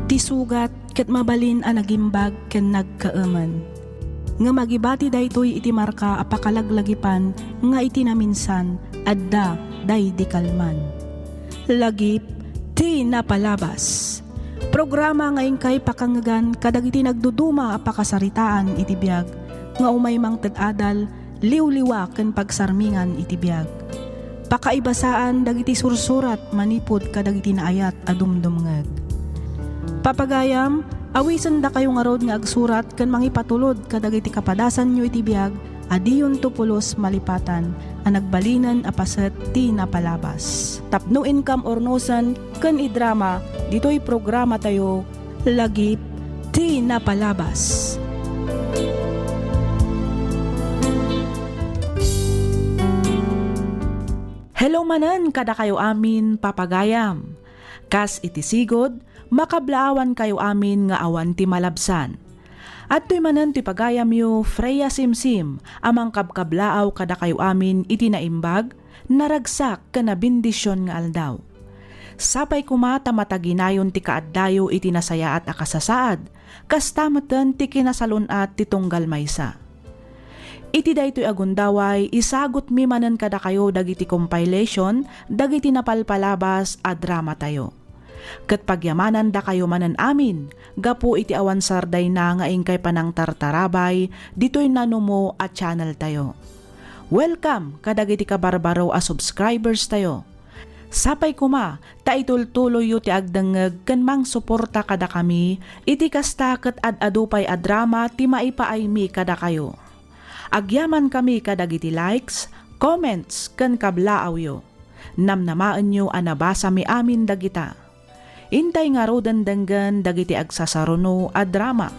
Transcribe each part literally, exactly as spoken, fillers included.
Ti sugat ket mabalin a nagimbag ken nagkaemen. Ngem agibati daytoy iti marka a pakalaglagipan nga iti naminsan adda daydi kalman. Lagip ti napalabas. Programa nga inkay pakangngegan kadagiti nagduduma a pakasaritaan iti biag nga umay mangted adal, liwliwa ken pagsarmingan iti biag. Pakaibasaan dagiti sursurat manipud kadagiti naayat a dumdumngeg. Papagayam, awisendakayo ngarud nga agsurat ken mangipatulod kadagiti kapadasanyo iti biag a diyonto pulos malipatan a nagbalinen a paset ti napalabas. Tapno inkam urnosen ken idrama ditoy programatayo, Lagip ti Napalabas. Hello manen kadakayo amin, papagayam. Kas iti sigud, makablaawankayo amin nga awan ti malabsan. Adtoy manen ti pagayamyo, Freya Simsim, a mangkabkablaaw kadakayo amin iti naimbag, naragsak, ken nabendision nga aldaw. Sapay koma ta mataginayon ti kaaddayo iti nasayaat a kasasaad, kasta metten ti kinasalun-at ti tunggal maysa. Iti daytoy a gundaway, isagutmi manen kadakayo dagiti compilation dagiti napalpalabas a dramatayo. Ket pagyamanandakayo manen amin gapu iti awan sardayna nga inkay panangtartarabay ditoy nanumo a channeltayo. Welcome kadagiti kabarbaro a subscriberstayo. Sapay koma ta itultuloyyo ti agdengngeg ken mangsuporta kadakami iti kasta ket ad-adu pay a drama ti maipaaymi kadakayo. Agyamankami kadagiti likes, comments, ken kablaawyo. Namnamaenyo a nabasami amin dagita. Intay ngaruden denggen dagiti agsasaruno a drama.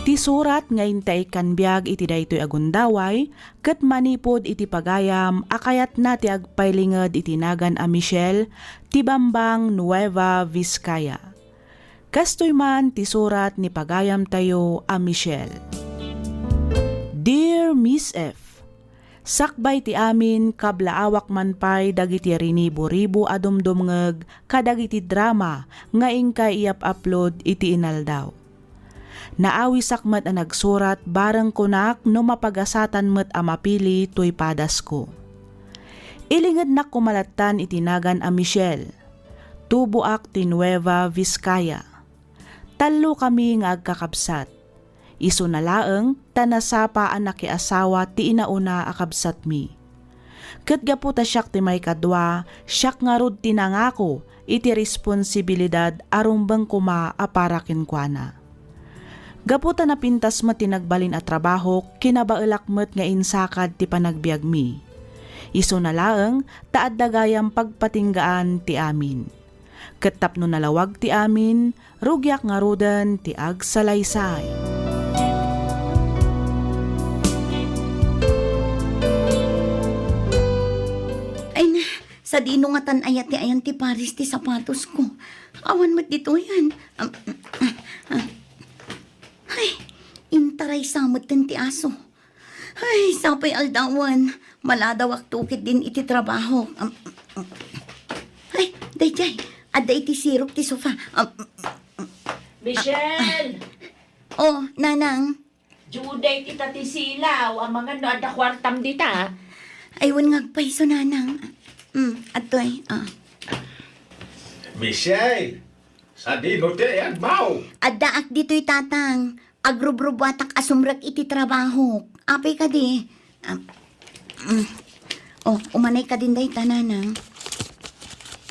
Ti surat nga intay ikkan biag iti daytoy a gundaway ket manipud iti pagayam a kayatna ti agpailinged iti nagan a Michelle ti Bambang, Nueva Vizcaya. Kastoy man ti surat ni pagayamtayo a Michelle. Dear Miss F, sakbay ti amin, kablaawak man pay dagiti rinibo-ribo a dumdumngeg kadagiti drama nga inkay iyap-upload iti inaldaw. Naawisak met a nagsurat bareng kunak no mapagasatan met a mapili toy padasko. Ilingednak koma lattan iti nagan a Michelle. Tuboak ti Nueva Vizcaya. Tallo kami nga agkakabsat. Isuna laeng ta nasapa a nakiasawa ti inauna a kabsatmi. Ket gapu ta siak ti maikadua, siak ngarud ti nangako iti responsibilidad a rumbeng koma a para kenkuana. Gapu ta napintas met ti nagbalin a trabahok, kinabaelak met nga insakad ti panagbiagmi. Isuna laeng ta adda gayam pagpatinggaan ti amin. Ket tapno nalawag ti amin, rugiak ngaruden ti agsalaysay. Ay na, sadino ngatan aya ti ayan ti pares ti sapatosko? Awan met ditoy, an. Am, ah, ah. Ay, intaraysa metten ti aso. Ay, sapay aldawen. Maladawak tukit din iti trabaho. Am, am. Ay, daydiay. Adda iti sirok ti sofa. Am, Michelle! Oh, nanang. Juday ti ta ti silaw. Amangan no adda kuartam dita. Ay, wen nga agpayso, nanang. Mm, adtoy. Ah. Michelle! Sadino ti ayagmo? Addaak ditoy, tatang. Agrubrubuatak a sumrek iti trabahok. Apay kadi? Ah, mm. Oh, umanay kadin dayta, nanang.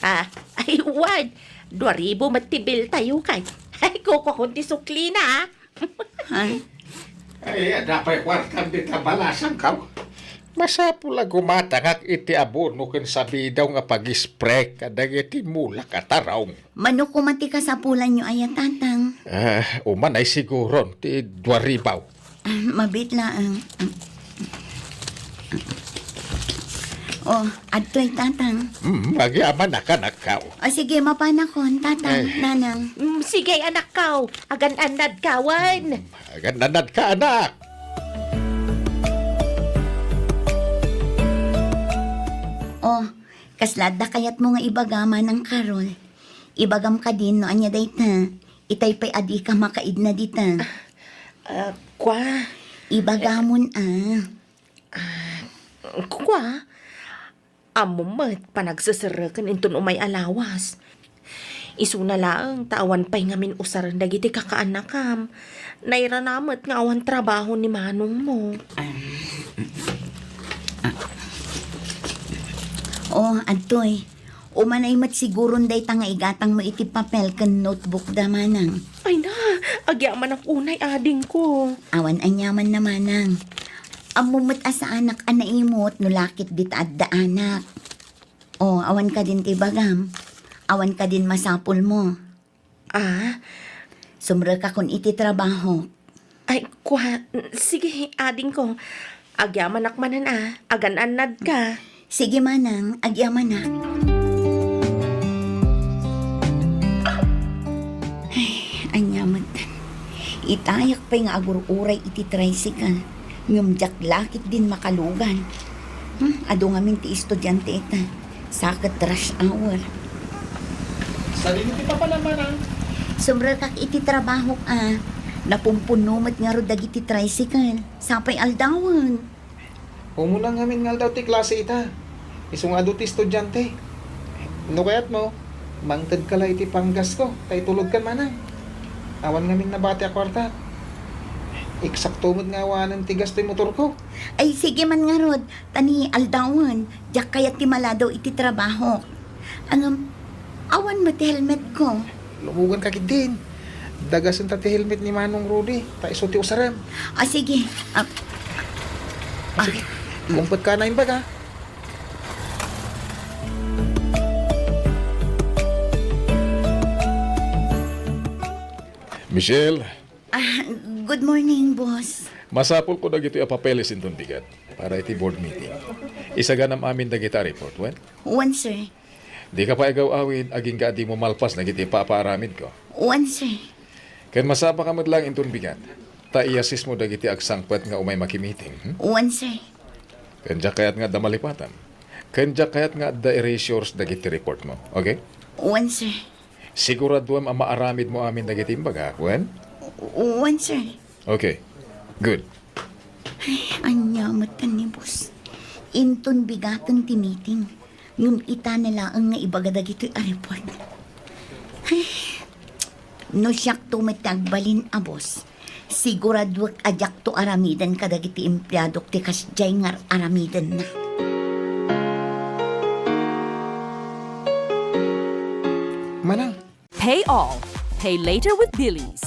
Ah, ay, wen. Dua ribu met ti bill tayo kay. Ay, kukukon ti suklina, ah. Ha? Ay, adda pay kuartam dita balasangko. Masapul a gumatangak iti abono ken sabidaw nga pag-spray kadagiti mulak a tarong. Mano koma ti kasapulanyo aya, tatang? Ah, umanay siguron ti dua ribu. Ah, mabiit laeng. Oh, adtoy, tatang. Mm, agyamanak, anakko. O sige, mapanakon, tatang, Ay. Nanang. Mm, sige, anakko. Agan-annadka wen. Mm, agan-annadka, anak. Kasla adda kayatmo nga ibaga, Manang Carol? Ibagam kadin no ania dayta. Itay pay a dika makaidna dita. Ah, kua. Ibagamon a. Ah, kua. Ammom met, panagseserreken inton umay a lawas. Isuna laeng ta awan pay ngamin usaren dagiti kakaannakam. Nairana met nga awan trabaho ni manongmo. Ah. Ah. Oh, adtoy. Umanay met siguron dayta nga igatangmo iti papel ken notebook da, Manang. Ay na, agyamanak unay, adingko. Awan aniaman na, Manang. Ammom met a saanak a naimut no lakit dita addaanak. O, awan kadin ti bagam. Awan kadin masapulmo. Ah? Sumrekakon iti trabaho. Ay, kua, sige, adingko. Agyamanak manen a, agan-annadka. Sige, Manang, agyamanak. Ay, ania met. Itayak pay nga agur-uray iti tricycle. Ngem diak lakit din makalugan. Hmm, adu ngamin ti estudiante ita. Saket rush hour. Sadino ti papanam, Manang? Sumrekak iti trabahok a. Napumpunno met ngarud dagiti tricycle. Sapay aldawen. Umuna ngamin nga aldaw ti klase ita. Isu nga adu ti estudiante. No kayatmo, mangtedka la iti panggasko, ta itulodkan, Manang. Awan ngamin nabati a kuarta. Eksakto met nga awanen ti gasto ti motorko. Ay, sige man ngarud, ta ni aldawen, diak kayat ti maladaw iti trabaho. Ngem, awan met ti helmetko. Lumuganka ketdin. Dagasenta ti helmet ni Manong Rudy, ta isu ti usarem. Ah, sige. Ah, ah, sige. Kumpetka na imbag, ha? Michelle. Ah, good morning, boss. Masapulko dagitoy a papeles inton bigat para iti board meeting. Isaganam amin dagita a report, wen? Wen, sir. Dika pay agaw-awid, agingga a dimo malpas dagiti ipapaaramidko. Wen, sir. Ken masapaka met laeng inton bigat, ta i-assist mo dagiti agsangpet nga umay makimiting, hmm? Wen, sir. Ken diak kayat nga adda malipatam. Ken diak kayat nga adda erasures dagiti report mo. Okay? Wen, sir. Siguraduem a maaramid mo amin dagiti imbagak, wen? Wen, sir. Okay. Good. Ay, ania met ni boss. Inton bigaten ti meeting. Ngem itana laeng nga ibaga dagitoy a report. Ay, no siakto met ti agbalin a boss, siguraduek a diakto aramiden kadagiti empleadok ti kasdiay nga ar-aramidenna. Manang, Pay all, pay later with Billy's.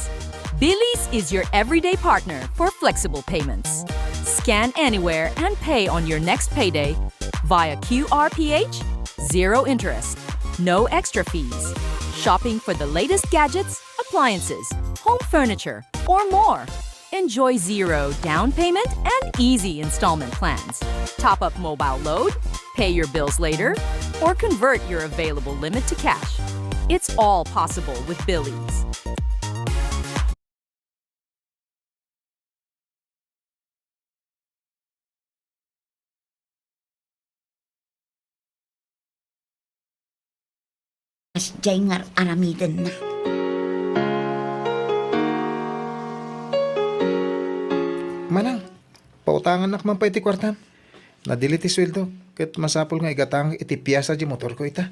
Billy's is your everyday partner for flexible payments. Scan anywhere and pay on your next payday via Q R P H, zero interest, no extra fees. Shopping for the latest gadgets, appliances, home furniture, or more. Enjoy zero down payment and easy installment plans. Top up mobile load, pay your bills later, or convert your available limit to cash. It's all possible with Billy's. Kasdiay nga ar-aramidenna. Manang, pautangannak man pay ti kuartam. Nadili ti sueldo, ket masapul nga igatangak iti piasa ti motorko ita.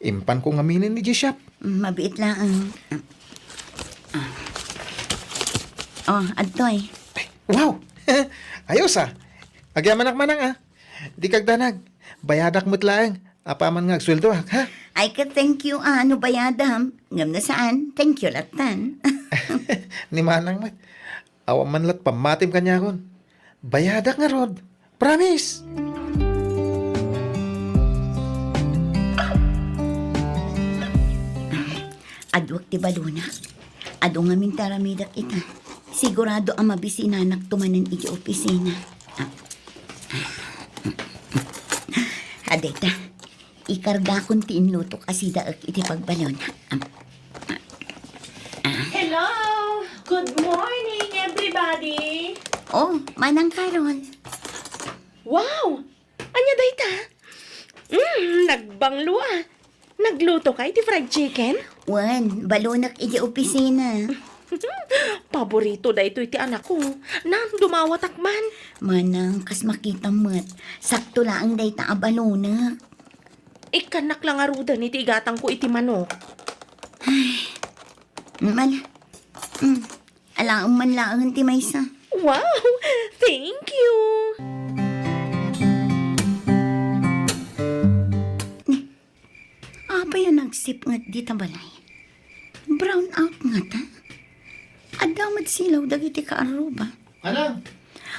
Impanko ngaminen idiay shop. Mm, mabiit laeng. Oh, adtoy. Ay, wow! Ayos, ah. Agyamanak, Manang, ah. Dika agdanag. Bayadak met laeng. Apaman nga agsueldoak, ha? Ay, ket thank you, ah, no bayadam. Ngem no saan, thank you lattan. Ni Manang met. Awan man lat pammatim kaniakon. Bayadak ngarud. Promise! Aduak ti balona. Adu ngamin ti aramidak ita. Sigurado a mabisinanakto manen iti opisina. Ah. Ah, dayta. Ikargakon ti inlutok a sidaek iti pagbalon. Am-, ah. Hello! Good morning, everybody! Oh, Manang Carol. Wow! Ania dayta? Mm, nagbanglo a. Nagluto ka iti fried chicken? Wen, balonek iti opisina. Paborito daytoy ti anakko. Nan, dumawatak man. Manang, kas makitam met, sakto laeng dayta a balonek. Ikkannak la ngaruden iti igatangko iti manok. Mal, mm, alaem man laeng ti maysa. Wow! Thank you! Apay a nagsipnget dita balay? Brown out ngata. Adda met silaw dagiti kaarruba. Manang!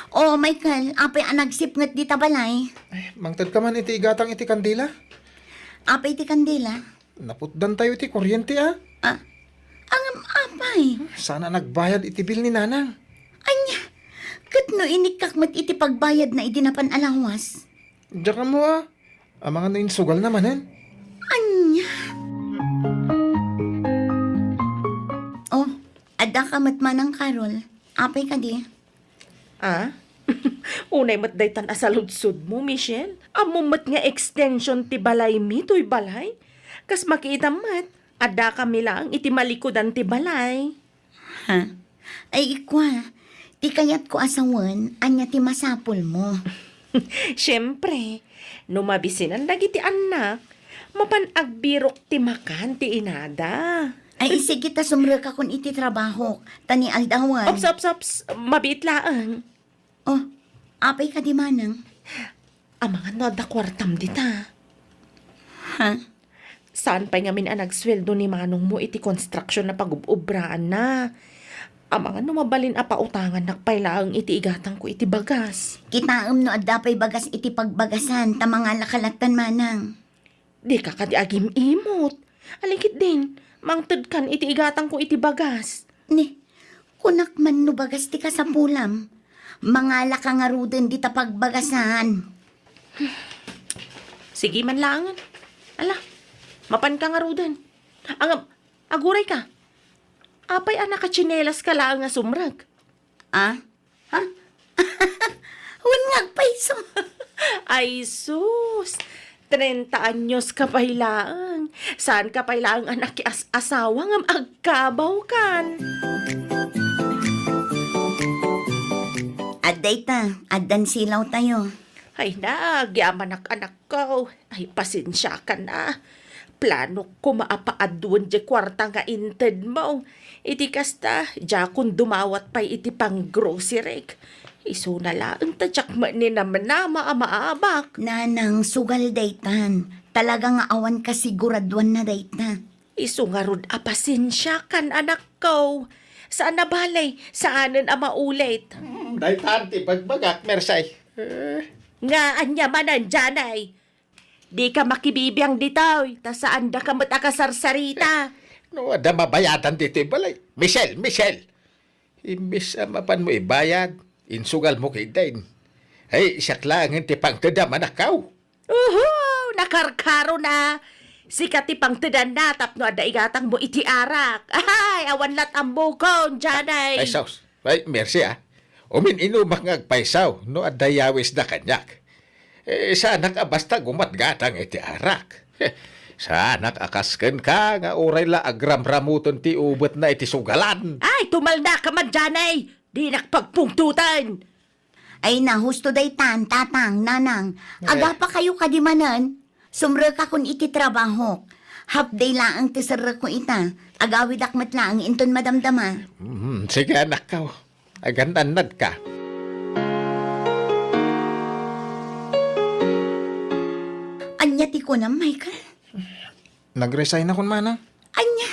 O, Michael, apay a nagsipnget dita balay? Ay, mangted ka man iti igatang iti kandila? Apay ti kandila? Naputdan tayo iti kuryente, a? Ah, angam apay? Sana nagbayad iti bill ni Nanang. Anya, ket no inikkak met iti pagbayad na idi napan a lawas? Diak ammo, a. Amangan no insugal na manen? Anya? Oh, adda ka met manang Carol. Apay kadi? Ah? Unay met daytan a saludsodmo, Michelle. Ammom met nga extension ti balaymi toy balay. Kas makitam met, adda kami laeng iti malikudan ti balay. Ha? Ay, ikua, ti kayatko a sawen, ania ti masapulmo? Siempre, no mabisinan dagiti annak, mapan agbirok ti makan ti inada. Ay, isigi ta sumrekakon iti trabahok, ta ni aldawan. Ops, ops, ops, mabiit laeng. Oh, apay kadi manang? Amangan no adda kuartam dita. Ha? Saan pay ngamin a nagsueldo ni manongmo iti konstruksyon a pagub-obraanna? Amangan no mabalin a pautangannak pay laeng iti igatangko iti bagas. Kitaem no adda pay bagas iti pagbagasan, ta mangala ka lattan manang. Dika kadi agim-imot. Alikitdin, mangtedkan iti igatangko iti bagas. Ni, kunak man no bagas ti kasapulam. Mangala ka ngaruden dita pagbagasan. Sige man laengen. Ala, mapan ka ngaruden. Angam, aguray ka. Apay a nakatsinelas ka laeng a sumrek? Ah? Ha? Wen nga agpayso. Ay, sus! Treinta anyos ka pay laeng. Saan ka pay laeng a nakias-asawa ngem agkabaw kan? Adda ita, addan silaw tayo. Ay, nagyamanak, anak. Ko, ay, pasensiakan a. Planok koma a paaduen diay kuarta nga intedmo. Iti kasta, diakon dumawat pay iti panggroceryk. Isuna laeng ta diak met ni namnama a maabak. Nanang, sugal daytan. Talaga nga awan kasiguraduan na dayta. Isu ngarud a pasensiakan, anakko. Saan a bale, saanen a maulit. Hmm, daytan ti bagbagak, Mersay. Eh. Nga ania manen, Janay? Dika makibibiang ditoy, ta saandaka met a kasarsarita. No adda mabayadan ditoy balay. Michelle, Michelle! Imbes a mapanmo ibayad, insugalmo ketdin. Ay, siak laengen ti pangtedam, anakko. Uhu! Nakarkaro na! Sika ti pangtedanna tapno adda igatangmo iti arak. Ay, awan lat' ammokon, Janay! Ay, sus. Ay, Mersay, a. Umin-inumak nga agpayso no adda yawisda kaniak. Eh, saanak a basta gumatgatang iti arak. Saanak a kas kenka nga uray la agramramuton ti ubetna iti sugalan. Ay, tumaldaka man, Janay! Dinak pagpungtoten! Ay, na, husto daytan, tatang, nanang. Eh. Agapakayo kadi manen? Sumrekakon iti trabahok. Half day laeng ti serrekko ita. Agawidak met laeng inton madamdama. Mm, sige, anakko. Agan-annadka. Ania ti kunam, Michael? Nag-resignakon, manang. Ania?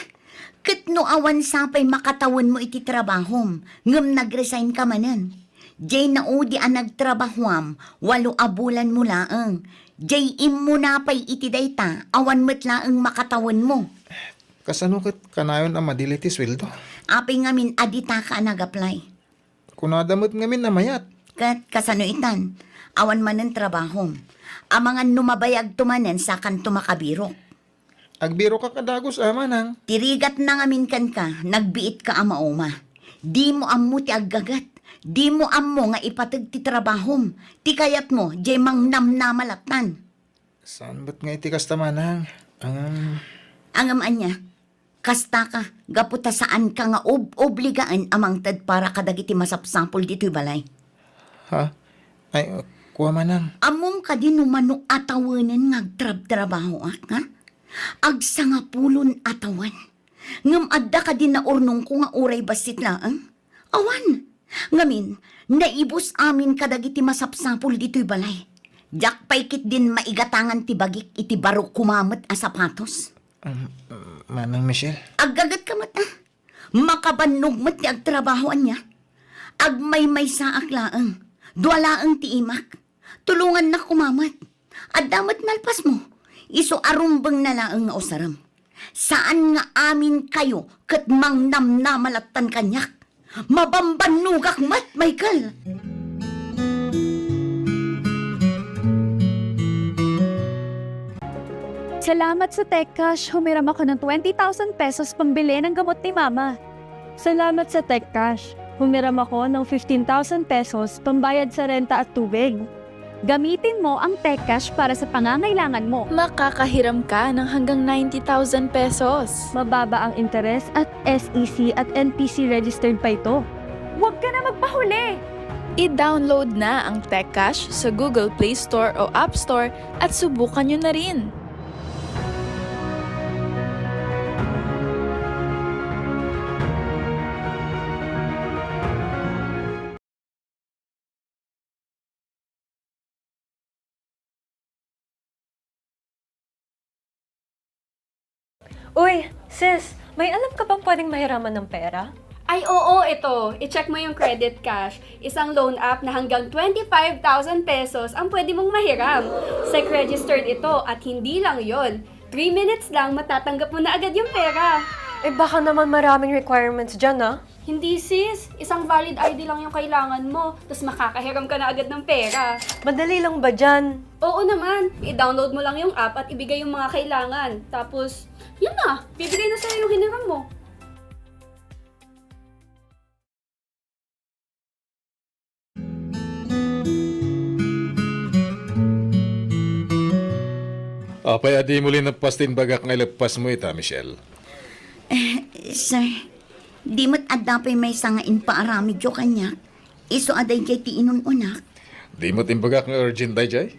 Ket no awan sapay makatawenmo iti trabahom, ngem nag-resign ka manen. Diay naudi a nagtrabahoam, walo a bulanmo laeng. Diay immuna pay iti dayta, awan met laeng makatawenmo. Kasano ket kanayon a madili ti sueldo? Apay ngamin a ditaka a nag-apply? Kunada met ngamin a mayat. Ket kasano itan? Awan manen trabahom. Amangan no mabayagto manen, sakanto makabirok. Agbirokak a dagus a, manang. Ti rigatna ngamin kenka, nagbiitka a mauma. Dimo ammo ti aggaget. Dimo ammo nga ipateg ti trabahom. Ti kayatmo, diay mangnamnama lattan. Saan met nga iti kasta, manang? Ngem, Ngem ania? Kastaka, gapu ta saanka nga ob-, obligaen a mangted para kadagiti masapsapul ditoy balay. Ha? Ay, kua, manang. Ammom kadi no mano a tawenen nga agtrabtrabahoak, ha? Agsangapulon a tawen. Ngem adda kadi naurnongko nga uray bassit laeng? Awan. Ngamin, naibus amin kadagiti masapsapul ditoy balay. Diak pay ketdin maigatangan ti bagik iti baro koma met a sapatos. Um, Manang Michelle? Aggagetka met, a. Makabannog met ti agtrabaho, ania? Agmaymaysaak laeng. Dua laeng ti imak. Tulongannak koma met. Adda met nalpasmo. Isu a rumbengna laeng nga usarem. Saan nga aminkayo ket mangnamnama lattan kaniak. Mabambannogak met, Michael! Salamat sa Tech Cash, humiram ako ng twenty thousand pesos pambili ng gamot ni Mama. Salamat sa Tech Cash, humiram ako ng fifteen thousand pesos pambayad sa renta at tubig. Gamitin mo ang Tech Cash para sa pangangailangan mo. Makakahiram ka ng hanggang ninety thousand pesos. Mababa ang interes at S E C at N P C registered pa ito. Huwag ka na magpahuli! I-download na ang Tech Cash sa Google Play Store o App Store at subukan nyo na rin. Uy, sis, may alam ka bang pwedeng mahiraman ng pera? Ay, oo, ito. I-check mo yung Credit Cash, isang loan app na hanggang twenty-five thousand pesos ang pwede mong mahiram. Sec-registered ito at hindi lang yon. Three minutes lang, matatanggap mo na agad yung pera. Eh, baka naman maraming requirements dyan, ah. Hindi, sis. Isang valid I D lang yung kailangan mo, tas makakahiram ka na agad ng pera. Madali lang ba dyan? Oo naman. I-download mo lang yung app at ibigay yung mga kailangan. Tapos, yun na. Bibigay na sa'yo yung hiniram mo. Apay a dimo linappas ti imbagak nga ileppasmo ita, Michelle? Eh, sir, di met adda pay maysa nga impaaramidyo kaniak. Isu a daydiay ti inun-unak. Di met imbagak nga urgent daydiay?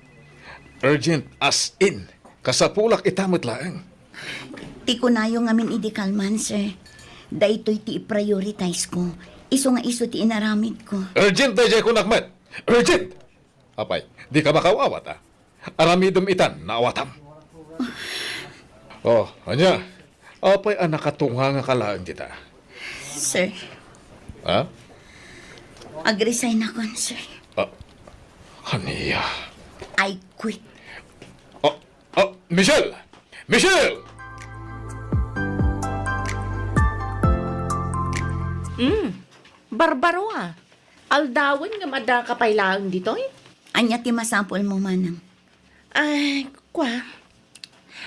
Urgent as in, kasapulak ita met laeng. Ti kunayo ngamin idi kalman, sir. Daytoy ti i-prioritize ko. Isu nga isu ti inaramid ko. Urgent daydiay kunak met! Urgent! Apay, di ka makaw-awat, a? Aramidem itan, naawatam. Oh, ania? Apay a nakatunga nga kalaeng dita? Sir. Ha? Ag-resign akon, sir. Ah, ania? I quit. Oh, oh, Michelle! Michelle! Mm, barbaro, ah. Aldawen nga adda ka pay laeng ditoy? Ania ti masapulmo, manang? Ay, kua.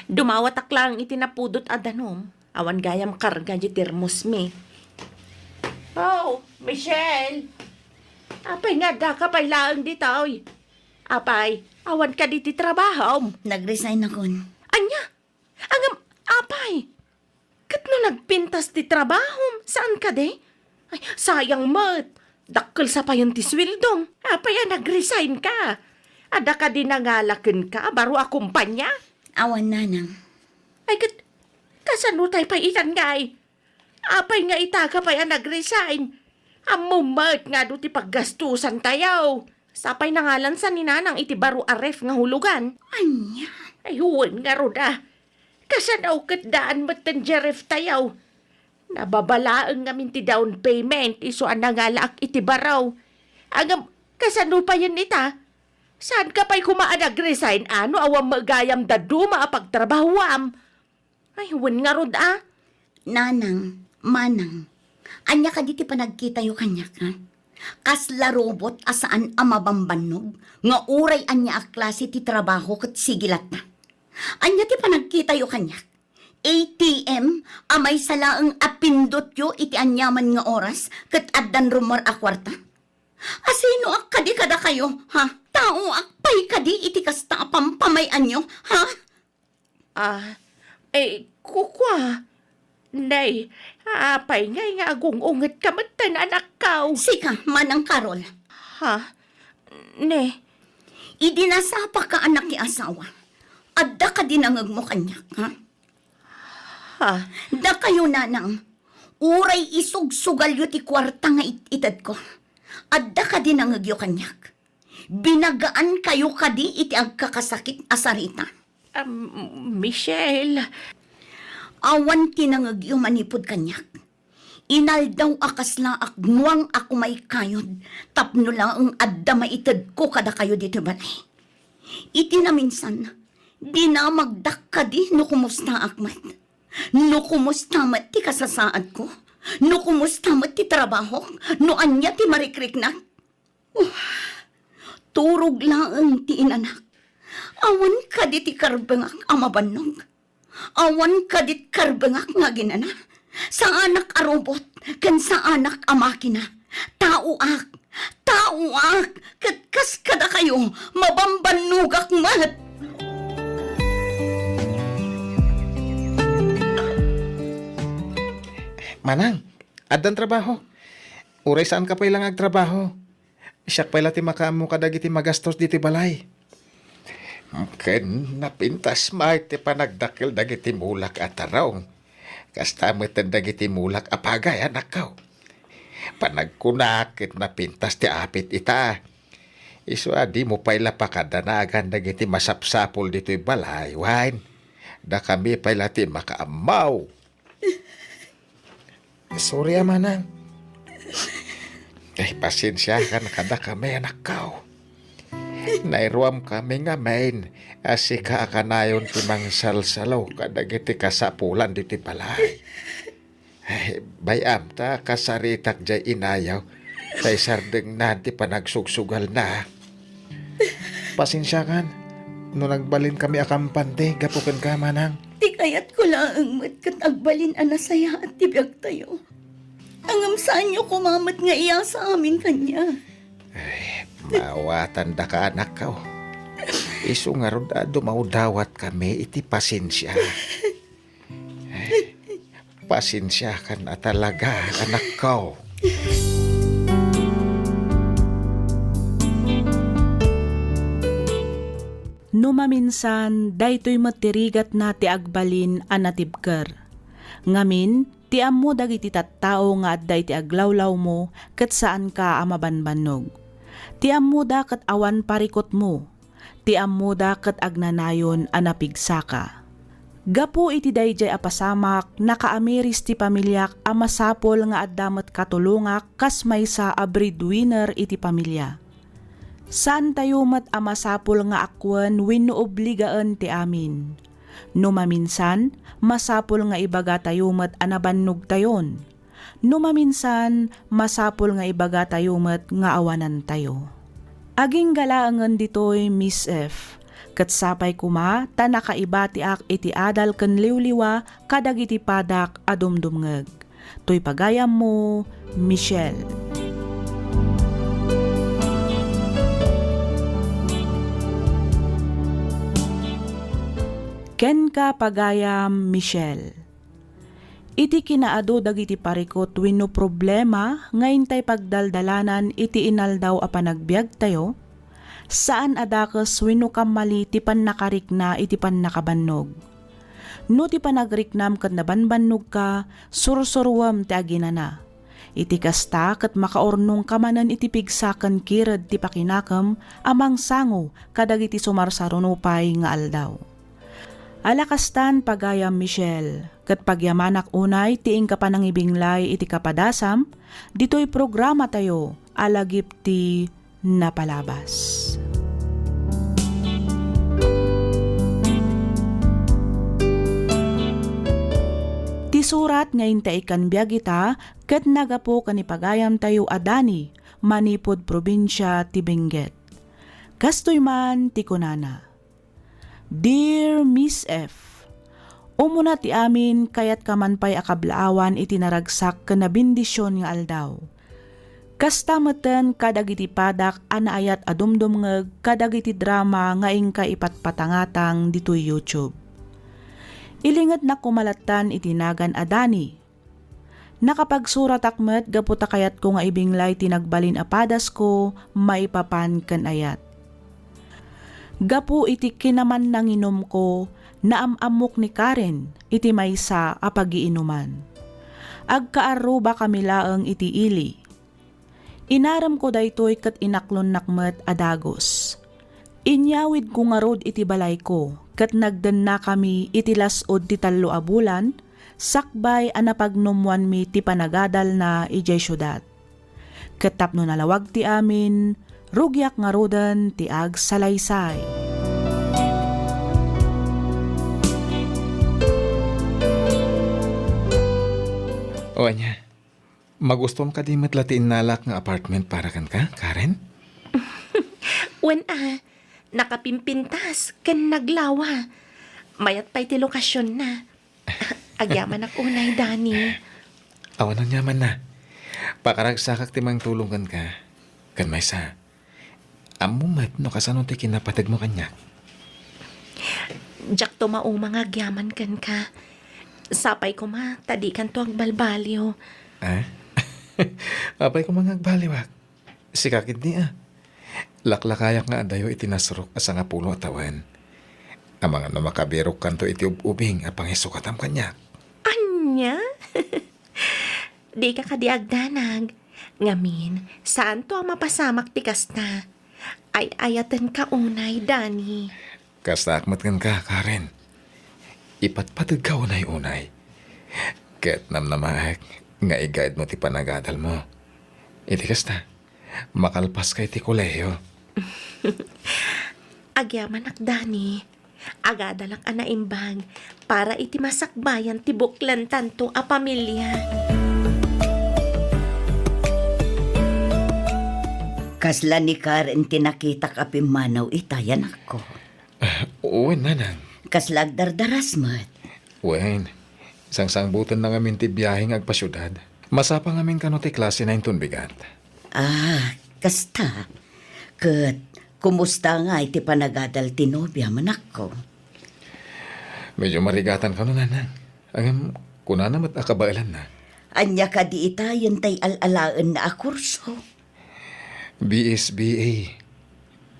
Dumawatak laeng iti napudot a danum. Awan gayam karga di termosmi. Oh, Michelle! Apay nga adda ka pay laeng ditoy? Apay, awan kadi ti trabahom? Nag-resign akon. Ania? Ngem, apay, ket no nagpintas ti trabahom, saan kadi? Ay, sayang met. Dakkel sa payen ti sueldom. Apay a nag-resign ka? Adda kadi nangala kenka a baro a kumpanya? Awan, nanang. Ay, ket, kasano tay pay itan ngay? Apay nga ita ka pay a nag-resign? Ammom met nga adu ti paggastusantayo. Sapay nangalansa ni nanang iti baro a ref nga hulugan. Ania? Ay, wen ngarud a. Kasano ket daan metten diay reftayo? Nababa laeng ngamin ti down payment isu a nangalaak iti baro. Ngem, kasano payen ita? Saanka pay koma a nag-resign a no awan met gayam dadduma a pagtrabahuam? Ay, wen ngarud a. Nanang, manang, ania kadi ti panagkitayo kaniak, ha? Kasla robot a saan a mabambannog nga uray ania a klase ti trabaho ket sige latta. Ania ti panagkitayo kaniak? A T M a maysa laeng a pindotyo iti aniaman nga oras ket addan rummuar a kuarta? Asinoak kadi kadakayo, ha? Taoak pay kadi iti kasta a pampamay-anyo, ha? Ah, eh, kukua. Nay, apay ngay nga agung-ungetka metten, anakko? Sika, Manang Carol. Ha? Ne? Idi nasapaka a nakiasawa, adda kadi nangegmo kaniak, ha? Ha? Dakayo, nanang, uray isugsugalyo ti kuarta nga it-itedko, adda kadi nangegyo kaniak? Binagaankayo kadi iti agkakasakit a sarita? Am, Michelle. Awan ti nangegyo manipud kaniak. Inaldaw a kasla agnuang a kumaykayod tapno laeng adda maitedko kadakayo ditoy balay. Iti naminsan, dinamagdak kadi no kumustaak met. No kumusta met ti kasasaadko. No kumusta met ti trabahok. No ania ti marikriknak. Uh, turog laeng ti inanak. Awan kadi ti karbengak a mabannog. Awan kadit karbengak nga aginana. Saanak a robot, ken saanak a makina. Taoak. Taoak. Ket kas kadakayo, mabambannogak met. Manang, addan trabaho. Uray saanka pay la nga agtrabaho. Siak pay la ti makaammo kadagiti magastos ditoy balay. Ken napintas met ti panagdakkel dagiti mulak a tarong. Kasta met dagiti mulak a pagay, anakko. Panagkunak ket napintas ti apit ita. Isu a dimo pay la pakadanagan dagiti masapsapul ditoy balay, wen dakami pay la ti makaammo. Sorry, a, manang. Ay, pasensiakan kadakami, anakko. Nairuamkami ngamin a sika a kanayon ti mangsalsalo kadagiti kasapulan ditoy balay. Ay, bay-am ta kasaritak jay inayo, ta isardengna ti panagsugsugalna. Pasensiakan no nagbalinkami a kampante gapu kenka, manang. Ti kayatko laeng met ket agbalin a nasayaat ti biagtayo. Ngem saanyo koma met nga iyasa amin kaniak. Ay, maawatandaka, anakko. Isu ngarud a dumawdawatkami iti pasensia. Pasensiakan a talaga, anakko. No maminsan, daytoy met ti rigatna ti agbalin a natibker. Ngamin, ti ammo dagiti tattao nga adda iti aglawlawmo ket saanka a mabanbannog. Ti ammoda ket awan parikutmo. Ti ammoda ket agnanayon a napigsaka. Gapu iti daydiay a pasamak, nakaamiris ti pamiliak a masapul nga adda met katulongak kas maysa a breadwinner iti pamilia. Saantayo met a masapul nga akuen wenno obligaen ti amin. No maminsan, masapul nga ibagatayo met a nabannogtayon. No maminsan, masapul nga ibagatayo met nga awanantayo. Agingga laengen ditoy, Miss F. Ket sapay koma ta nakaibatiak iti adal ken liwliwa kadagiti padak a dumdumngeg. Toy pagayammo, Michelle. Kenka, pagayam Michelle. Iti kinaadu dagiti parikut wenno problema nga intay pagdaldalanan iti inaldaw a panagbiagtayo, saan a dakes wenno kammali ti pannakarikna iti pannakabannog. No ti panagriknam ket nabanbannogka, sursuruem ti aginana. Iti kasta, ket makaurnongka manen iti pigsa ken kired ti pakinakem a mangsango kadagiti sumarsaruno pay nga aldaw. Ala kastan, pagayam Michelle, ket pagyamanak unay ti inka panangibinglay iti kapadasam ditoy programatayo a Lagip ti Napalabas. Ti surat nga intay ikkan biag ita ket naggapu ken ni pagayamtayo a Dani manipud probinsia ti Benguet. Kastoy man ti kunana, Dear Miss F, umuna ti amin, kayatka man pay a kablaawan iti naragsak ken nabendision nga aldaw. Kasta metten kadagiti padak a naayat a dumdumngeg kadagiti drama nga inka ipatpatangatang ditoy YouTube. Ilingednak koma lattan iti nagan a Dani. Nakapagsuratak met gapu ta kayatko nga ibinglay ti nagbalin a padasko maipapan ken ayat. Gapu iti kinamannanginumko, naam-ammok ni Karen iti maysa a pagiinuman. Agkaarrubakami laeng iti ili. Inaremko daytoy ket inaklonnak met a dagus. Inyawidko ngarud iti balayko ket nagdennakami iti las-ud ti tallo a bulan sakbay a napagnumoanmi ti panagadalna idiay siudad. Ket tapno nalawag ti amin, rugiak ngaruden ti agsalaysay. O ania, magustom kadi met la ti innalak nga apartment para kenka, Karen? Wen a, nakapimpintas ken naglawa. Mayat pay ti lokasionna. Agyamanak unay, Dani. Awan aniamanna. Pakaragsakak ti mangtulong kenka. Ken maysa, ammo met no kasano ti kinapategmo kaniak. Diakto mauma nga agyaman kenka. Sapay koma ta dikanto agbalbaliw. Ah? Apay koma nga agbaliwak? Sika ketdi a. Laklakayak nga adayo iti nasrok a sangapulo a tawen. Amangan no makabirokkanto iti ub-ubing a pangisukatam kaniak. Ania? Dika kadi agdanag. Ngamin, saanto a mapasamak ti kasta. Ay-ayatenka unay, Dani. Kastaak met kenka, Karen. Ipatpategka unay-unay. Ket namnamaek nga igaedmo ti panagadalmo. Iti kasta, makalpaska iti kolehiyo. Agyamanak, Dani. Agadalak a naimbag para iti masakbayan ti buklantanto a pamilia. Kasla ni Karen ti nakitak a pimmanaw ita, anakko. Ah, wen, nanang. Kasla agdardaras met. Wen, sangsangbutenna ngamin ti biahe nga agpasiudad. Masapa ngamin kano ti klasena inton bigat. Ah, kasta. Ket, kumusta ngay ti panagadal ti nobiam, anakko? Medyo marigatan kano, nanang. Ngem, kunana met a kabaelanna. Ania kadi ita, yantay al-alaenna a kurso? B S B A.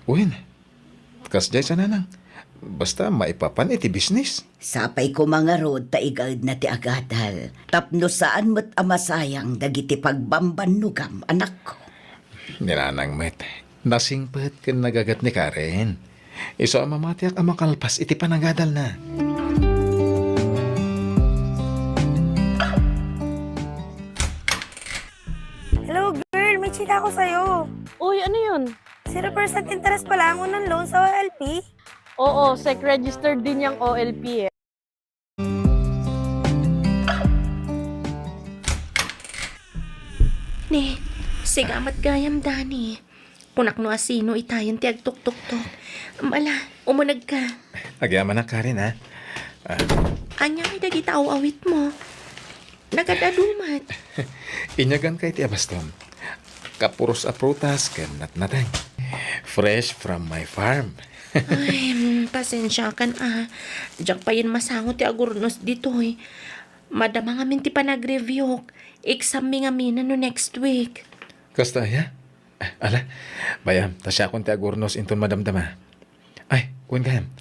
Wen, kasdiay sa, nanang. Basta maipapan iti bisnis. Sapay koma ngarud ta igaedna ti agadal. Tapno saan met a masayang dagiti pagbambannogam, anakko. Ni nanang met, nasingpet ken nagaget ni Karen. Isu a mamatiak a makalpas iti panagadalna. Hello, girl. May chika ako sa'yo. Uy, ano yun? Zero percent interest pala ang unang loan sa O L P? Oo, sec registered din yung O L P eh. Ne, sigamat gayam, Dani. Kunak no asino itayan ti agtuktuktok. Mala, umuneg ka. Agyamanak, Karen, ha? Ah. Anya ngay dagita aw-awit mo? Nagad-adu met. Inyagan kay ti abastom. Kapuros a prutas ken natnateng. Fresh from my farm. Ay, mm, pasensiakan a. Diak payen masango ti agurnos ditoy. Madama ngamin ti panagreviewk. Exam mi ngamin no next week. Kasta aya? Ala, bayam, ta siakon ti agurnos inton madamdama. Ay, wen gayam,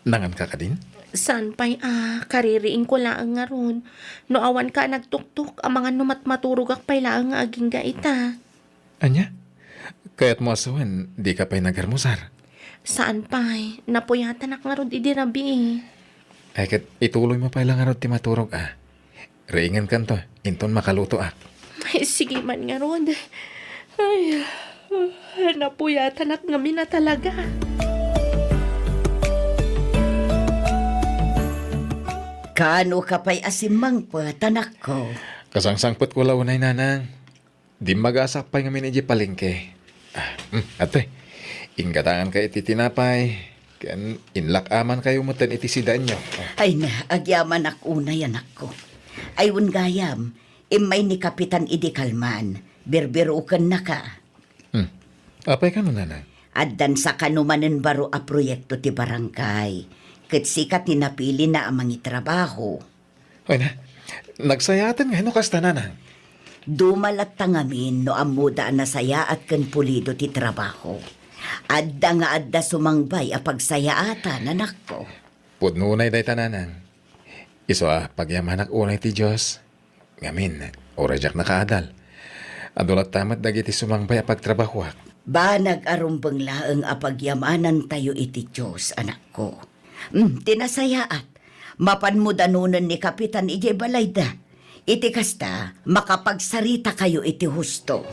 nanganka kadin? Saan pay a, kaririingko laeng ngarud. No awanka a nagtuktok, amangan no matmaturogak pay laeng nga agingga ita. Ania? Kayatmo a sawen, dika pay nagarmusar? Saan pay, napuyatanak ngarud idi rabii. Ay, ket ituloymo pay la ngarud ti maturog a. Riingenkanto, inton makalutoak. Ay, sige man ngarud. Ay, napuyatanak ngamin a talaga. Kaano ka pay a simmangpet, anakko? Kasangsangpetko la unay, nanang. Dimmagasak pay ngamin idiay palengke. Ah, hmm, ate, inggatanganka iti tinapay, ken inlak-amankayo metten iti sidaenyo. Ah. Ay na, agyamanak unay, anakko. Ay, wen gayam, immay ni Kapitan idi kalman. Birbirokennaka. Hmm. Apay kano, nanang? Addan sa kano manen baro a proyekto ti barangay. Ket sika ti napilina a mangitrabaho. Ay na, nagsayaaten nga no kasta, nanang. Duma latta ngamin no ammoda a nasayaat ken pulido ti trabaho. Adda nga adda sumangbay a pagsayaatan, anakko. Pudno unay dayta, nanang. Isu a pagyamanak unay ti Dios. Ngamin, uray diak nakaadal. Adu latta met dagiti sumangbay a pagtrabahoak. Banag a rumbeng laeng a pagyamanantayo iti Dios, anakko. Hmm, ti nasayaat, mapanmo danonen ni Kapitan idiay balayda. Iti kasta, makapagsaritakayo iti husto.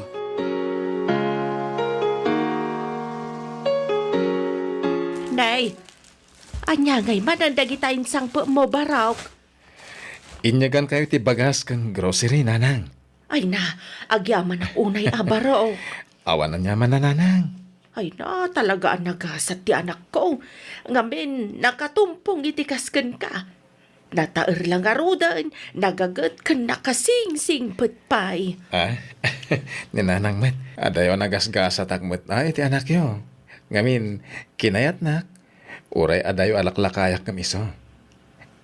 Nay, ania ngay manen dagita insangpetmo, Barok? Inyagankayo ti bagas ken grocery, nanang. Ay na, agyamanak unay a, Barok. Awan aniaman a, nanang. Ay na, talaga a nagasat ti anakko. Ngamin, nakatumpong iti kas kenka. Nataer la ngaruden, nagaget ken nakasingsingpet pay. Ah, ni nanang met, adayo a nagasgasatak met a iti anakyo. Ngamin, kinayatnak, uray adayo a laklakayak ngem isu.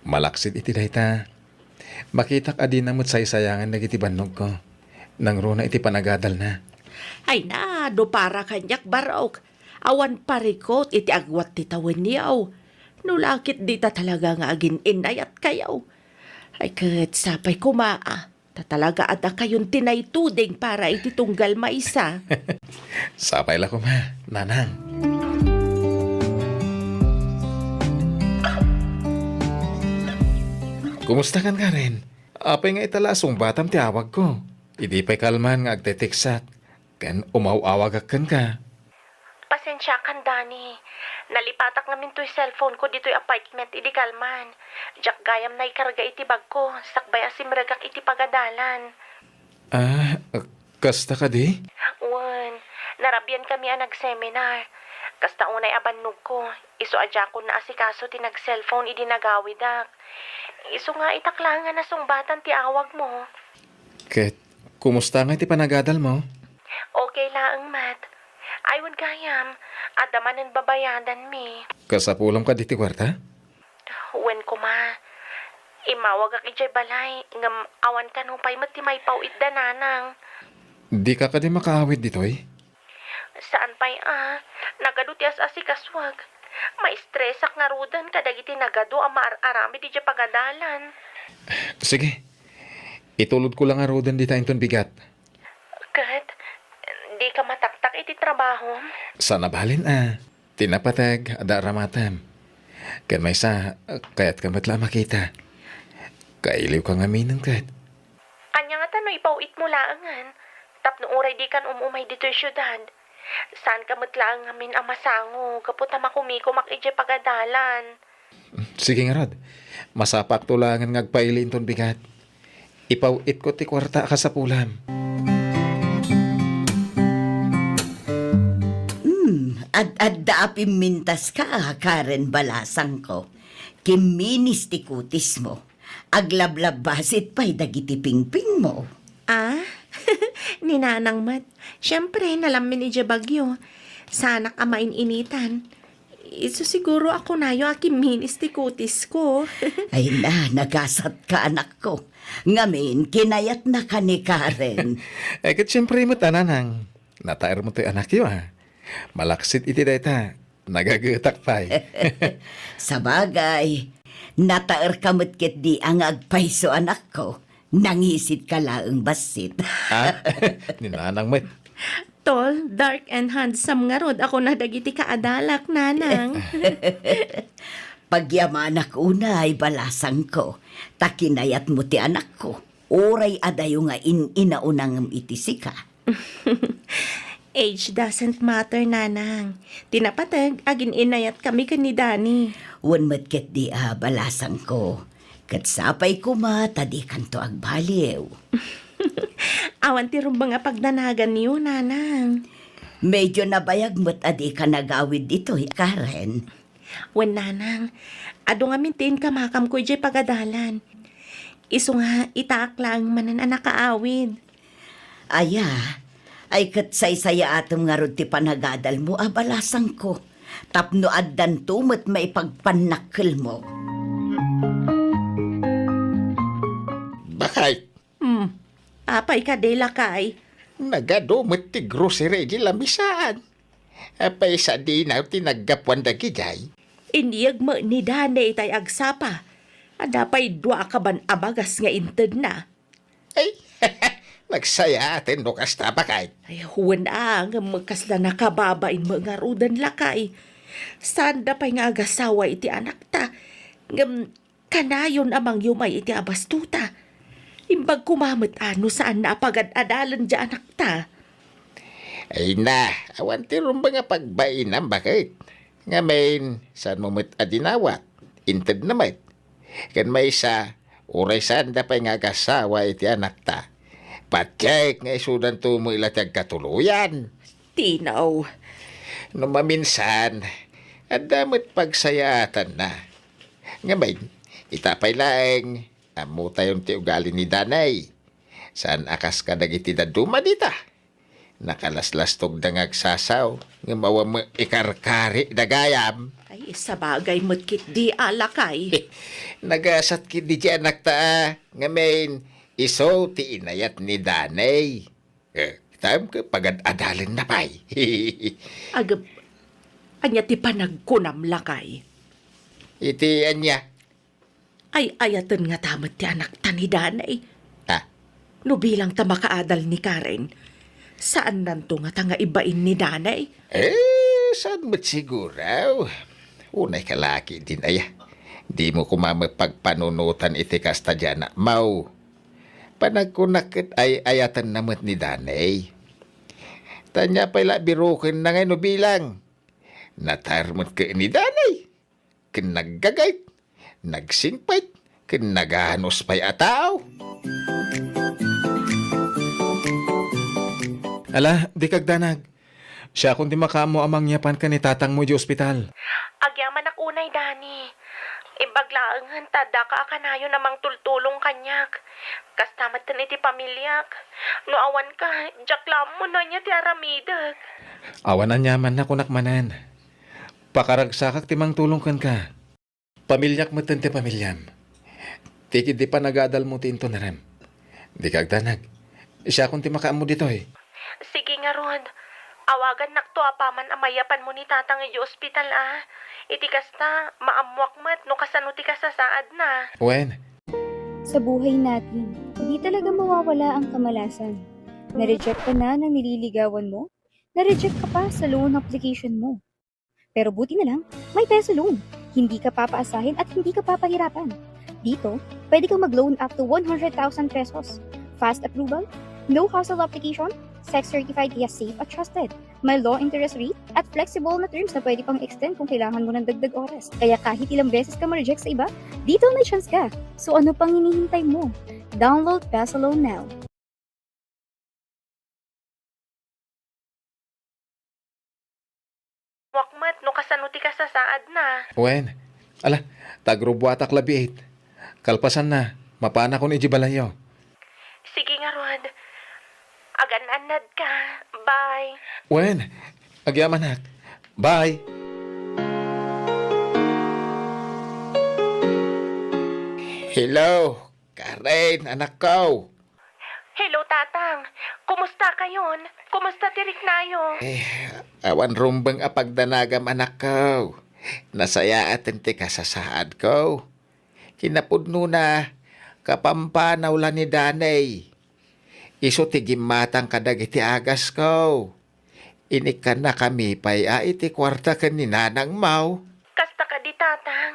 Malaksid iti dayta, makitak a dina met saysayangan dagiti bannogko, nangruna iti panagadalna. Ay na, no para kaniak, Barok, awan parikut iti agwat ti tawenyo. No la ket dita talaga nga agin-innayatkayo. Ay ket sapay koma a, ta talaga a dakayon ti naituding para iti tunggal maysa. Sapay la koma, nanang. Kumusta kan, Karen? Apay nga ita la a sungbatam ti awagko? Idi pay kalman nga agteteksak, ken umaw-awagak kenka. Pasensiakan, Dani. Nalipatak ngamin toy cellphone ko ditoy apartment idi kalman. Diak gayam naikarga iti bagko, sakbay a simrekak iti pagadalan. Ah, kasta kadi? Wen, narabian kami a nag-seminar. Kasta unay a bannogko, isu a diakon naasikaso ti nag-cellphone idi nagawidak. Isu nga itak laeng a nasungbatan ti awagmo. Ket, kumusta nga iti panagadalmo? Okay laeng met. Ay, wen gayam, adda manen babayadanmi. Kasapulam kadi ti kuarta? Wen koma. Immawagak idiay balay, ngem awan kano pay met ti maipaw-itda, nanang. Dika kadi makaawid ditoy? Saan pay a, nagadu ti as-asikasuak. Maistresak ngaruden kadagiti nagadu a maar-aramid idiay pagadalan. Sige, itulodko la ngaruden dita inton bigat. Ket, dika mataktak iti trabahom? Saan a bale a. Ti napateg, adda aramatem. Ken maysa, kayatka met la a makita. Kailiwka ngaminen ket. Ania ngata no ipaw-itmo laengen? Tapno uray dikan um-umay ditoy siudad. Saanka met laeng ngamin a masango gapu ta makumikomak idiay pagadalan. Sige ngarud, masapakto laengen nga agpaili inton bigat. Ipaw-itko ti kuarta a kasapulam. Hmm, ad-adda a pimmintaska, Karen balasangko. Kimminis ti kutismo. Aglablabbasit pay dagiti pingpingmo. Ah? Ni nanang met. Siempre, nalammin idiay bagyo. Saanak a main-initan. Isu siguro a kunayo a kimminis ti kutisko. Ay na, nagasatka, anakko. Ngamin, kinayatnaka ni Karen. Eh, ket siempre met a, nanang. Nataermo toy anakyo, a. Malaksid iti dayta, nagagetak pay. Sabagay, nataerka met ketdi a nga agpayso, anakko. Nangisit ka laeng bassit. Ah, ni nanang met. Tall, dark, and handsome ngarud a kuna dagiti kaadalak, nanang. Pagyamanak unay, balasangko, ta kinayatmo ti anakko. Uray adayo nga in-inaunangem iti sika. Age doesn't matter, nanang. Ti napateg, agin-inayatkami ken ni Danny. Wen met ketdi a, balasangko. Ket sapay koma ta dikanto agbaliw. Awan ti rumbeng a pagdanaganyo, nanang. Medyo nabayag met a dika nagawid ditoy, Karen. Wen, nanang, adu ngamin ti inkamakamko idiay pagadalan. Isu nga, itaak laeng manen a nakaawid. Aya, ay ket saysayaatem ngarud ti panagadalmo a balasangko, tapno addanto met maipagpannakkelmo. Bakay. Hmm. Apay kadi, lakay? Nagadu met ti grocery di lamisaan. Apay sadino ti naggapuan dagidiay? Inyeg met ni Dani itay agsapa. Adda pay dua a kaban a bagas nga intedna. Ay, nagsayaaten no kasta, bakay. Ay, wen a, ngem kasla nakababain met ngaruden, lakay. Saanda pay nga agasawa iti anakta. Ngem kanayon a mangyumay iti abastota. Imbag koma met a no saanna a pagad-adalen diay anakta. Ay na, awan ti rumbeng a pagbainam, baket. Ngamin, saanmo met a dinawat? Intedna met. Ken maysa, uray saanda pay nga agasawa iti anakta, patiek nga isudanto met la ti agkatuloyan. Tinaw. No maminsan, adda met pagsayaatanna. Ngamin, ita pay laeng, ammotayon ti ugali ni Danay. Saan a kas kadagiti dadduma dita. Nakalaslastogda nga agsasaw, ngem awan met ikarkarida gayam. Ay, sabagay met ketdi a, lakay. Nagasat ketdi ti anakta a, ngamin, isu ti inayat ni Danay. Eh, kitaem ket pagad-adalenna pay. Agep, ania ti panagkunam, lakay? Iti ania? Ay-ayaten ngata met ti anakta ni Danay. Ah? No bilang ta makaadal ni Karen, saannanto ngata nga ibain ni Danay? Eh, saan met siguro? Unay ka la ketdin aya. Dimo koma met pagpanunotan iti kasta diay anakmo. Panagkunak ket ay-ayatenna met ni Danay. Ta ania pay la birokenna ngay no bilang? Natar met ket ni Danay. Ken naggagayt, nagsingpet, ken naganus pay a tao. Ala, dika agdanag. Siakon ti makaammo a mangyapan ken ni tatangmo idiay ospital. Agyamanak unay, Dani. Imbag laengen ta addaka a kanayon a mangtultulong kaniak. Kasta metten iti pamiliak. No awanka, diak la ammo no ania ti aramidek. Awan aniamanna, kunak manen. Pakaragsakak ti mangtulong kenka. Pamiliak metten ti pamiliam. Ti ketdi panagadalmo ti inton rem. Dika agdanag. Siakon ti makaammo ditoy. Sige ngarud. Awagannakto apaman a mayapanmo ni Tatang idiay ospital a. Iti kasta, maammoak met no kasano ti kasasaadna. Wen. Sa buhay natin, hindi talaga mawawala ang kamalasan. Na-reject ka na ng nililigawan mo, na-reject ka pa sa loan application mo. Pero buti na lang, may Peso Loan. Hindi ka papaasahin at hindi ka papahirapan. Dito, pwede kang mag-loan up to one hundred thousand pesos. Fast approval, no hassle application, SEC certified kaya safe at trusted. May low interest rate at flexible na terms na pwede pang extend kung kailangan mo ng dagdag oras. Kaya kahit ilang beses ka ma-reject sa iba, dito may chance ka. So ano pang hinihintay mo? Download Peso Loan now. Wakmet no kasano ti kasasaadna. Wen, ala, ta agrubbuatak labiit. Kalpasanna, mapanakon idiay balayyo. Sige ngarud. Agan-annadka. Bye. Wen, agyamanak. Bye. Hello, Karen, anakko. Hello, Tatang. Kumusta kayon? Kumusta ti riknayo? Eh, awan rumbeng a pagdanagam, anakko. Nasayaaten ti kasasaadko. Kinapudnona, kapampanaw la ni Danay. Isu ti gimmatang kadagiti agasko. Inikkannakami pay a iti kuarta ken ni nanangmo. Kasta kadi, Tatang.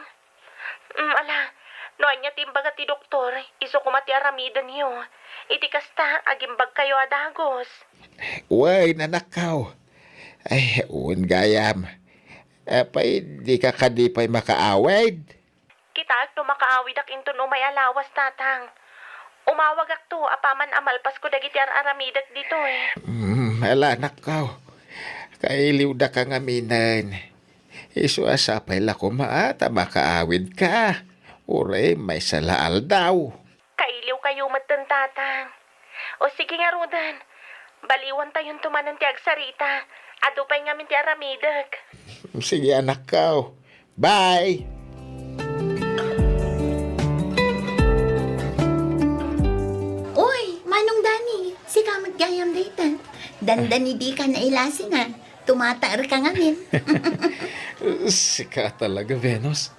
Mm, ala, no ania ti imbaga ti doktor, isu koma ti aramidenyo. Iti kasta, agimbagkayo a dagus. Wen, anakko. Ay, wen gayam. Apay, dika kadi pay makaawid? Kitaek no makaawidak inton umay a lawas, Tatang. Umawagakto apaman a malpasko dagiti ar-aramidek ditoy. Mm, ala, anakko. Kailiwdaka ngaminen. Isu a sapay la koma a ta makaawidka. Uray maysa la aldaw. Kailiwkayo metten, Tatang. O sige ngaruden, Baliwantayonto manen ti agsarita. Adu pay ngamin ti aramidek. Sige, anakko. Bye! Uy, Manong Dani, sika met gayam dayta. Dandani dika nailasing a. Tumataer ka ngamin. Sika talaga, Venus.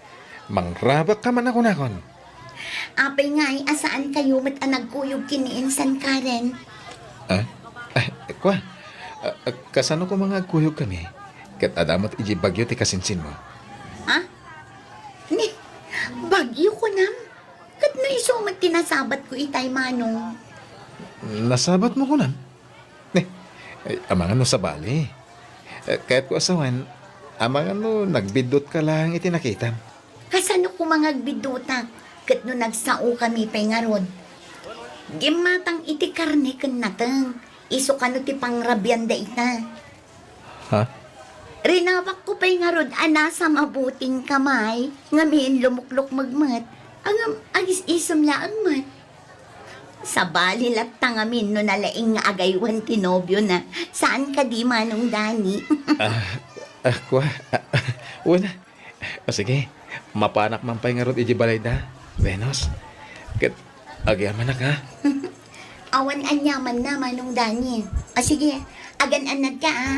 Mangrabak ka man a kunakon. Apay ngay a saan kayo met a nagkuyog ken ni Insan Karen? Ah? Ah, kua? Ah, ah, kasano koma nga agkuyogkami? Ket adda met idiay bagyo ti kasinsinmo? Ha? Ni, bagyo kunam? Ket no isu met ti nasabatko itay, Manong? Nasabatmo kunam? Ni, ay, amangan no sabali. Eh, kayatko a sawen, amangan no nagbiddutka laeng iti nakitam. Kasano koma nga agbiddutak? Ket no nagsaokami pay ngarud? Gimmatang iti karne ken nateng, isu kano ti pangrabianda ita. Ha? Rinawakko pay ngarud a nasa mabuting kamay, ngamin lumuklukmeg met, ngem agis-isem laeng met. Sabali latta ngamin no nalaing nga agaywan ti nobiona. Saan kadi, Manong Dani? Ah, ah, kua? Ah, ah, wen. O sige, mapanak man pay ngarud idiay balayda, Venus. Ket agyamanak, ha? Awan aniamanna, Manong Dani. O sige, agan-annadka, ha?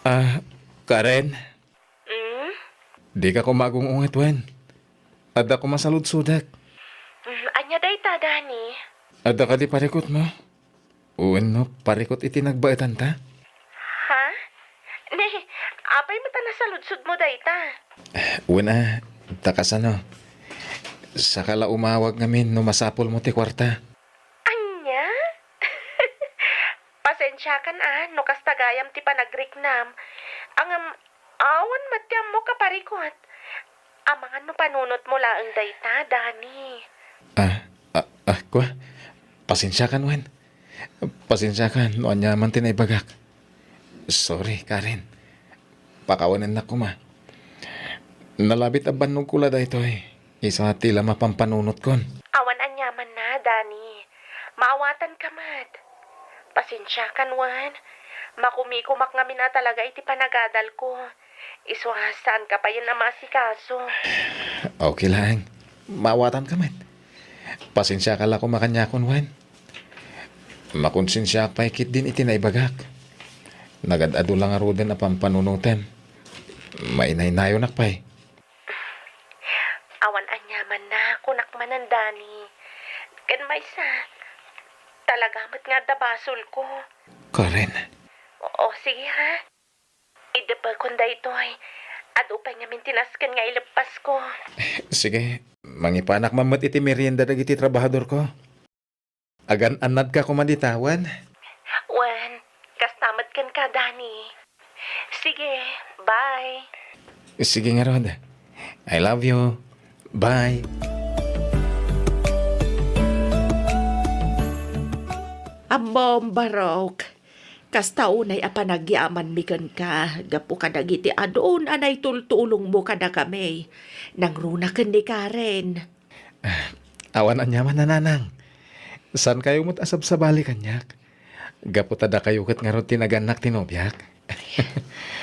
Ah, Karen? Mm? Dika koma agung-unget wen. Adda koma saludsodek. Mm, ania dayta, Dani? Adda kadi parikutmo? Wenno parikut iti nagbaetanta? Ha? Ni, apay met a nasaludsodmo dayta? Wen a, ta kasano? Saka la umawag ngamin no masapulmo ti kuarta. Ania? Pasensiakan a no kasta gayam ti panagriknam. Ngem awan met ti ammok a parikut. Amangan no panunotmo laeng dayta, Dani. Ah, ah, ah, kua? Pasensiakan wen. Pasensiakan no aniaman ti naibagak. Sorry, Karen. Pakawanennak koma. Nalabit a bannogko la daytoy. Isu ti la mapampanunotko. Awan aniamanna, Dani. Maawatanka met. Pasensiakan wen. Makumikumak ngamin a talaga iti panagadalko. Isu a saanka payen a maasikaso. Okay laeng. Maawatanka met. Pasensiaka la koma kaniakon wen. Makonsensiaak pay ketdin iti naibagak. Nagad-adu la ngaruden a pampanunotem. Mainaynayonak pay. Awan aniamanna, kunak manen, Dani. Ken maysa, talaga met nga adda basolko. Karen. O, sige ha. Idepekon daytoy. Adu pay ngamin ti nasken nga ileppasko. Sige, mangipanak man met iti merienda dagiti trabahadorko. Agan-annadka koma dita, wen? Wen, kasta met kenka, Dani. Sige, bye. Sige ngarud. I love you. Bye. Ammom, Barok, kasta unay a panagyamanmi kenka gapu kadagiti adun a naitultulongmo kadakami. Nangruna ken ni Karen. Ah, awan aniaman, nanang. Saankayo met a sabsabali kaniak? Gapu ta dakayo ket ngarud ti nagannak ti nobiak.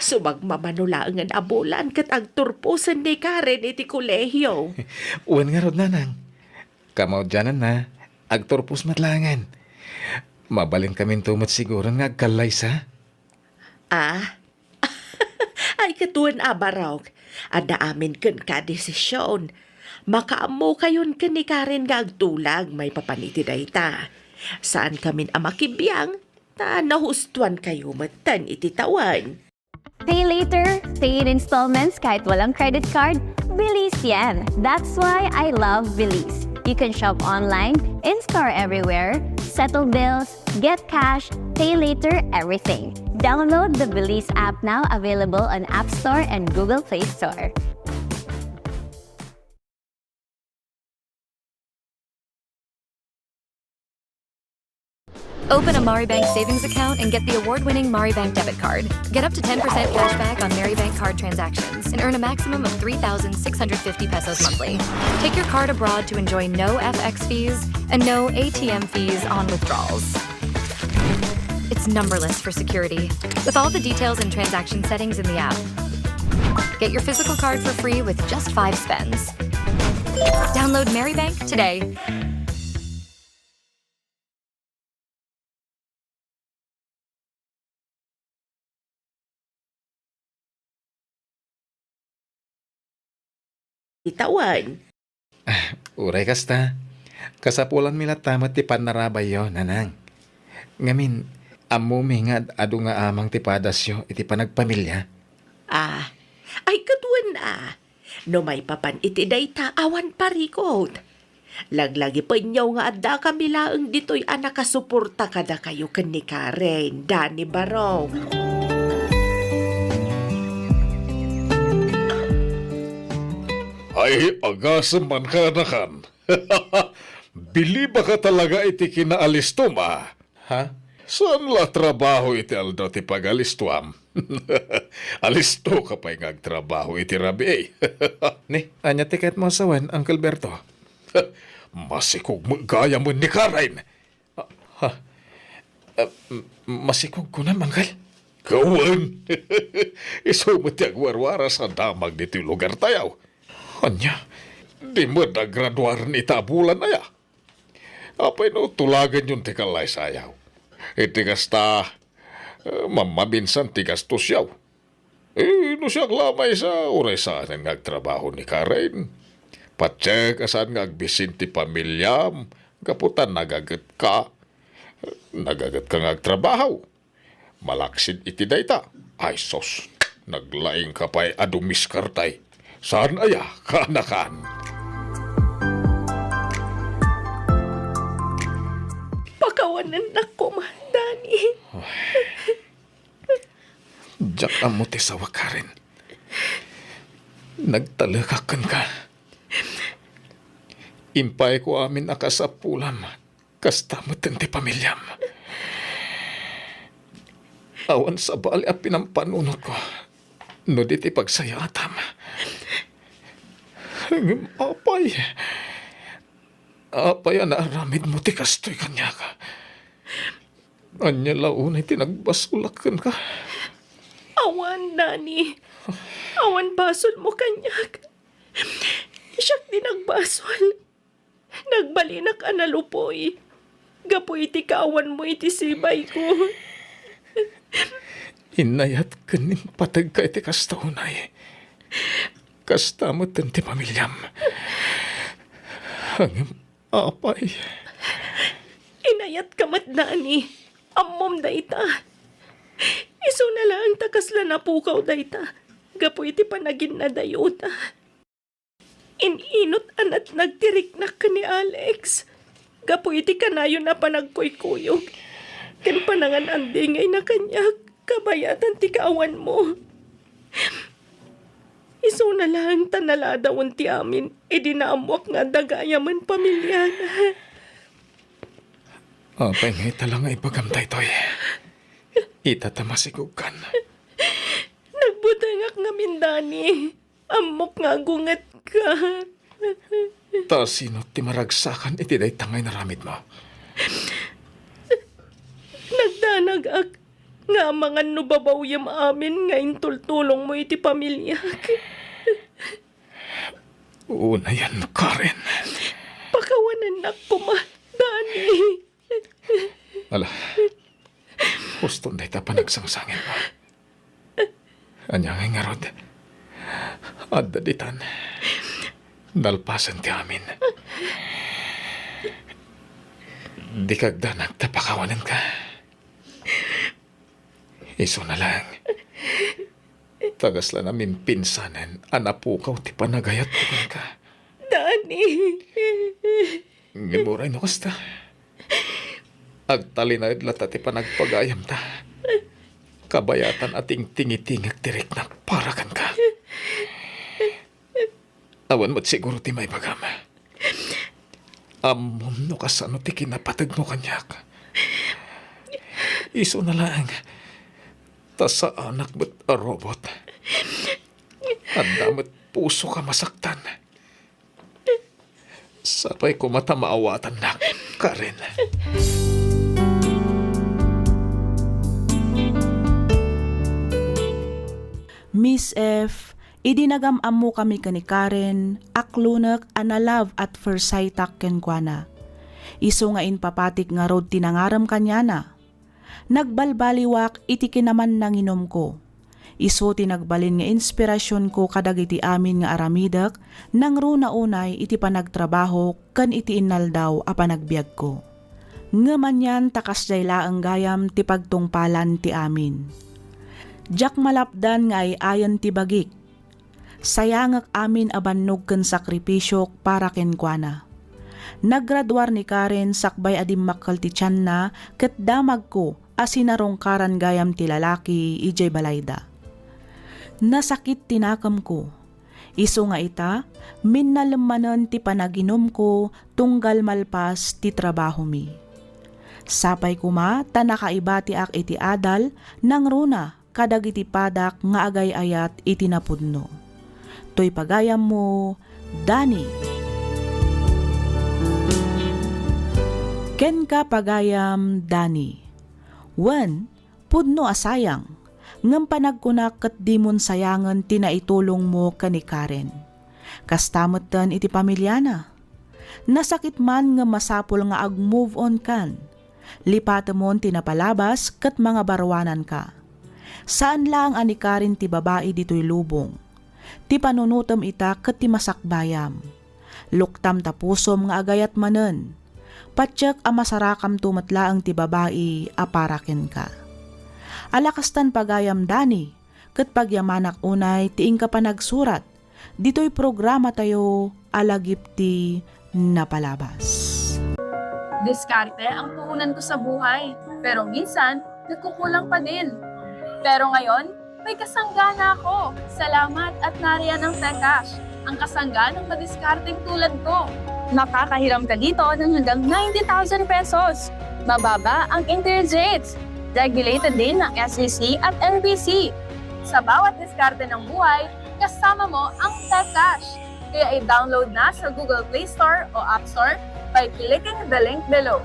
Sumagmamano laengen a bulan ket agturposen ni Karen iti kolehio. Wen ngarud, nanang. Kamaudiananna, agturpos met laengen. Mabalinkaminto met siguron nga agkallaysa. Ah? Ay, ket wen a, Barok, adda amin kenka a desisyon. Makaammokayon ken ni Karen nga agtulag maipapan iti dayta. Saankamin a makibiang, ta nahustoankayo metten iti tawen. Pay later, pay in installments kahit walang credit card, Belize yan. That's why I love Belize. You can shop online, in-store everywhere, settle bills, get cash, pay later, everything. Download the Belize app now, available on App Store and Google Play Store. Open a Maribank savings account and get the award-winning Maribank debit card. Get up to ten percent cash back on Maribank card transactions and earn a maximum of three thousand six hundred fifty pesos monthly. Take your card abroad to enjoy no F X fees and no A T M fees on withdrawals. It's numberless for security, with all the details and transaction settings in the app. Get your physical card for free with just five spends. Download Maribank today. Itawan. Uray kasta, kasapulanmi latta met ti pannarabayyo, nanang. Ngamin, ammomi nga ad-, adu nga amang ti padasyo iti panagpamilia. Ah, ay, kaduan a. No maipapan iti dayta, awan parikut. Laglagipenyo nga addakami laeng ditoy a nakasuporta kadakayo ken ni Karen, Dani Barong. Ay, agasem man, kanakan. Bilibaka talaga iti kinaalistom a. Ha? Saan la trabaho iti aldaw ti pagalistuam? Alistoka pay nga agtrabaho iti rabii. Ni, ania ti kayatmo a sawen, Uncle Berto? Masikog met gayam ni Karen. Ah, ha? Ah, m-, masikog kunam, Uncle? Kawen. Isu met ti agwarwaras a damag ditoy lugartayo. Ania? Di met agraduaren ita a bulan aya. Apay no tulaganyon ti kallaysayaw? Iti kasta, eh, mammaminsan ti gastosyaw. Eh, no siak la maysa, uray saanen nga agtrabaho ni Karen. Patiek a saan nga agbisin ti pamiliam, gapu ta nagagetka. Nagagetka nga agtrabaho. Malaksid iti dayta, ay sus, naglaingka pay a dumiskarte. Saan aya, kaanakan? Pakawanennak koma, Dani. Diak ammo ti sawak, Karen. Nagtalekak kenka. Impayko amin a kasapulam. Kasta met ti pamiliam. Awan sabali a pinampanunotko no di ti pagsayaatam. Ngem apay, apay a naaramidmo ti kastoy kaniak? Ania la unay ti nagbasolak kenka? Awan, Dani. Awan basolmo kaniak. Siak ti nagbasol. Nagbalinak a nalupoy gapu iti kaawanmo iti sibayko. Inayat ken impategka iti kasta unay. Kasta met ti pamiliam. Ngem apay? Inayatka met, Dani. Ammom dayta. Isuna laeng ta kasla napukaw dayta gapu iti panaginnadayota. In-inut a natnag ti riknak ken ni Alex gapu iti kanayon a panagkuykuyog ken panangan-andingayna kaniak kabayatan ti kaawanmo. Isuna laeng ta naladawen ti amin idi naammoak nga adda gayamen pamiliana. Apay nga ita la nga ibagam daytoy? Ita ta masikogkan. Nagbutengak ngamin, Dani. Ammok nga agungetka. Ta sino ti maragsakan iti dayta nga inaramidmo? Nagdanagak nga amangan no babawyem amin nga intultulongmo iti pamiliak. Unayen, Karen. Pakawanennak koma, Dani. Ala, huston dayta panagsangsangitmo. Ania ngay ngarud? Adda ditan. Nalpasen ti amin. Dika agdanag ta pakawanenka. Isuna laeng. Ta kasla namimpinsanen a napukaw ti panagayatko kenka. Dani. Ngem uray no kasta, agtalinaed latta ti panagpagayamta. Kabayatan a tingtingitingek ti riknak para kenka. Awan met siguro ti maibagam. Ammom no kasano ti kinapategmo kaniak. Isuna laeng ta saanak met a robot. Adda met pusok a masaktan. Sapay koma ta maawatannak, Karen. Miss F, idi nagam-ammokami ken ni Karen, aklonek a na-love at first sightak kenkuana. Isu nga impapatik ngarud ti nangarem kaniana. Nagbalbaliwak iti kinamannanginomko. Isu ti nagbalin nga inspirasionko kadagiti amin nga aramidek, nangruna unay iti panagtrabahok ken iti inaldaw a panagbiagko. Ngem anian ta kasdiay laeng gayam ti pagtungpalan ti amin. Diak malapdan nga ay-ayen ti bagik. Sayangek amin a bannog ken sakripisiok para kenkuana. Nagraduar ni Karen sakbay a dimmakkel ti tianna ket damagko a sinarungkaran gayam ti lalaki idiay balayda. Nasakit ti nakemko. Isu nga ita, minnalem manen ti panaginumko tunggal malpas ti trabahomi. Sapay koma ta nakaibatiak iti adal nangruna kadagiti padak nga agay-ayat iti napudno. Toy pagayammo, Dani. Kenka pagayam, Dani. Wen, pudno a sayang, ngem panagkunak ket dimon sayangen ti naitulongmo ken ni Karen. Kasta metten iti pamiliana. Nasakit man ngem masapul nga ag-move on kan. Lipatemon ti napalabas ket mangabaruananka. Saan laeng a ni Karen ti babai ditoy lubong. Ti panunotem ita ket ti masakbayam. Luktam ta pusom nga agayat manen. Patiek a masarakamto met laeng ti babai a para kenka. Ala kastan pagayam Dani, ket pagyamanak unay ti inka panagsurat ditoy programatayo a lagip ti napalabas. Diskarte ang puhunan ko sa buhay, pero minsan nagkukulang pa din. Pero ngayon, may kasanggana ako. Salamat at nariyan ang Tekash, ang kasangga ng madiskarteng tulad ko. Makakahiram ka dito ng hanggang ninety thousand pesos. Mababa ang interest rates. Regulated din ng S E C at N B C. Sa bawat diskarte ng buhay, kasama mo ang Tech Cash. Kaya i-download na sa Google Play Store o App Store by clicking the link below.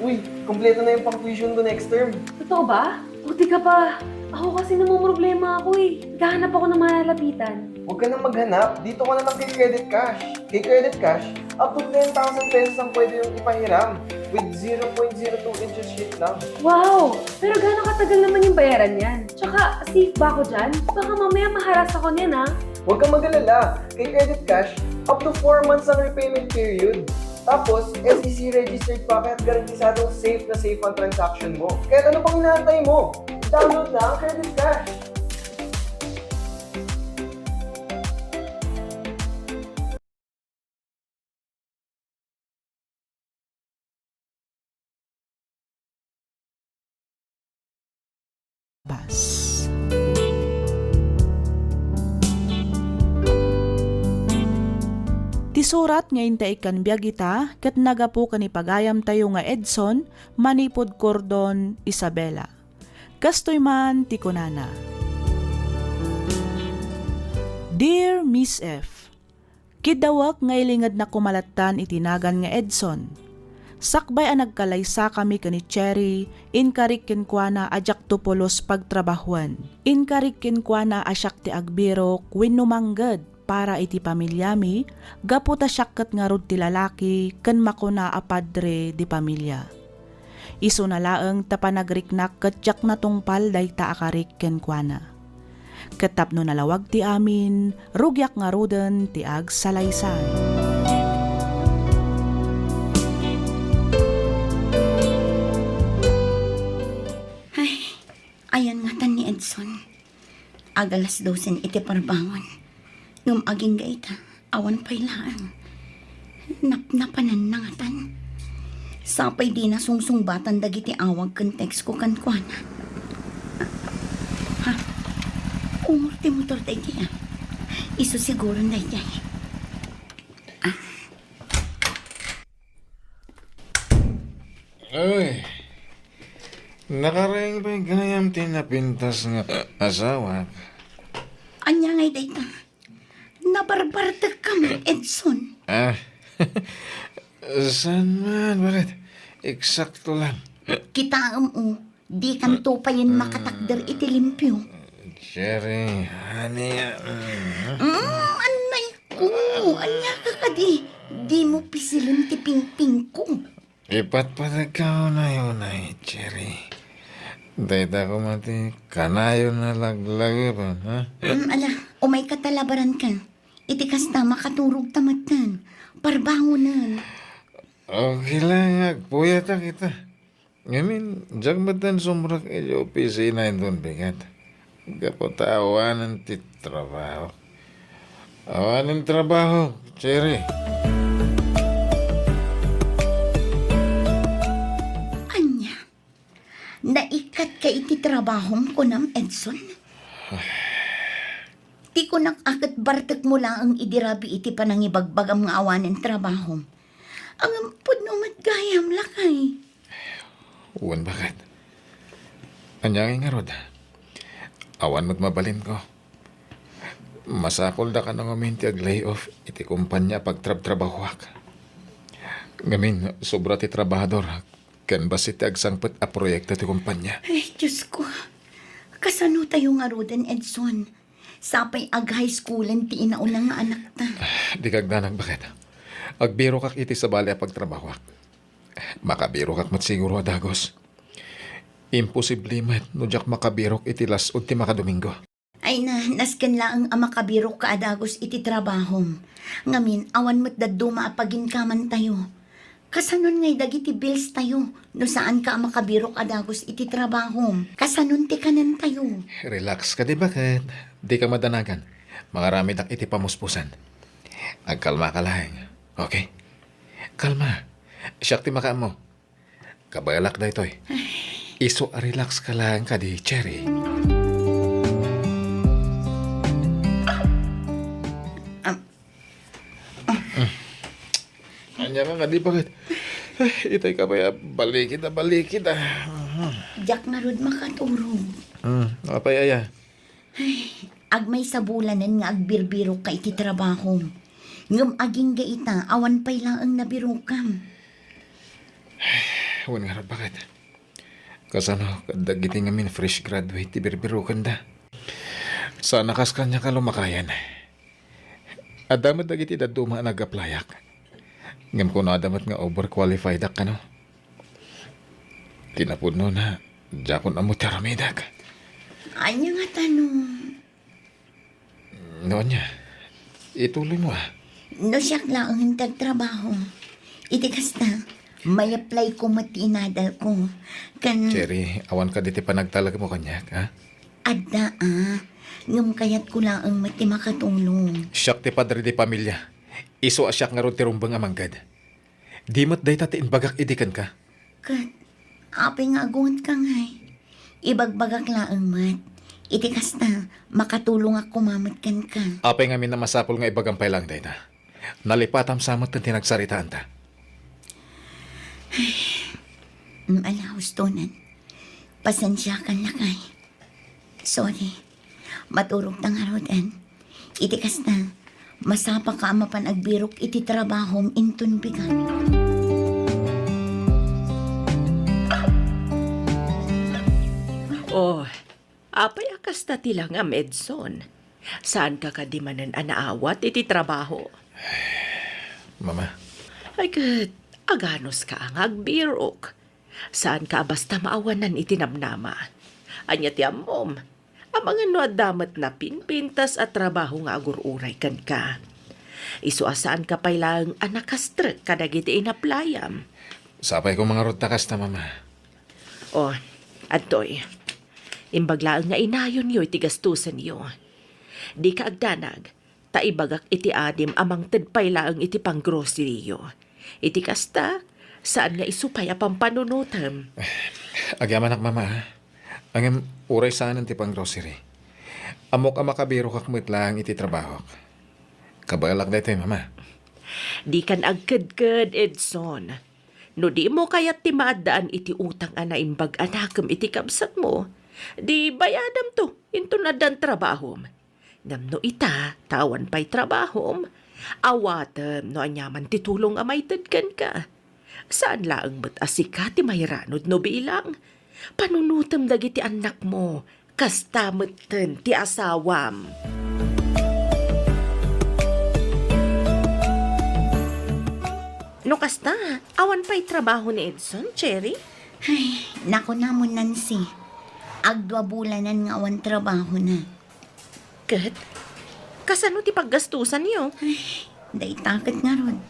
Uy, kompleto na yung pang-tuition ko next term. Totoo ba? Buti ka pa. Ako kasi namomroblema ako eh. Naghahanap ako ng malalapitan. Huwag ka nang maghanap. Dito ka na lang kay Credit Cash. Kay Credit Cash, up to ten thousand pesos ang pwede yung ipahiram with zero point zero two interest rate lang. Wow! Pero gaano katagal naman yung bayaran yan? Tsaka, safe ba ako dyan? Baka mamaya maharas ako niyan, ah. Huwag kang mag-alala. Kay Credit Cash, up to four months ang repayment period. Tapos, S E C registered pa, kaya garantisadong safe na safe ang transaction mo. Kaya ano pang inaantay mo? Download na ang Credit Cash. Bas. Ti surat nga intaikkan biag ita ket nagapu ken ni pagayamtayo nga Edson manipud Cordon, Isabela. Kastoy man ti kunana, Dear Miss F, Kiddawek nga ilingednak koma lattan iti nagan nga Edson. Sakbay a nagkalaysakami ken ni Cherry, inkarik kenkuana a diakto pulos pagtrabahoen. Inkarik kenkuana a siak ti agbirok wenno mangged para iti pamiliami, gapu ta siak ket ngarud ti lalaki ken makuna a padre di pamilia. Isuna laeng ta panagriknak ket diak natungpal dayta a karik kenkuana. Ket tapno nalawag ti amin, rugiak ngaruden ti agsalaysay. Ay, ayan ngatan ni Edson. Ag alas dosen iti parbangon. Ngem agingga ita, awan pay laeng. Napnapananna ngatan. Sapay dina sungsungbatan dagiti awag ken text ko kenkuana. Umor ti motor daydi, ah. Isu siguron daydi. Uy, nakareng pay gayam ti napintas nga asawak. Ania ngay dayta? Nabarbartek ka met, Edson. Ah, saan man? Bakit? Eksakto lang. Kitaem, o, dikanto payen makatakder iti limpio. Cherry, honey, ah, mm. Mm, anay ko, ania ka kadi? Dimo pisilen ti pingpingko. Ipatpateg ka unay-unay, Cherry. Dayta koma ti kanayon a laglagipen, ha? Mm, ala, umay ka ta labaran ka. Iti kasta, makaturog ta metten. Parbangonen. Okay lang, agpuyatak ita. Ngamin, diak metten sumrek iti opisina inton bigat. Gapu ta awanen ti trabaho. Awanen trabaho, Cherry. Ania? Naikkat ka iti trabahom, kunam, Edson? Ti kunak a ket bartekmo laeng idi rabii ti panangibagbagam nga awanen trabahom. Ngem pudno met gayam, lakay. Wen, baket. Ania ngay ngarud? Awan met mabalinko. Masapulda kano ngamin ti ag-layoff iti kompania a pagtrabtrabahoak. Ngamin, sobra ti trabahador ken bassit ti agsangpet a proyekto ti kompania. Ay, Diyos ko. Kasano tayo ngaruden, Edson? Sapay ag-high schoolen ti inauna nga anakta. Dika agdanag, baket. Agbirokak iti sabali a pagtrabahoak. Makabirokak met siguro a dagus. Imposible met no diak makabirok iti las-ud ti makadomingo. Ay na, nasken laeng a makabirok ka a dagus iti trabahom. Ngamin, awan met dadduma a paginkaman tayo. Kasanon ngay dagiti bills tayo no saan ka a makabirok a dagus iti trabahom? Kasanon ti kanen tayo? Relax ka, di baket? Di ka madanagan. Mangaramidak iti pamuspusan. Agkalma ka laeng. Okay? Kalma. Siak ti makaammo. Kabaelak daytoy. Isu a relax ka laeng kadi, Cherry. Am- Ania ka kadi, baket? Itay ka pay a balikid a balikid, ah. Diak ngarud makaturog. Hmm, apay aya? Ay, agmaysa bulanen nga agbirbirok ka iti trabahom. Ngem agingga ita, awan pay laeng nabirokam. Wen ngarud, baket? Kasano kadagiti ngamin fresh graduate ti birbirokenda? Saan a kas kaniak a lumakayen. Adda met dagiti dadduma a nag-applyak. Ngem kunada met nga overqualified-ak kano. Ti napudnona, diakon ammo ti aramidek. Ania ngata no? No ania? Ituloy mo, ah. No siak laengen ti agtrabaho. Iti kasta, may-apply ko met ti inadal ko. Ken Cherry, awan kadi ti panagtalek mo kaniak, ha? Adda, ah. Ngem kayatko laeng met ti makatulong. Siak ti padre di pamilia. Isu a siak ngarud ti rumbeng a mangged. Di met dayta ti imbagak idi kenka. Ket, apay nga agungetka ngay? Ibagbagak laeng met. Iti kasta, makatulongak koma met kenka. Apay ngamin a masapul nga ibagam pay laeng dayta? Nalipatam sa met ti nagsaritaanta. Mm, ala, hustonen. Pasensiakan, lakay. Sorry. Maturogta ngaruden. Iti kasta, masapaka a mapan agbirok iti trabahom inton bigat. Oh, apay a kasta ti langam, Edson? Saanka kadi manen a naawat iti trabaho? Mama. Ay ket, aganuska nga agbirok. Saanka a basta maawanan iti namnama. Ania ti ammom? Amangan no adda met napinpintas a trabaho nga agur-uray kenka. Isu a saanka pay laeng a nakastrek kadagiti inaplayam. Sapay koma ngarud ta kasta, Mama. Oh, adtoy. Imbag laeng nga inayonyo iti gastusenyo. Dika agdanag, ta ibagak iti adim a mangted pay laeng iti panggroceryyo. Iti kasta, saan nga isu pay a pampanunotem. Agyamanak, Mama, ha? Ngem uray saanen ti panggrocery. Ammok a makabirokak met laeng iti trabahok. Kabaelak daytoy, Mama. Dikan agkedked, Edson. No dimo kayat ti maaddaan iti utang a naimbag a nakem iti kabsatmo, di bayadamto inton addan trabahom. Ngem no ita, ta awan pay trabahom, awatem no aniaman ti tulong a maited kenka. Saan laeng met a sika ti mairanod no bilang. Panunotem dagiti annakmo, kasta metten ti asawam. No kasta, awan pay trabaho ni Edson, Cherry? Ay, nakunamon, Nancy. Agdua bulanen nga awan trabahona. Ket, kasano ti paggastusanyo? Ay, dayta ket ngarud.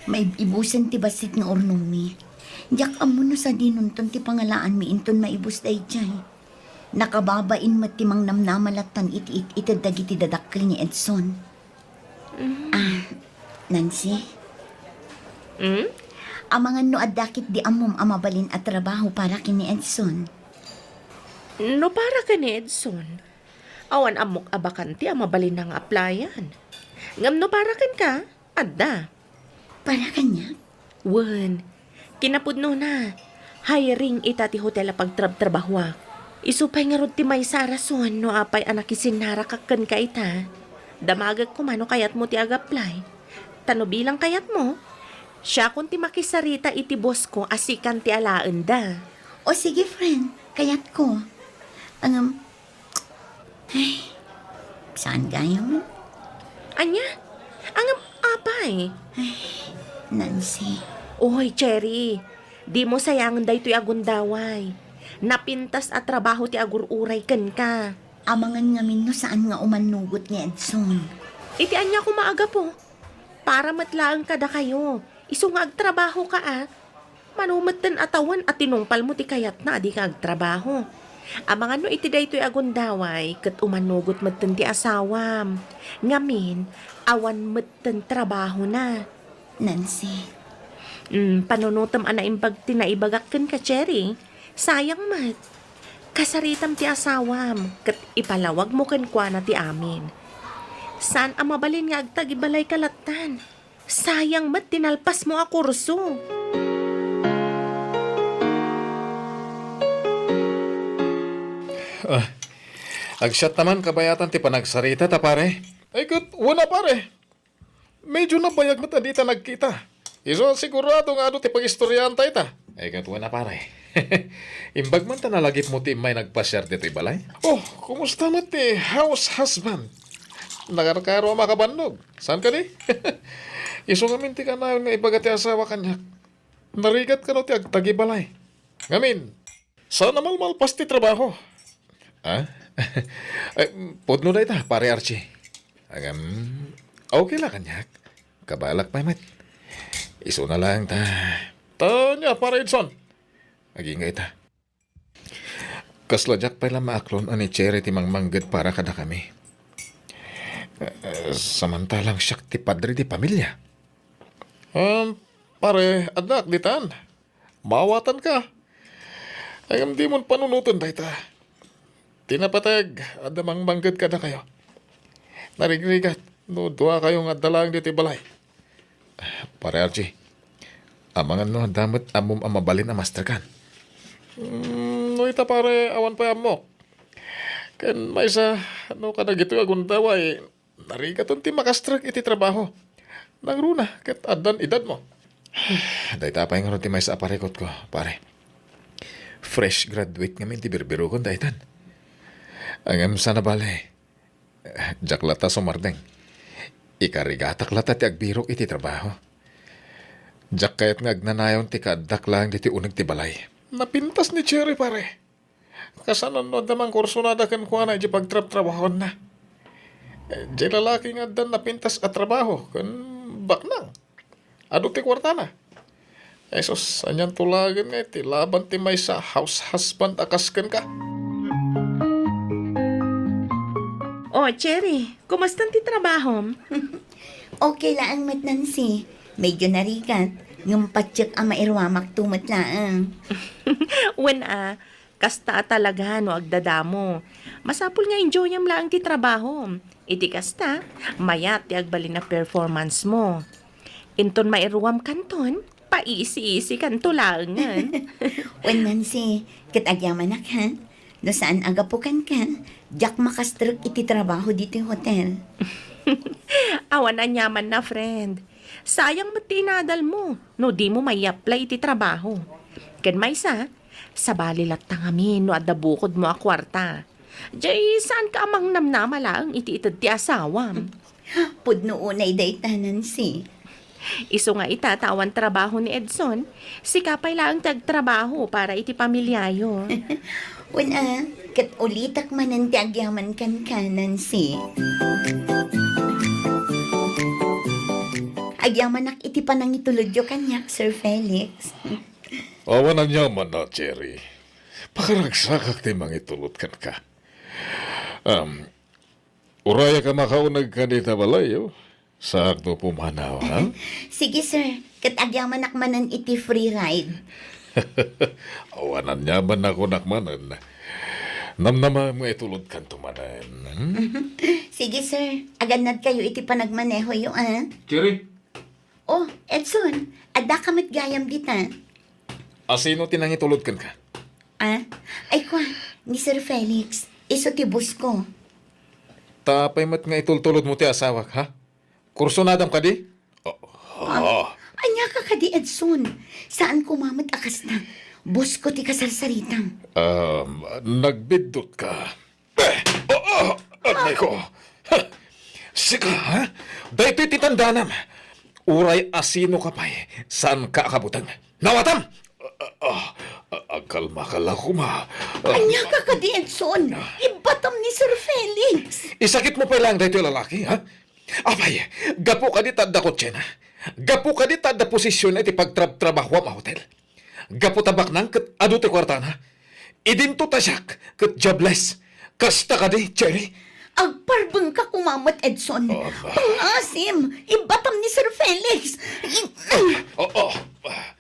Maib-ibusen ti bassit nga urnongmi. Diak ammo no sadinonton ti pangalaanmi inton maibus daydiay. Nakababain met ti mangnamnama lattan iti it-ited dagiti dadakkel ni Edson. Mm. Ah, Nancy? Mm? Amangan no adda ketdi ammom a mabalin a trabaho para ken ni Edson? No para ken ni Edson, awan ammok a bakante a mabalinna nga applyan. Ngem no para kenka, adda. Para kaniak? Wen, kinapudnona, hiring ita ti hotel a pagtrabtrabahoak. Isu pay ngarud ti maysa a rason no apay a nakisinnarakak kenka ita. Damagek koma no kayatmo ti ag-apply. Ta no bilang kayatmo, siakon ti makisarita iti boss ko a sikan ti alaenda. O sige, friend, kayatko. Ngem, ay, saan gayam? Ania? Ngem apay? Ay, Nancy. Oy, Cherry, dimo sayangen daytoy a gundaway. Napintas a trabaho ti agur-uray kenka. Amangan ngamin no saan nga umannugot ni Edson. Iti ania koma a gapu? Para met laeng kadakayo. Isu nga agtrabahoka a. Mano metten a tawen a tinungpalmo ti kayatna a dika agtrabaho. Amangan no iti daytoy a gundaway ket umannugot metten ti asawam. Ngamin, awan metten trabahona. Nancy. Mm, panunotem a naimbag ti naibagak kenka, Cherry. Sayang met. Kasaritam ti asawam, ket ipalawagmo kenkuana ti amin. Saan a mabalin nga agtagibalayka lattan. Sayang met ti nalpasmo a kurso. Ah, agsiatta man kabayatan ti panagsarita ta, pare. Ay, ket wen a, pare. Medyo nabayag met a dita nagkita. Isu a sigurado nga adu ti pagistoriaanta ita. Ay, ket wen a, pare. Imbag man ta nalagipmo ti immay nagpasiar ditoy balay. Oh, kumusta met ti house husband? Nakarkaro a makabannog. Saan kadi? Isu ngamin ti kanayon nga ibaga ti asawa kaniak. Narigat kano ti agtagibalay. Ngamin, saan a malmalpas ti trabaho. Ah? Ay, pudno dayta, Pare Archie. Agam, okay la kaniak. Kabaelak pay met. Isuna laeng ta. Ta ania, Pare Edson? Agingga ita. Kasla diak pay la maaklon a ni Cherry ti mangmangged para kadakami. Eh, samantalang siak ti padre ti pamilia. Um, pare, addak ditan. Maawatanka. Ngem dimon panunoten dayta. Ti napateg, adda mangmangged kadakayo. Narigrigat no duakayo nga adda laeng ditoy balay. Pare Archie, amangan no adda met ammom a mabalin a masterkan. Mm, no ita, pare, awan pay ammok. Ken maysa, no kadagitoy a gundaway, narigaton ti makastrek iti trabaho. Nangruna ket addan edadmo. Dayta pay ngarud ti maysa a parikutko, pare. Fresh graduate ngamin ti birbirokon daytan. Ngem saan a bale, diak latta sumardeng. Ikarigatak latta ti agbirok iti trabaho. Diak kayat nga agnanayon ti kaaddak laeng ditoy uneg ti balay. Napintas ni Cherry, pare. Kasano no adda mangkursonada kenkuana idiay pagtrabtrabahoanna? Diay lalaki nga addan napintas a trabaho ken baknang. Adu ti kuartana. Jesus, anianto laeng nga iti laban ti maysa a house husband a kas kenka? Oh, Cherry, kumastan ti trabahom? Okay laeng met, Nancy. Medyo narigat, ngem patiek a mairuamakto met laeng. Wen a, Kasta a talaga no agdadamo. Masapul nga enjoyam laeng ti trabaho. Iti kasta, mayat ti agbalin a performance mo. Inton mairuam kanton, paisi-isi kanto laengen. Wen, Nancy, ket agyamanak, ha? No saan a gapu kenka, diak makastrek iti trabaho ditoy hotel. Awan aniamanna, friend. Sayang met ti inadal mo no di mo mai-apply iti trabaho. Ken maysa, sabali latta ngamin no adda bukod mo a kuarta. Jay, saan ka a mangnamnama laeng iti ited ti asawam? Pudno unay dayta, Nancy. Isu nga ita, ta awan trabaho ni Edson, sika pay laeng ti agtrabaho para iti pamiliayo. Wen a, ket ulitek manen ti agyaman kenka, Nancy. Agyamanak iti panangitulodyo kaniak, Sir Felix. Awan aniamanna, Cherry. Pakaragsakak ti mangitulod kenka. Um, Urayak a makauneg kadita balay, oh. Sakto pumanaw, ha? Sige, sir. Ket agyamanak manen iti free ride. Awan aniamanna kunak manen. Namnama nga itulod kanto manen, hmm? Sige, sir. Agannad kayo iti panagmanehoyo, ah. Cherry, Oh, Edson, adda ka met gayam dita? Asino ti nangitulod kenka? Ah, ay kwa, ni Sir Felix, isu ti boss ko. Ta apay met nga itultulod mo ti asawak, ha? Kursunadam kadi? Oh, Ah, oh. Ania ka kadi, Edson? Saan ko mamet a kasta? Boss ko ti kasarsaritam. Um, nagbiddut ka. Eh, oh, oh, aray ko. Ha, sika, ha? Daytoy ti tandanam. Uray asino ka pay, saan ka a kabuteng. Nawatam! Ah, ah, ah, agkalma ka la koma. Ah. Ania ka kadi, Edson? Ibbatam ni Sir Felix. Isakit mo pay lang daytoy lalaki, ha? Apay, gapu kadi ta adda kotsena. Gapu kadi ta adda posisionna iti pagtrabtrabahoam a hotel. Gapu ta baknang ket adu ti kuartana. Idinto ta siak ket jobless. Kasta kadi, Cherry? Agparbeng ka koma met, Edson. Oh, ba- Pangasim! Ibbatam ni Sir Felix! I- Oh, oh. Ah,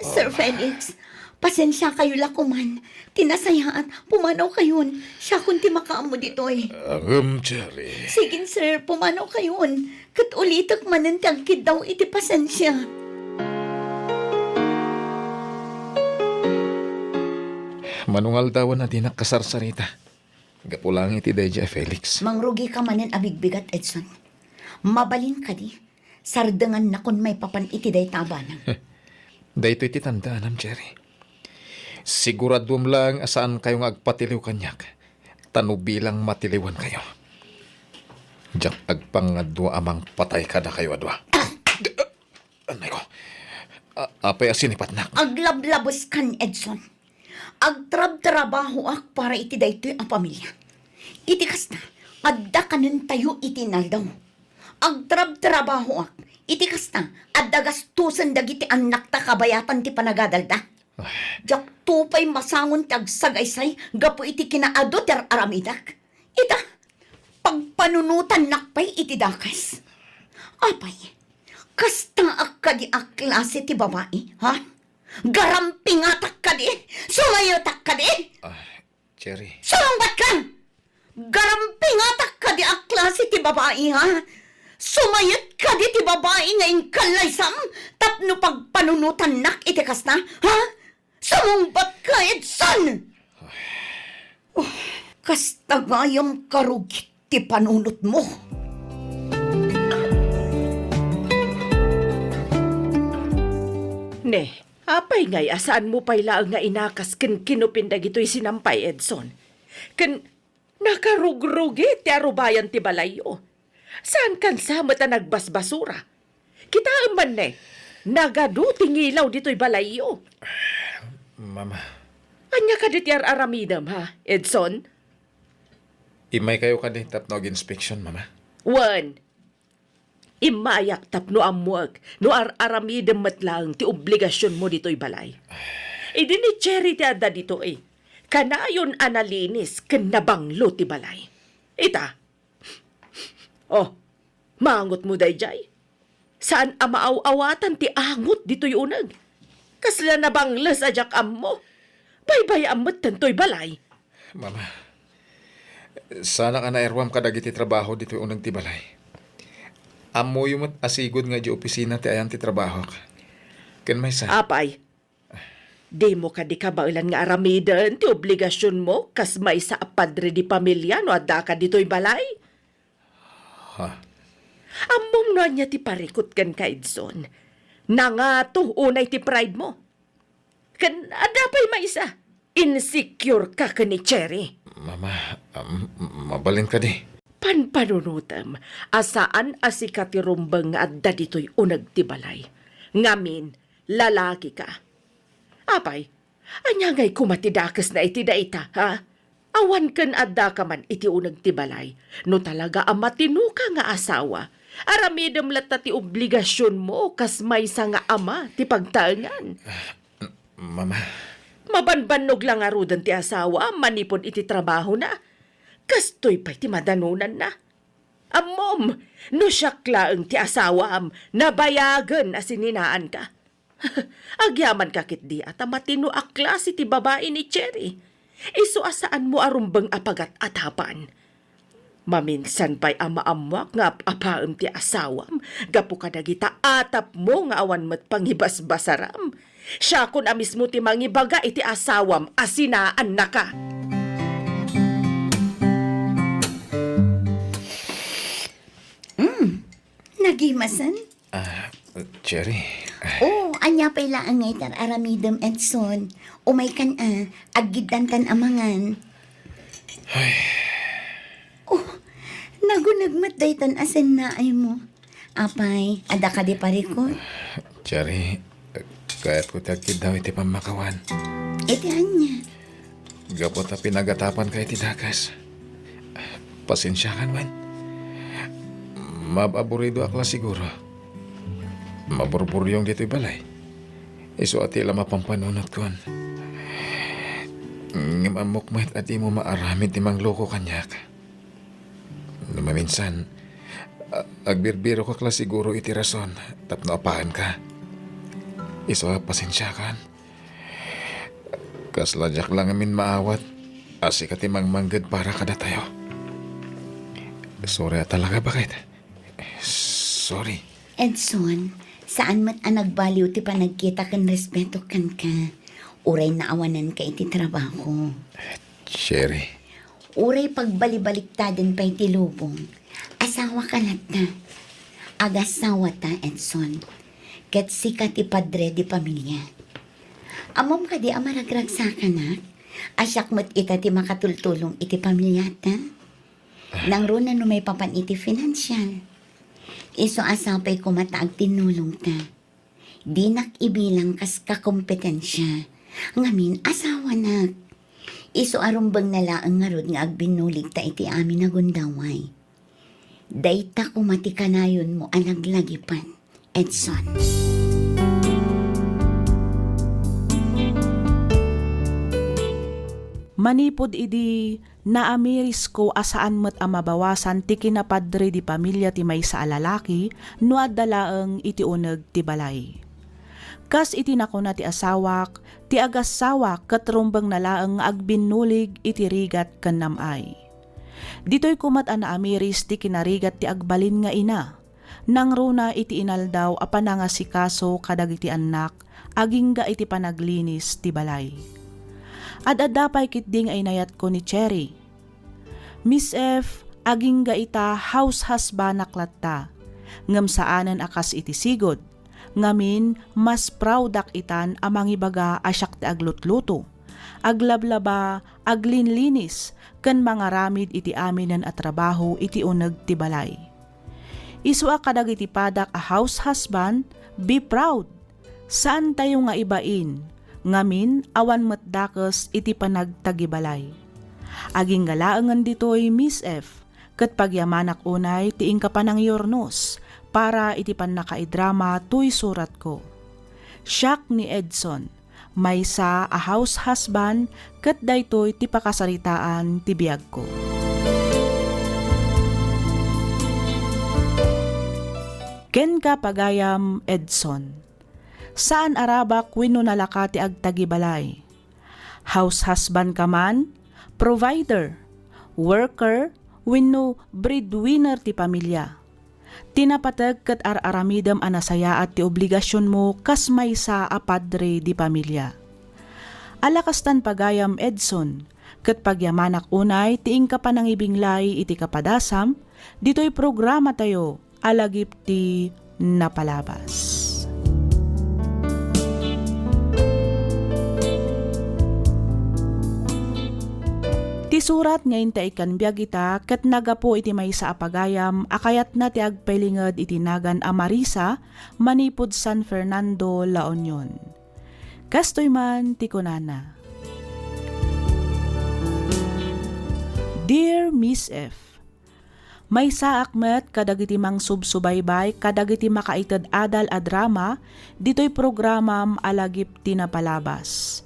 Sir Felix, pasensiakayo la koman. Ti nasayaat, pumanaw kayon. Siakon ti makaammo ditoy. Ngem, Cherry. Sige, sir, pumanaw kayon. Ket ulitek manen ti agkiddaw iti pasensia. Mano nga aldawen a dinak kasarsarita. Gapu lang iti daydiay a Felix. Mangrugi ka manen a bigbigat, Edson. Mabalin kadi, sardengannakon maipapan iti dayta a banag. Daytoy ti tandaanam, Cherry. Siguraduem laeng a saankayo nga agpatiliw kaniak, ta no bilang matiliwankayo, diak agpangadua a mangpatay kadakayo a dua. Anay ko. A-, apay a sinipatnak? Aglablabeskan, Edson. Agtrabtrabahoak para iti daytoy a pamilia. Iti kasta, adda kanentayo iti inaldaw. Agtrabtrabahoak. Iti kasta, adda gastusen dagiti annakta kabayatan ti panagadalda. Ay. Diakto pay masangon ti agsagaysay gapu iti kinaadu ti ar-aramidek. Ita, pagpanunotannak pay iti dakes. Apay, kastaak kadi a klase ti babai, ha? Garampingatak kadi? Sumayetak kadi? Ah, Cherry. Sumungbat ka! Garampingatak kadi a klase ti babai, ha? Sumayet kadi ti babai nga inkallaysam tapno pagpanunotannak iti kasta, ha? Sumungbat ka, Edson! Oh, kasta gayam karugit ti panunotmo. Ne, apay ngay a saanmo pay laeng nga inakas ken kinupin dagitoy sinampay, Edson? Ken nakarugrugi ti arubayan ti balayyo. Saankan sa met a nagbasbasura. Kitaem man ne, nagadu ti ngilaw ditoy balayyo. Mama. Ania kadi ti ar-aramidem, ha, Edson? Immaykayo kadi tapno aginspeksiyon, Mama? Wen, immayak tapno ammoek no ar-aramidem met laeng ti obligasionmo ditoy balay. Idi ni Cherry ti adda ditoy, kanayon a nalinis ken nabanglo ti balay. Ita, Oh, maangotmo daydiay? Saan a maaw-awatan ti angot ditoy uneg. Kasla nabangles a diak ammo. Baybay-am metten toy balay. Mama, saanak a nairwam kadagiti trabaho ditoy uneg ti balay. Ammoyo met a sigud nga idiay opisina ti ayan ti trabahok. Ken maysa. Apay, dimo kadi kabaelan nga aramiden ti obligasionmo kas maysa a padre de pamilia no addaka ditoy balay? Ha? Ammom no ania ti parikut kenka, Edson? Nangato unay ti pride mo. Ken adda pay maysa, insecure ka ken ni Cherry. Mama, um, mabalin kadi? Panpanunotem a saan a sika ti rumbeng nga adda ditoy uneg ti balay. Ngamin, lalaki ka. Apay, ania ngay koma ti dakesna iti dayta, ha? Awan ken addaka man iti uneg ti balay. No talaga a matinoka nga asawa, aramidem latta ti obligasionmo kas maysa nga ama ti pagtaengan. Mama. Mabanbannog la ngaruden ti asawam manipud iti trabahona. Kastoy pay ti madanonanna. Ammom, no siak laeng ti asawam, nabayagen a sininaanka. Agyamanka ketdi a ta matino a klase ti babai ni Cherry. Isu a saanmo a rumbeng a pagat-atapan. Maminsan pay a maammoak nga ap-apaem ti asawam gapu kadagita atapmo nga awan met pangibasbasaram. Siakon a mismo ti mangibaga iti asawam a sinaannaka. Mm. Nagimasen? Ah, Cherry. Oh, ania pay laeng nga itar-aramidem, Edson? Umaykan a, aggiddantan a mangan. Ay. Oh, naguneg met daytan a sennaaymo. Apay, adda kadi parikut? Cherry, kayatko ti agkiddaw iti pammakawan. Iti ania? Gapu ta pinagatapanka iti dakes. Pasensiakan man. Maab-aburidoak la siguro. Maburburyong ditoy balay. Isu a ti la mapampanunot kon. Ngem ammok met a dimo maaramid ti mangloko kaniak. No maminsan, a-, agbirbirokak la siguro iti rason tapno apaanka. Isu a pasensiakan. Kasla diak la ngamin maawat a sika ti mangmangged para kadatayo. Sorry a talaga, baket. Sorry. Edson, saan met a nagbaliw ti panagkita ken respeto kenka. Uray naawananka iti trabaho. Cherry. Uray pagbalibaliktaden pay ti lubong. Asawaka latta. Agasawata, Edson. Ket sika ti padre de pamilia. Ammom kadi a maragragsakanak? A siak met ita ti makatultulong iti pamiliata? Nangruna no maipapan iti finansial. Isu a sapay koma ta agtinnulongta. Dinak ibilang kas kakompetensia. Ngamin, asawanak. Isu a rumbengna laeng ngarud nga agbinnuligta iti amin a gundaway. Dayta koma ti kanayonmo a laglagipen, Edson. Manipud idi, naamirisko a saan met a mabawasan ti kinapadre de pamilia ti maysa a lalaki no adda laeng iti uneg ti balay. Kas iti nakuna ti asawak, ti agasawak ket rumbengna laeng nga agbinnulig iti rigat ken nam-ay. Ditoy koma met a naamiris ti kinarigat ti agbalin nga ina, nangruna iti inaldaw a panangasikaso kadagiti annak agingga iti panaglinis ti balay. Ad-adda pay ketdi nga inayatko ni Cherry. Miss F, agingga ita house husband-ak latta, ngem saanen a kas iti sigud. Ngamin, mas proud-ak itan a mangibaga a siak ti aglutluto, aglablaba, aglinlinis, ken mangaramid iti aminen a trabaho iti uneg ti balay. Isu a kadagiti padak a house husband, be proud! Saantayo nga ibain, ngamin, awan met dakes iti panagtagibalay. Agingga laengen ditoy, Miss F, ket pagyamanak unay ti inka panangyurnos para iti pannakaidrama toy suratko. Siak ni Edson, maysa a house husband, ket daytoy ti pakasaritaan ti biagko. Kenka, pagayam Edson, saan a rabak wenno nalaka ti agtagibalay. House husband ka man, provider, worker, wenno breadwinner ti pamilya. Ti napateg ket ar-aramidem a nasayaat ti obligasionmo kas maysa a padre de pamilya. Ala kastan pagayam, Edson, ket pagyamanak unay ti inka panangibinglay iti kapadasam ditoy programatayo a lagip ti napalabas. Ti surat nga inta ikkan biag ita ket nagapu iti maysa a pagayam a kayatna ti agpailinged iti nagan a Marisa manipud San Fernando, La Union. Kastoy man ti kunana, Dear Miss F, Maysaak met kadagiti mangsubsubaybay kadagiti makaited adal a drama ditoy programam a lagip ti napalabas.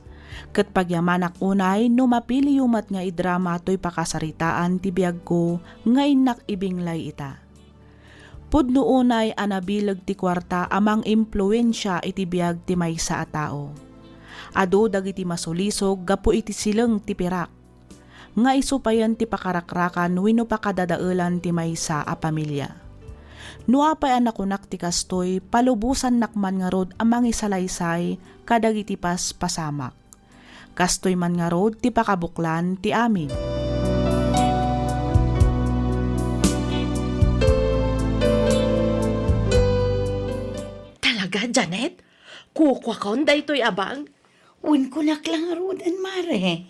Ket pagyamanak unay no mapiliyo met nga idrama toy pakasaritaan ti biagko nga innak ibinglay ita. Pudno unay a nabileg ti kuarta a mangimpluensia iti biag ti maysa a tao. Adu dagiti masulisog gapu iti sileng ti pirak. nga isu payen ti pakarakrakan wenno pakadadaelan ti maysa a pamilya. No apay a nakunak ti kastoy, palubosannak man ngarud a mangisalaysay kadagiti paspasamak. Kastoy man ngarud ti pakabuklan ti amin. Talaga, Janet? Kukuakon daytoy a bag? Wen, kunak la ngaruden, Mare.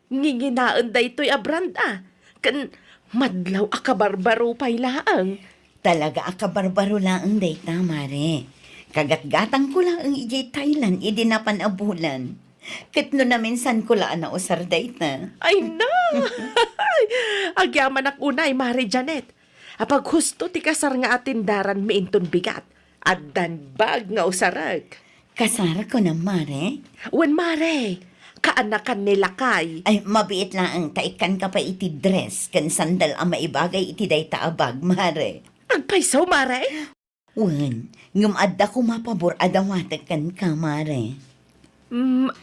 Nginginaen daytoy a brand a. Ken madlaw a kabarbaro pay laeng. Talaga a kabarbaro laeng dayta, Mare. Kagatgatangko laeng idiay Thailand idi napan a bulan. Ket no naminsanko la a nausar dayta. Ay na! Agyamanak unay, Mare Janet. Apaghusto ti kasar nga atindaranmi inton bigat. Addan bag nga usarek. Kasar, kunam, Mare? Wen, Mare. Kaanakan ni lakay. Ay, mabiit laeng ta ikkanka pay iti dress ken sandal a maibagay iti dayta a bag, Mare. Agpayso, Mare? Wen, ngem adda koma pabor a dawatek kenka, Mare. Mm,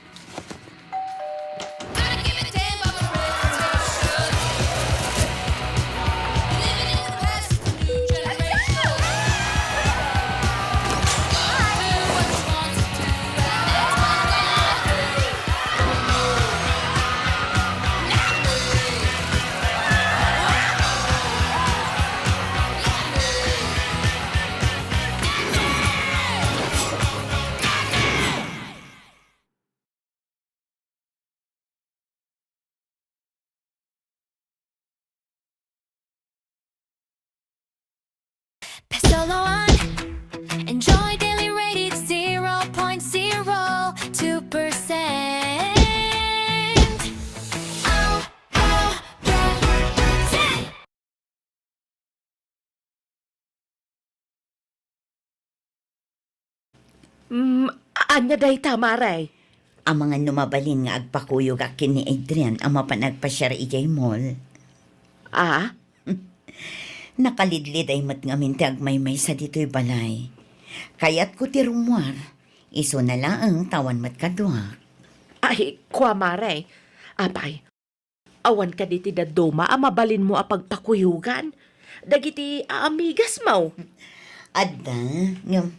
Pesolo one. Enjoy daily rated zero point zero two percent. Ow, ow, yeah. Mm, ania dayta, Mare? Amangan no mabalin nga agpakuyogak ken ni Adrian a mapan agpasiar idiay mall. Ah? Nakalidliday met ngamin ti agmaymaysa ditoy balay. Kayatko ti rummuar. Isuna laeng ta awan met kaduak. Ay, kua, Mare. Apay, awan kadi ti dadduma a mabalinmo a pagpakuyogan dagiti aamigasmo? Adda, ngem,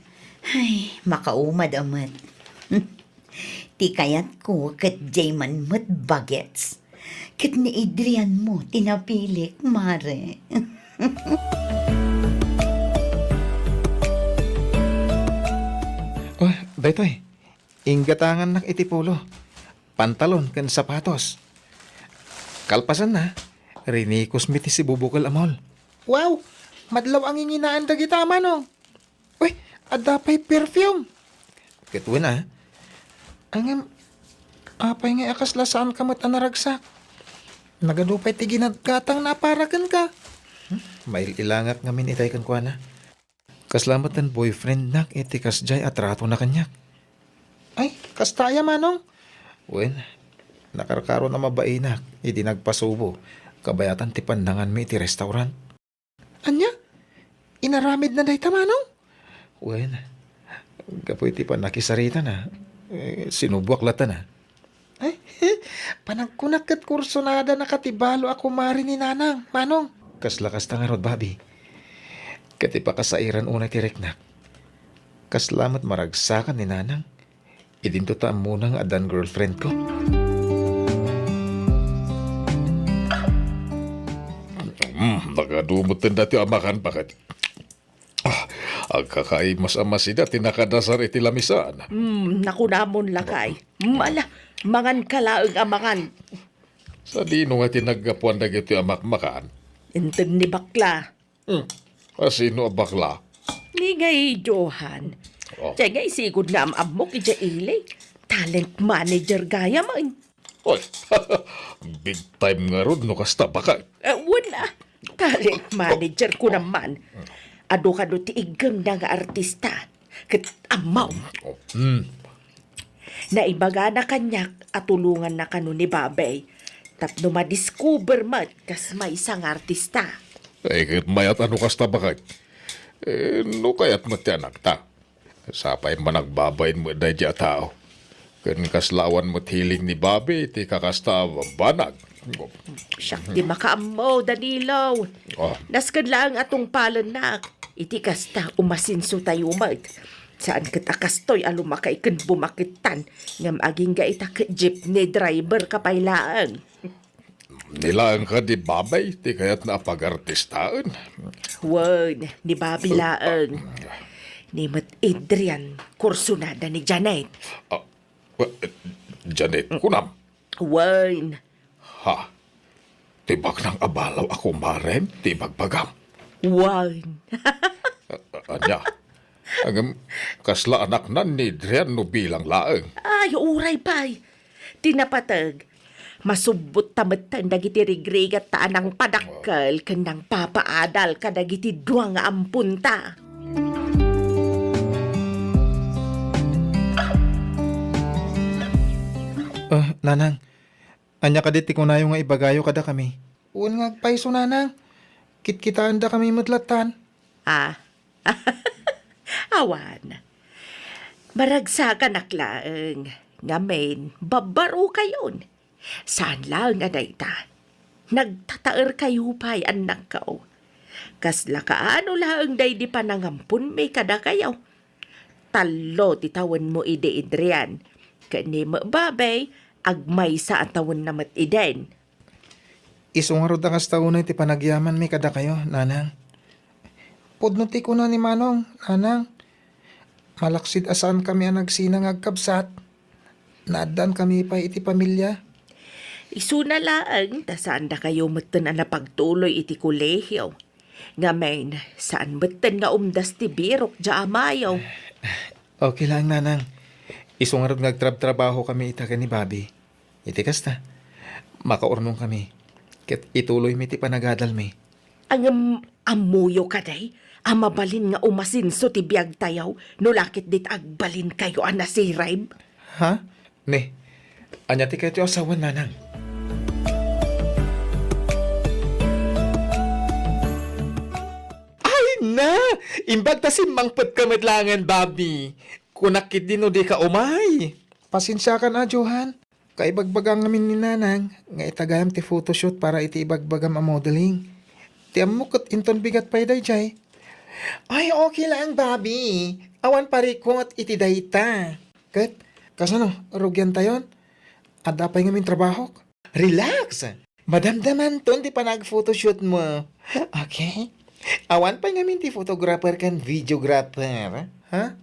ay, makaumad a met. Ti kayatko ket diay man met bagets. Ket ni Adrian mo ti napilik, Mare. Oh, daytoy. Inggatangannak iti polo, pantalon ken sapatos. Kalpasanna, rinikosmi ti sibubukel a mall. Wow! Madlaw a nginginaen dagita, Manong. Uy, adda pay perfume. Ket wen a. Ngem, apay ngay a kasla saanka met a naragsak? Nagadu pay ti ginatgatang na para kenka. Hmm? Mail-ilangak ngamin itay kenkuana. Kasla met ti boyfriendnak iti kasdiay a tratona kaniak. Ay, kasta aya, Manong? Wen, nakarkaro a mabainak idi nagpasubo, kabayatan ti pannanganmi iti restaurant. Ania? Inaramidna dayta, Manong? Wen, gapu iti pannakisaritana, Eh, sinubuak latta na. Ay, panagkunak ket kursunada na ka ti balo a kumare ni Nanang, Manong. Kasla kasta ngarud, Bobby. Ket ipakasairan unay ti riknak. Kasla met maragsakan ni Nanang. Idinto ta ammona nga addan girlfriend ko. Hmm, nagadu metten daytoy a makan, baket. Ah, agkakaimas a masida ti nakadasar iti lamisan. Hmm, nakunamon lakay. Hmm, ala, mangan ka laeng a mangan. Sadino nga ti naggapuan dagitoy a makmakan? Inted ni bakla. Hmm. A sino a bakla? Ni ngay Johan. Oh. Diay nga isigud nga am-ammok idiay ili. Talent manager gayam. Oy, big time ngarud no kasta, baket. Ah, wen a. Talent manager ko naman. Adu kano ti iggemna nga artista. Ket ammo. Oh, hmm. Naibagana kaniak a tulonganna kano ni Babay tapno madiscover met kas maysa nga artista. Ay, ket mayat a no kasta, baket. Eh, no kayat met ti anakta. Sapay managbabain met daydiay a tao. Ken kasla awan met hiling ni Bobby ti kakasta a banag. Siak ti makaammo, Danilo. Oh. Nasken laeng a tungpalennak. Iti kasta, umasenso tayo met. Saan ket a kastoy a lumakay ken bumakettan, ngem agingga ita ket jeepney driver ka pay laeng. Ni laeng kadi Babay ti kayatna a pagartistaen? Wen, ni Bobby laeng. Ni met Adrian, kursunada ni Janet. Ah, eh, Janet, kunam? Wen. Ha? Ti baknang a balo a kumarem ti ibagbagam? Wen. Ah, ania? Ngem, kasla anaknan ni Adrian no bilang laeng? Ay, uray pay. Ti napateg, masubbotta metten dagiti rigrigatta a nangpadakkel ken nangpapaadal kadagiti dua nga amponta. Ah, Nanang, ania kadi ti kunayo nga ibagayo kadakami? Wen nga agpayso, Nanang. Kitkitaendakami met lattan. Ah. Awan. Maragsakanak laeng, ngamin, babbarokayon. Saan laeng a dayta. Nagtataerkayo pay, annakko. Kasla kaano laeng daydi panangamponmi kadakayo. Tallo ti tawenmo idi, Adrian. Ken ni Babay, agmaysa a tawenna met idin. Isu ngarud a kasta unay ti panagyamanmi kadakayo, Nanang. Pudno ti kuna ni Manong, Nanang. Malaksid a saankami a nagsina nga agkabsat, naaddaankami pay iti pamilia. Isuna laeng ta saandakayo metten a napagtuloy iti kolehio. Ngamin, saan metten nga umdas ti birok diay amayo. Okay lang, Nanang. Isu ngarud nga agtrabtrabahokami ita ken ni Bobby. Iti kasta, makaurnongkami, ket ituloymi ti panagadalmi. Ngem ammoyo kadi a mabalin nga umasenso ti biagtayo no la ket dita agbalinkayo a nasirib? Ha? Ne, ania ti kayatyo a sawen, Nanang? Ay na! Imbag ta simmangpetka met laengen, Bobby. Kunak ketdi no dika umay. Pasensiakan a, Johan. Kaibagbagam ngamin ni Nanang nga itagayam ti photoshoot para iti ibagbagam a modeling. Ti ammok ket inton bigat pay daydiay. Ay, okay laeng, Bobby. Awan parikot iti dayta. Ket, kasano, rugiantayon? Adda pay ngamin trabahok? Relax! Madamdamanton ti panag-photoshoot mo. Okay? Awan pay ngamin ti photographer ken videographer. Ha?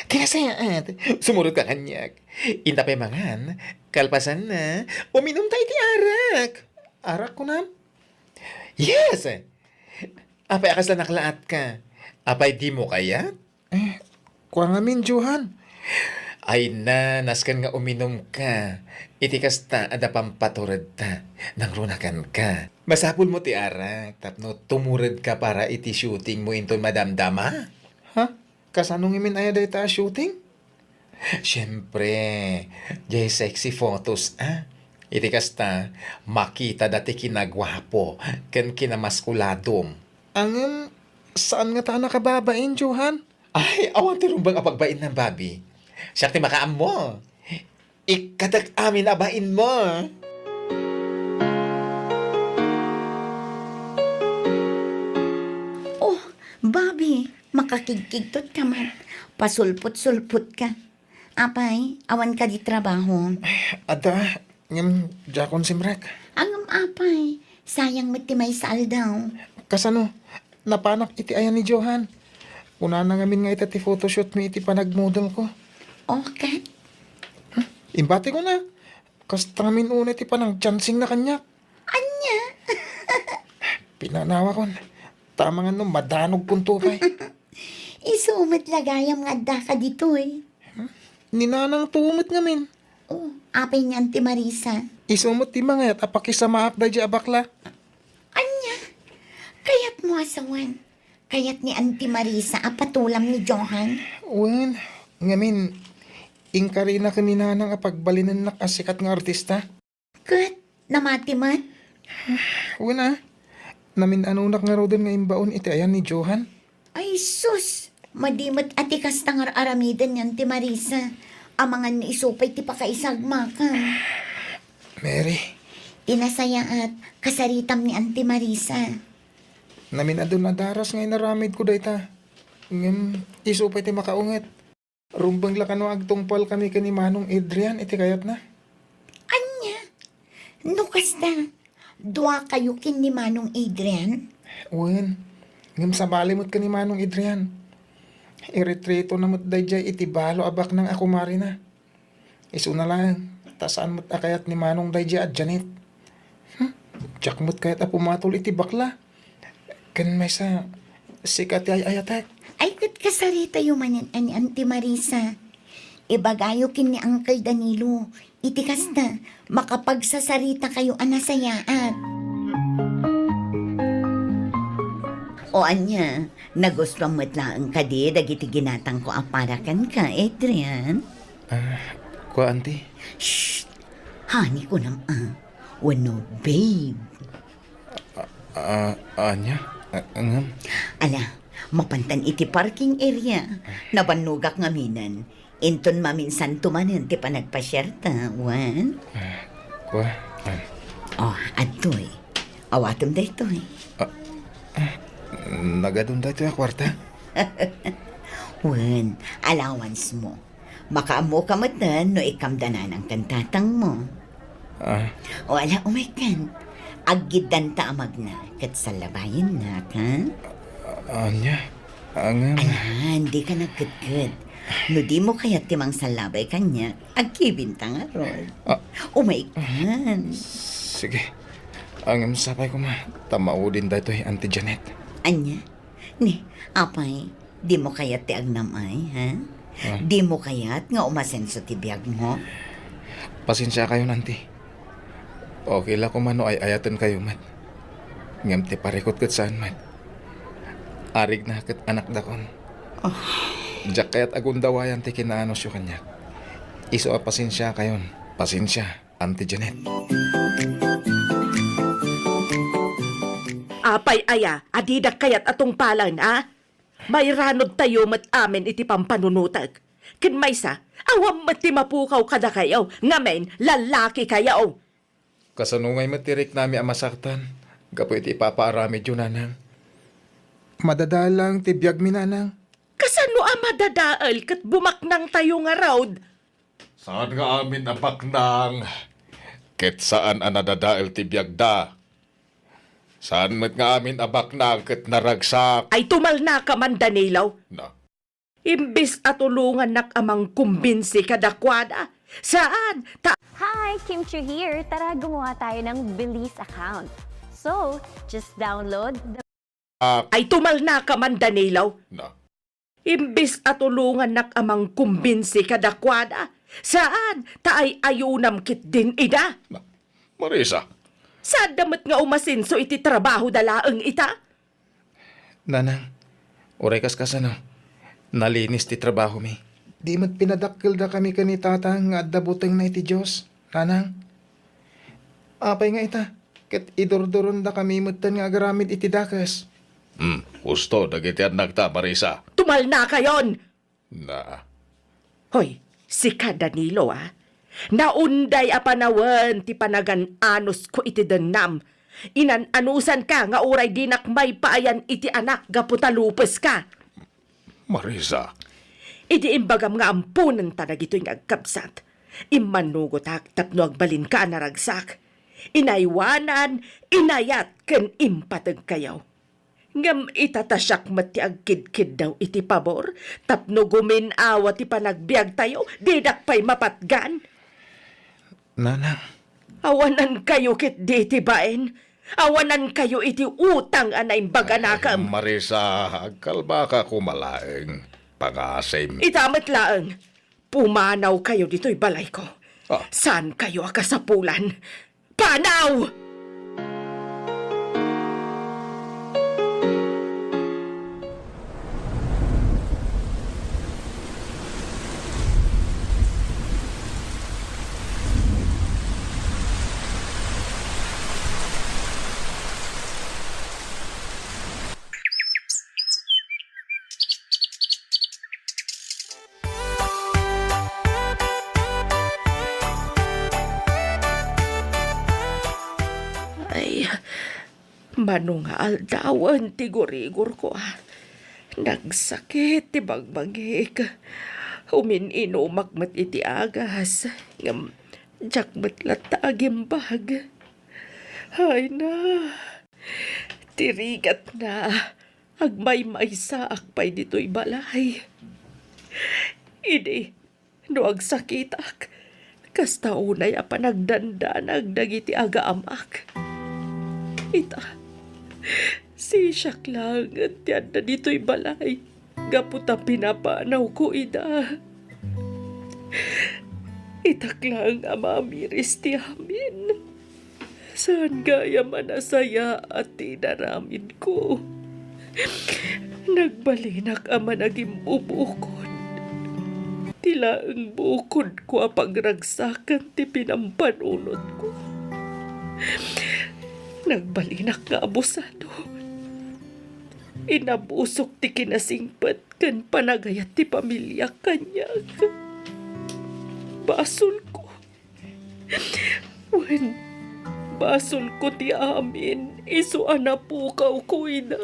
Ti nasayaat, sumurot ka kaniak. Inta pay mangan, kalpasanna, uminumta iti arak. Arak, kunam? Yes! Apay a kasla naklaatka? Apay dimo kayat? Eh, kua ngamin, Johan. Ay na, nasken nga uminumka. Iti kasta, adda pampaturedta. Nangrunakanka. Masapulmo ti arak tapno tumuredka para iti shootingmo inton madamdama. Ha? Kasano ngamin aya dayta a shooting? Siempre, diay sexy photos, a. Iti kasta, makitada ti kinaguapo ken kinamaskuladom. Ngem, saan ngata a nakababain, Johan? Ay, awan ti rumbeng a pagbainna, Bobby. Siak ti makaammo. Ikkatek amin a bainmo. Oh, Bobby, makakigkigtot ka man. Pasulpot-sulpot ka. Apay, awan kadi trabaho? Adda, ngem diakon simrek. Ngem apay, sayang met ti maysa aldaw. Kasano? Napanak iti ayan ni Johan. Kunana ngamin nga ita ti photoshoot mi iti panagmodelko. O, ket? Huh? Imbatikon a. Kasta ngamin unay ti panangchancingna kaniak. Ania? Pinanawakon. Tama nga no madanogkonto pay. Isu met la gayam nga addaka ditoy. Hmm? Ni nanangto met ngamin. Oh, apay ni Auntie Marisa? Isu met ti mangayat a pakisamaak daydiay a bakla. Ania? Kayatmo a sawen? Kayat ni Auntie Marisa a patulam ni Johan? Wen, ngamin, inkarina ken ni Nanang a pagbalinennak a sikat nga artista. Ket namati met? Wen a, namin-anonak ngaruden nga imbaon iti ayan ni Johan. Ay sus! Madi met a ti kasta nga ar-aramiden ni Auntie Marisa. Amangan no isu pay ti pakaisagmaka. Mary. Ti nasayaat, kasaritam ni Auntie Marisa. Namin-adun a daras nga inaramidko dayta. Ngem isu pay ti makaunget. Rumbeng la kano agtungpalkami ken ni Manong Adrian iti kayatna. Ania? No kasta, duakayo ken ni Manong Adrian? Wen, ngem sabali met ken ni Manong Adrian. Iretretona met daydiay iti balo a baknang a kumarina. Isuna laeng, ta saan met a kayat ni Manong daydiay a Janet. Hmm, diak met kayat a pumatol iti bakla. Ken maysa, sika ti ay-ayatek. Ay, ket kasaritayo manen a ni Auntie Marisa. Ibagayo ken ni Uncle Danilo. Iti kasta, makapagsasaritakayo a nasayaat. O ania, nagustuam met laeng kadi dagiti ginatangko a para kenka, Adrian? Ah, kua, Auntie? Shh! Honey, kunam a. Wenno babe. Ah, ah, ania? Ah, ngem? Ala, mapantan iti parking area. Nabannogak ngaminen. Inton maminsanto manen ti panagpasiarta, wen? Ah, kua? Ah. Oh, adtoy. Awatem daytoy. Ah, ah, nagadun daytoy a kuarta? Wen, allowance mo. Makaammoka metten no ikkamda nanang ken tatangmo. Ah. O ala, umaykan. Aggiddanta a magna, ket sallabayennak, ha? Ania? Ngem? Alan, dika nagkedked. No dimo kayat ti mangsallabay kaniak, agkibinta ngarud. Ah. Umaykan. Sige. Ngem sapay koma, ta maudin daytoy, Auntie Janet. Ania? Ni, apay, dimo kayat ti agnam-ay, ha? Ah. Dimo kayat nga umasenso ti biagmo? Pasensiakayon, Auntie. Okay la koma no ay-ayatenkayo met. Ngem ti parikut ket saan met. Arigna ket anakdakon. Ah. Diak kayat a gundawayan ti kinaanusyo kaniak. Isu a pasensiakayon. Pasensia. Auntie Janet. Apay aya a didak kayat a tungpalen, a? Mairanudtayo met amin iti pampanunotek. Ken maysa, awan met ti mapukaw kadakayo, ngamin, lallakikayo. Kasano ngay met ti riknami a masaktan gapu iti ipapaaramidyo, Nanang? Madadael laeng ti biagmi, Nanang. Kasano a madadael ket bumaknangtayo ngarud? Saan nga amin a baknang ket saan a nadadael ti biagda. Saan met nga amin a baknang ket naragsak. Ay, tumalnaka man, Danilo. Na. Imbis a tulongannak a mangkumbinsi kadakuada, saan, ta— Hi, Kim Chiu here. Tara, gumawa tayo ng Belize account. So, just download the— Ah. Ay, tumalnaka man, Danilo. Na. Imbis a tulongannak a mangkumbinsi kadakuada, saan, ta ay-ayunam ketdin ida. Na, Marisa. Saanda met nga umasenso iti trabahoda laeng ita. Nanang, uray kaskasano, nalinis ti trabahomi. Di met pinadakkeldakami ken ni Tatang nga adda butengna iti Dios, Nanang. Apay nga ita, ket idurdurondakami metten nga agaramid iti dakes. Hmm, husto dagiti annakta, Marisa. Tumalnakayon! Na. Hoy, Sika, Danilo, a? Naunday a panawen ti panagan-anusko iti dennam. Inan-anusanka nga uray dinak maipaayan iti anak gapu ta lupeska. Marisa. Idi imbagam nga amponenta dagitoy nga agkabsat, immanugotak tapno agbalinka a naragsak. Inaywanan, inayat ken impategkayo. Ngem ita ta siak met ti agkidkiddaw iti pabor tapno gumin-awa ti panagbiagtayo, didak pay mapatgan. Nanang. Awanankayo ketdi iti bain. Awanankayo iti utang a naimbaganakem. Ay, Marisa, agkalmaka koma laeng. Pangasim. Ita met laeng, pumanawkayo ditoy balayko. Ah. Saankayo a kasapulan. Panaw! Ay, mano nga aldawen ti gurigorko, a. Nagsakit ti bagbagik. Umin-inumak met iti agas, ngem diak met latta agimbag. Ay na, ti rigatna, agmaymaysaak pay ditoy balay. Idi, no agsakitak, kasta unay a panagdandanag dagiti agaamak. Ita, sisiak laengen ti adda ditoy balay gapu ta pinapanawko ida. Itak laeng a mamiris ti amin. Saan gayam a nasayaat ti inaramidko. Nagbalinak a managimbubukod. Ti laeng bukodko a pagragsakan ti pinampanunotko. Nagbalinak nga abusado. Inabusok ti kinasingpet ken panagayat ti pamiliak kaniak. Basolko. Wen, basolko ti amin, isu a napukawko ida.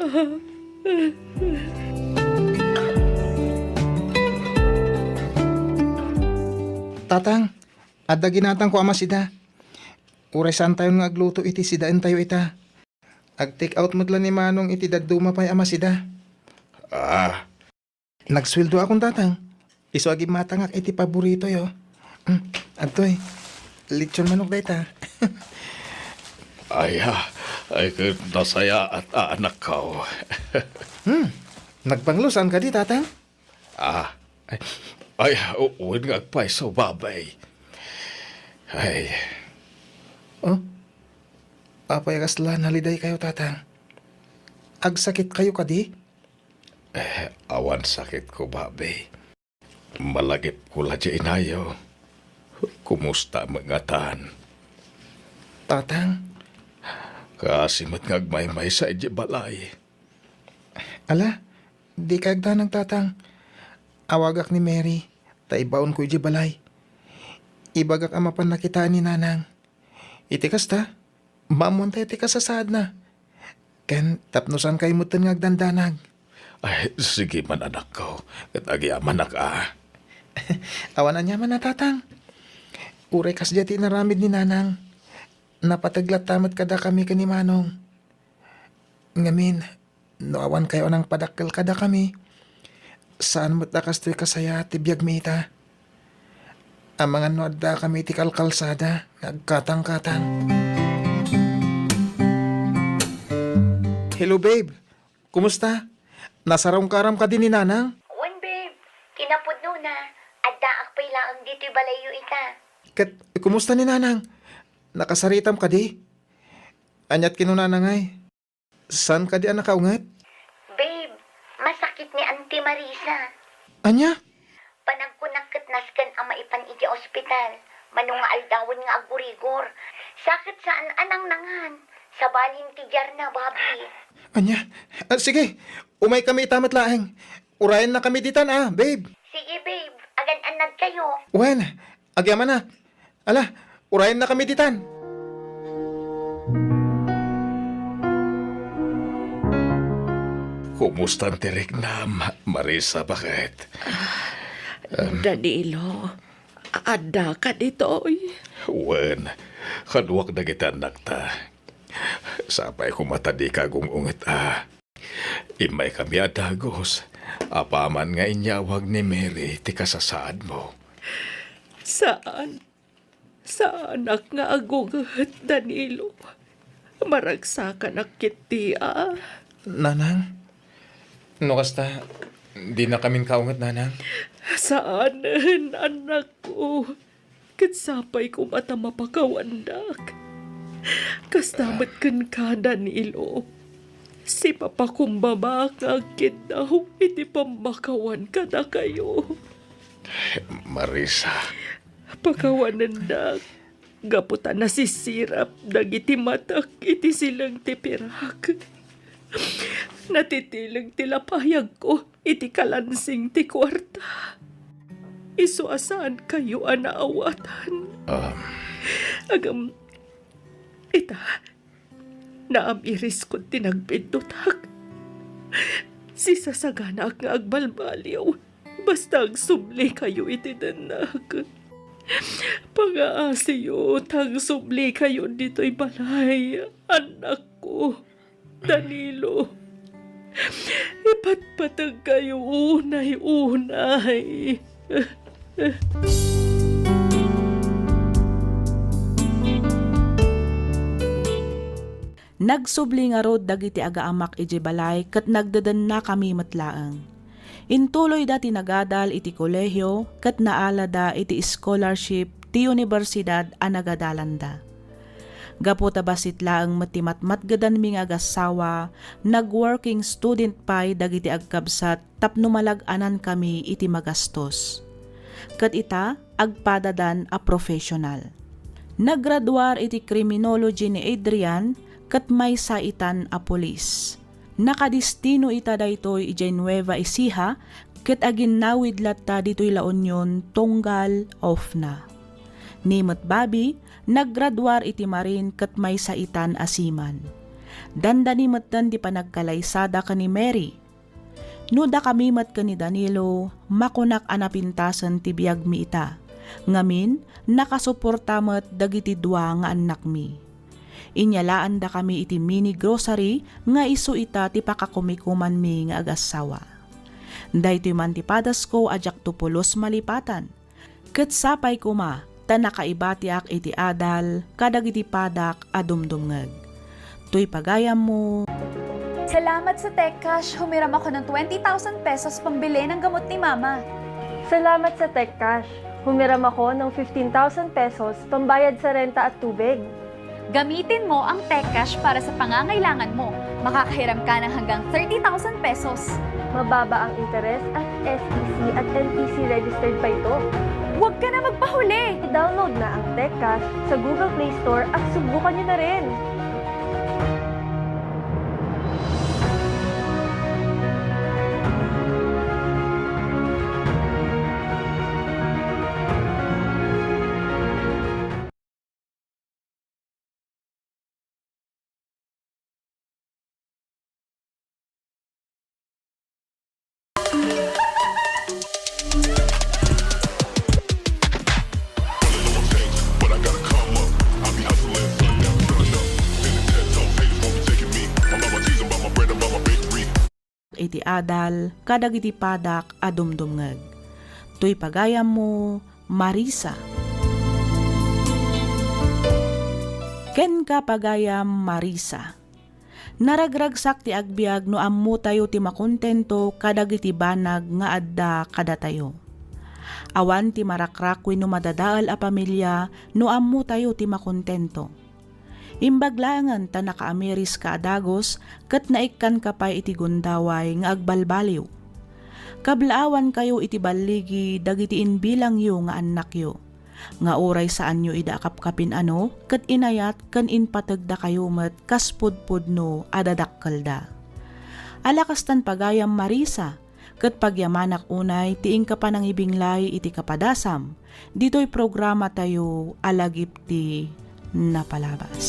Tatang, adda ginatangko a masida. Uray saantayon nga agluto iti sidaentayo ita. Ag-take out met la ni Manong iti dadduma pay a masida. Ah. Nagsueldoakon, Tatang. Isu a gimmatangak iti paboritoyo. Mm, adtoy. Lechon manok dayta. Ay, ah, ay, ket nasayaat a anakko. Hmm. Nagpanglo, saan kadi, Tatang? Ah, ay, ay, u-, wen nga agpayso, Babay. Ay. Oh? Apay a kasla nalidaykayo, Tatang? Agsakitkayo kadi? Eh, awan sakitko, Babay. Malagipko la diay inayo. Kumusta met ngatan? Tatang? Kaasi met nga agmaymaysa idiay balay. Ala, dikay agdanag, Tatang. Awagak ni Mary, ta ibaonko idiay balay. Ibagak a mapan nakitaan ni Nanang. Iti kasta, maammoantayo ti kasasaadna. Ken tapno saankayo metten nga agdandanag. Ay, sige man, anakko, ket agyamanak a. Awan aniaman a, Tatang. Uray kasdiay ti inaramid ni Nanang, napateg latta met kadakami ken ni Manong. Ngamin, no awankayo a nangpadakkel kadakami, saan met a kastoy kasayaat ti biagmi ita. Amangan no addakami iti kalkalsada nga agkatangkatang. Hello, babe. Kumusta? Nasarungkaram kadi ni Nanang? Wen, babe. Kinapudnona, addaak pay laeng ditoy balayyo ita. Ket kumusta ni Nanang? Nakasaritam kadi? Aniat kinunana ngay? Saan kadi a nakaunget? Babe, masakit ni Auntie Marisa. Ania? Panagkunak ket nasken a maipan iti ospital. Mano nga aldawen nga agurigor. Sa ket saan a nangnangan. Sabalin ti diarna, babe. Ania? Ah, sige, umaykami ita met laeng. Urayennakami ditan a, babe. Sige, babe. Agan-, Nagkayo. Wen, agyamanak. Ala, urayennakami ditan. Kumustan ti riknam, Marisa, baket? Em. Danilo, addaka ditoy? Wen, kaduak dagiti annakta. Sapay koma ta dika agung-unget a. Immaykami a dagus, apaman nga inyawag ni Mary ti kasasaadmo. Saan. Saanak nga agunget, Danilo. Maragsakanak ketdi a. Nanang, no kasta, dinakamin kaunget, Nanang? Saanen, annakko. Ket sapay koma ta mapakawandak. Kasta met kenka, Danilo. Sipapakumbabak nga agkiddaw iti pammakawan kadakayo. Marisa. Pakawanendak gapu ta nasisirap dagiti matak iti sileng ti pirak. Natitileng ti lapayagko iti kalansing ti kuarta. Isu a saankayo a naawatan. Um. Agam, ita, naam-iriskon ti nagbiddutak. Sisasaganaak nga agbalbaliw. Basta agsublikayo iti dennak. Pangaasiyo ta agsublikayo ditoy balay, annakko, Danilo. Ipatpategkayo unay-unay. Nagsubli ngarud dagiti agaamak idiay balay ket nagdedennakami met laeng. Intuloyda ti nagadal iti kolehio ket naalada iti scholarship ti universidad a nagadalanda. Gapu ta bassit laeng met ti matmatgedanmi nga agassawa, nag-working student pay dagiti agkabsat tapno malag-anankami iti magastos. Ket ita, agpadadan a professional. Nagraduar iti criminology ni Adrian ket maysa itan a pulis. Nakadistino ita daytoy idiay Nueva Ecija ket aginnawid latta ditoy La Union tunggal ofna. Ni met Bobby, naggraduar iti Marine ket maysa itan a seaman. Dandani metten ti panagkalaysada ken ni Mary. No dakami met ken ni Danilo, makunak a napintasen ti biagmi ita. Ngamin, nakasuporta met dagiti dua nga annakmi. Inyalaandakami iti mini grocery nga isu ita ti pakakumikumanmi nga agassawa. Daytoy man ti padasko a diakto pulos malipatan. Ket sapay koma ta nakaibatiak iti adal kadagiti padak a dumdumngeg. Toy pagayammo. Salamat sa Tech Cash, humiram ako ng twenty thousand pesos pambili ng gamot ni Mama. Salamat sa Tech Cash, humiram ako ng fifteen thousand pesos pambayad sa renta at tubig. Gamitin mo ang Tech Cash para sa pangangailangan mo. Makakahiram ka ng hanggang thirty thousand pesos. Mababa ang interes at S E C at N T C registered pa ito. Huwag ka na magpahuli! I-download na ang Tech Cash sa Google Play Store at subukan niyo na rin! Iti adal kadagiti padak a dumdumngeg. Toy pagayammo, Marisa. Kenka, pagayam Marisa. Naragragsak ti agbiag no ammotayo ti makontento kadagiti banag nga adda kadatayo. Awan ti marakrak wenno madadael a pamilia no ammotayo ti makontento. Imbag laengen ta nakaamiriska a dagus ket naikkanka pay iti gundaway nga agbalbaliw. Kablaawankayo iti balligi dagiti imbilangyo nga annakyo, nga uray saanyo ida a kapkapin-ano ket inayat ken impategdakayo met kas pudpudno a dadakkelda. Ala kastan pagayam Marisa, ket pagyamanak unay ti inka panangibinglay iti kapadasam ditoy programatayo a Lagip ti Napalabas.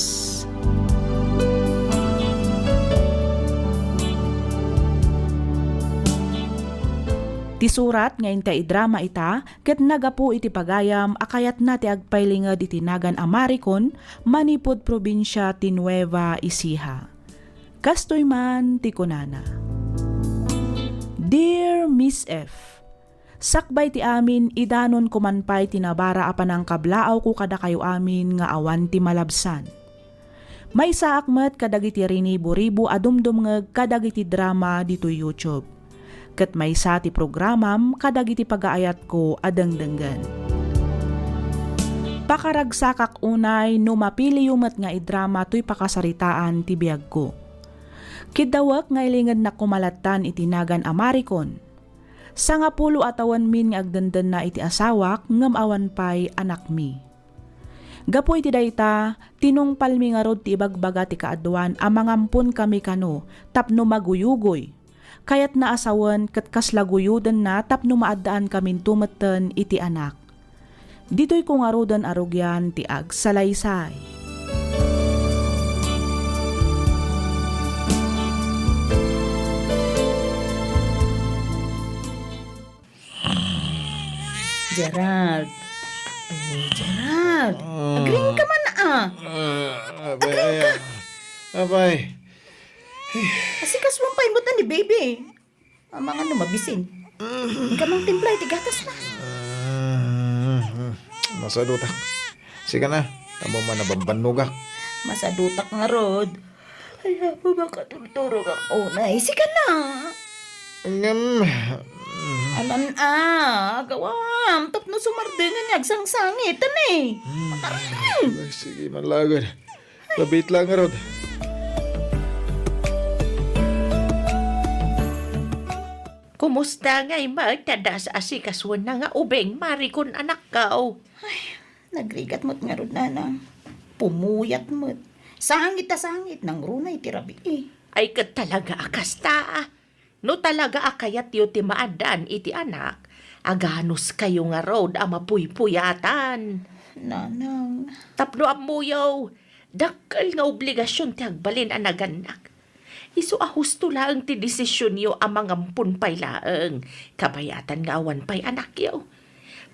Ti surat nga inka idrama ita ket nagapu iti pagayam a kayatna ti agpailinged iti nagan a Maricon manipud probinsia ti Nueva Ecija. Kastoy man ti kunana, "Dear Miss F, sakbay ti amin, idanonko man pay ti nabara a panangkablaawko kadakayo amin nga awan ti malabsan. Maysaak met kadagiti rinibo-ribo a dumdumngeg kadagiti drama ditoy YouTube. Ket maysa ti programam kadagiti pagaayatko a dengdenggen. Pakaragsakak unay no mapiliyo met nga idrama toy pakasaritaan ti biagko. Kiddawek nga ilingednak koma lattan iti nagan a Maricon. Sangapulo a tawenmin nga agdendenna iti asawak ngem awan pay anakmi. Gapu iti dayta, tinungpalmi ngarud ti ibagbaga ti kaaduan a mangamponkami kano tapno maguyugoy. Kayatna a sawen ket kasla guyodenna tapno maaddaan kaminto metten iti anak. Ditoyko ngaruden a rugian ti agsalaysay." Gerald. Eh, Gerald. Ah. Agring ka man, ah. Ah, abay, Agring ka. Ah, abay. Asikaso pay met ni baby. Amangan no mabisin. Inka mangtimpla iti gatas na. Ah, masadutak. Sika na. Amo man a bambannogak. Masadutak ngarud. Ay, Apo, makaturturogak unay. Sika na. Ngem. Alan a, gawam. Tapno sumardengen nga agsangsangit. Ano eh? Hmm. Ay, sige man lagad. Labit lang, Rod. Kumusta ngay met ti adda asikasuenna nga ubing, Maricon, anakko? Ay, nagrigat met ngarud, nanang. Pumuyat met. Sangit a sangit, nangruna iti rabii. Ay, ket talaga a kasta, ah. No talaga a kayatyo ti maaddaan iti anak, aganuskayo ngarud a mapuypuyatan. Nanang. Tapno ammoyo, dakkel nga obligasion ti agbalin a nagannak. Isu a husto laeng ti desisionyo a mangampon pay laeng, kabayatan nga awan pay anakyo.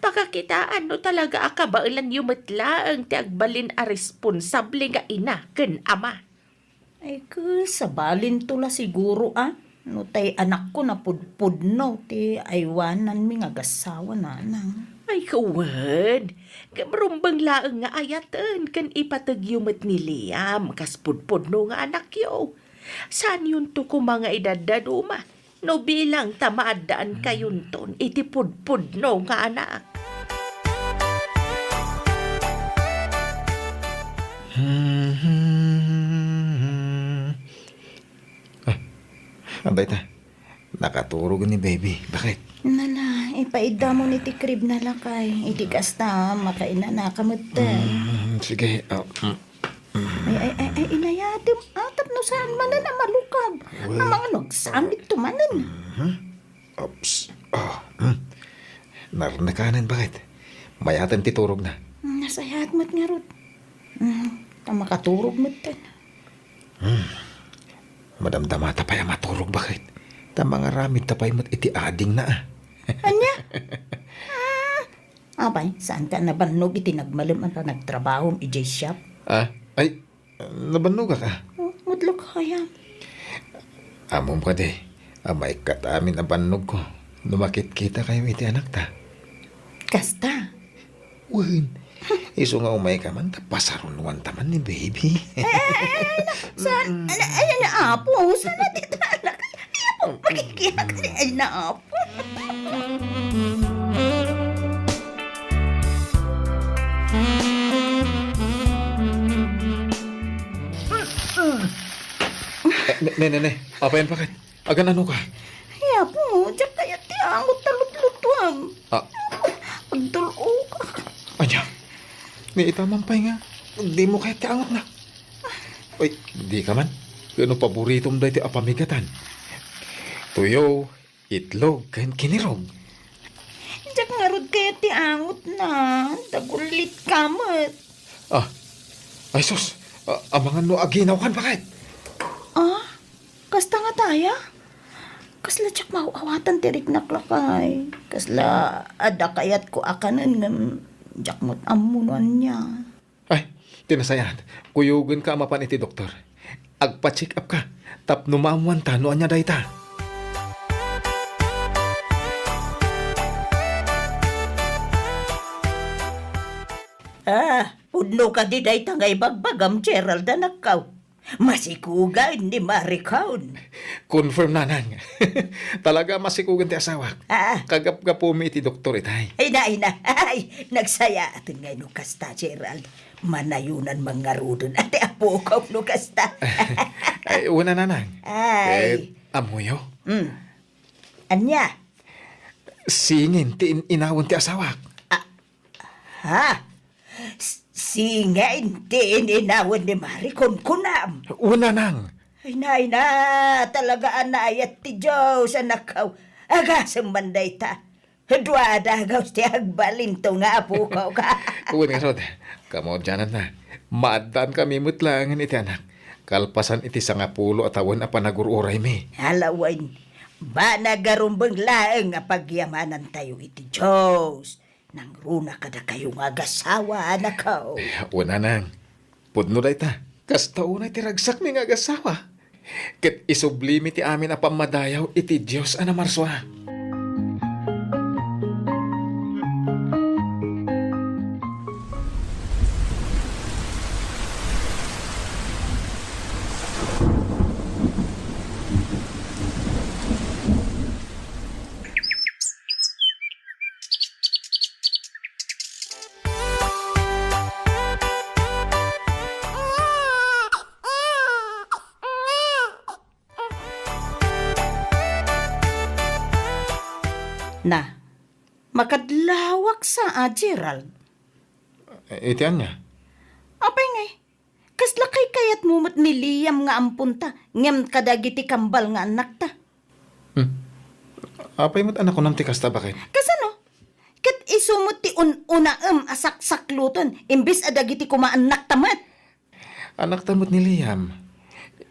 Pakakitaan no talaga a kabaelanyo met laeng ti agbalin a responsable nga ina ken ama. Ay, ket sabalinto la siguro, a? No tay anakko napudpudno ti aywananmi nga agassawa, nanang. Ay, wen. Ngem rumbeng laeng nga ayaten ken ipategyo met ni Liam kas pudpudno nga anakyo. Saanyonto koma nga idaddaduma no bilang ta maaddankayonton iti pudpudno nga anak. Ah, adda ita. Nakaturog ni baby. Bakit? Nala, ipaiddamon iti crib na, lakay. Iti kasta, makainanaka metten. Mm, sige. Ah, mm. Ay, ay, ay, ay, inayatem. Atap no saan manen a malukag. Well, amangan no agsangitto manen. Mhm. Oops. Ah, hmm. Narnakanen, bakit? Mayaten ti turogna. Hmm, nasayaat met ngarud. Hmm, ta makaturog metten. Hmm. Madamdamata pay a maturog, bakit? Ta mangaramidta pay met iti adingna, ah. Ania? Ah, Apay, saanka a nabannog iti nagmalem a panagtrabahom idiay shop? Ah, ay, nabannogak, ah. Oh, mudlok, hayam. Ammom kadi, a maikkat amin a bannogko no makitkitakaymi iti anakta. Kasta? Wen, isu nga umayka man, ta pasarunuanta man ni baby. Eh, eh, eh, eh, na-, saan? Ay, ay, ay, na, Apo, saan na dito, anak? Ay, Apo, pakikita ka ni, ay, na, Apo. Eh, ne, ne, ne, ne. Apayan, bakit? Agan-ano ka? Ay, Apo, diak kayat ti angot ta lutlutuam. Ah. Agdul-ok. Ania? Ni ita man pay nga, di mo kayat ti angotna. Uy, di ka man. Kano paboritom daytoy a pamigatan? Tuyo, Itlog ken kinirog. Diak ngarud kayat ti angotna. Dagullitka met. Ah, ay sus, a-, amangan no aginawkan, baket. Ah, kasta ngata aya? Kasla diak maaw-awatan ti riknak, lakay. Kasla adda kayatko a kanen ngem diak met ammo no ania. Ay, ti nasayaat, kuyogenka a mapan iti doktor. Agpa-check up ka, tapno maammoanta no ania dayta. Ah, pudno kadi dayta nga ibagbagam, Gerald, anakko? Masikugan ni Maricon. Confirm, nanang. Talaga masikugan ti asawak. Ah. Kagapgapumi iti doktor itay. Ay na, ay na. Ay, nagsayaaten ngay no kasta, Gerald. Manayonan man ngaruden a ti apok no kasta. Ay, una, nanang. Ay. Ket, ammoyo? Hmm. Ania? Singin ti in-inawen ti asawak. Ah, ha? S-, singin ti in-inawen ni Maricon, kunam? Una, nang. Ay na, ay na, talaga a naayat ti Dios, anakko. Agasem man dayta. Dua a dagaw ti agbalinto nga apokok. Wen ngarud, kamaudiananna, maaddankami met laengen iti anak, kalpasan iti sangapulo a tawen a panagur-uraymi. Ala wen, banag a rumbeng laeng a pagyamanantayo iti Dios. Nangruna kadakayo nga agasawa, anakko. Wen, nanang, pudno dayta. Kasta unay ti ragsakmi nga agasawa. Ket isublimi ti amin a pammadayaw iti Dios a namarsua. Na, makadlawak sa a, Gerald? Iti ania? Apay ngay, kasla kaykayatmo met ni Liam nga amponta, ngem kadagiti kambal nga annakta? Hmm. Apay met a nakunam ti kasta, baket? Kasano? Ket isu met ti un-unaem a saksakloten, imbes a dagiti koma annakta met. Anakta met ni Liam.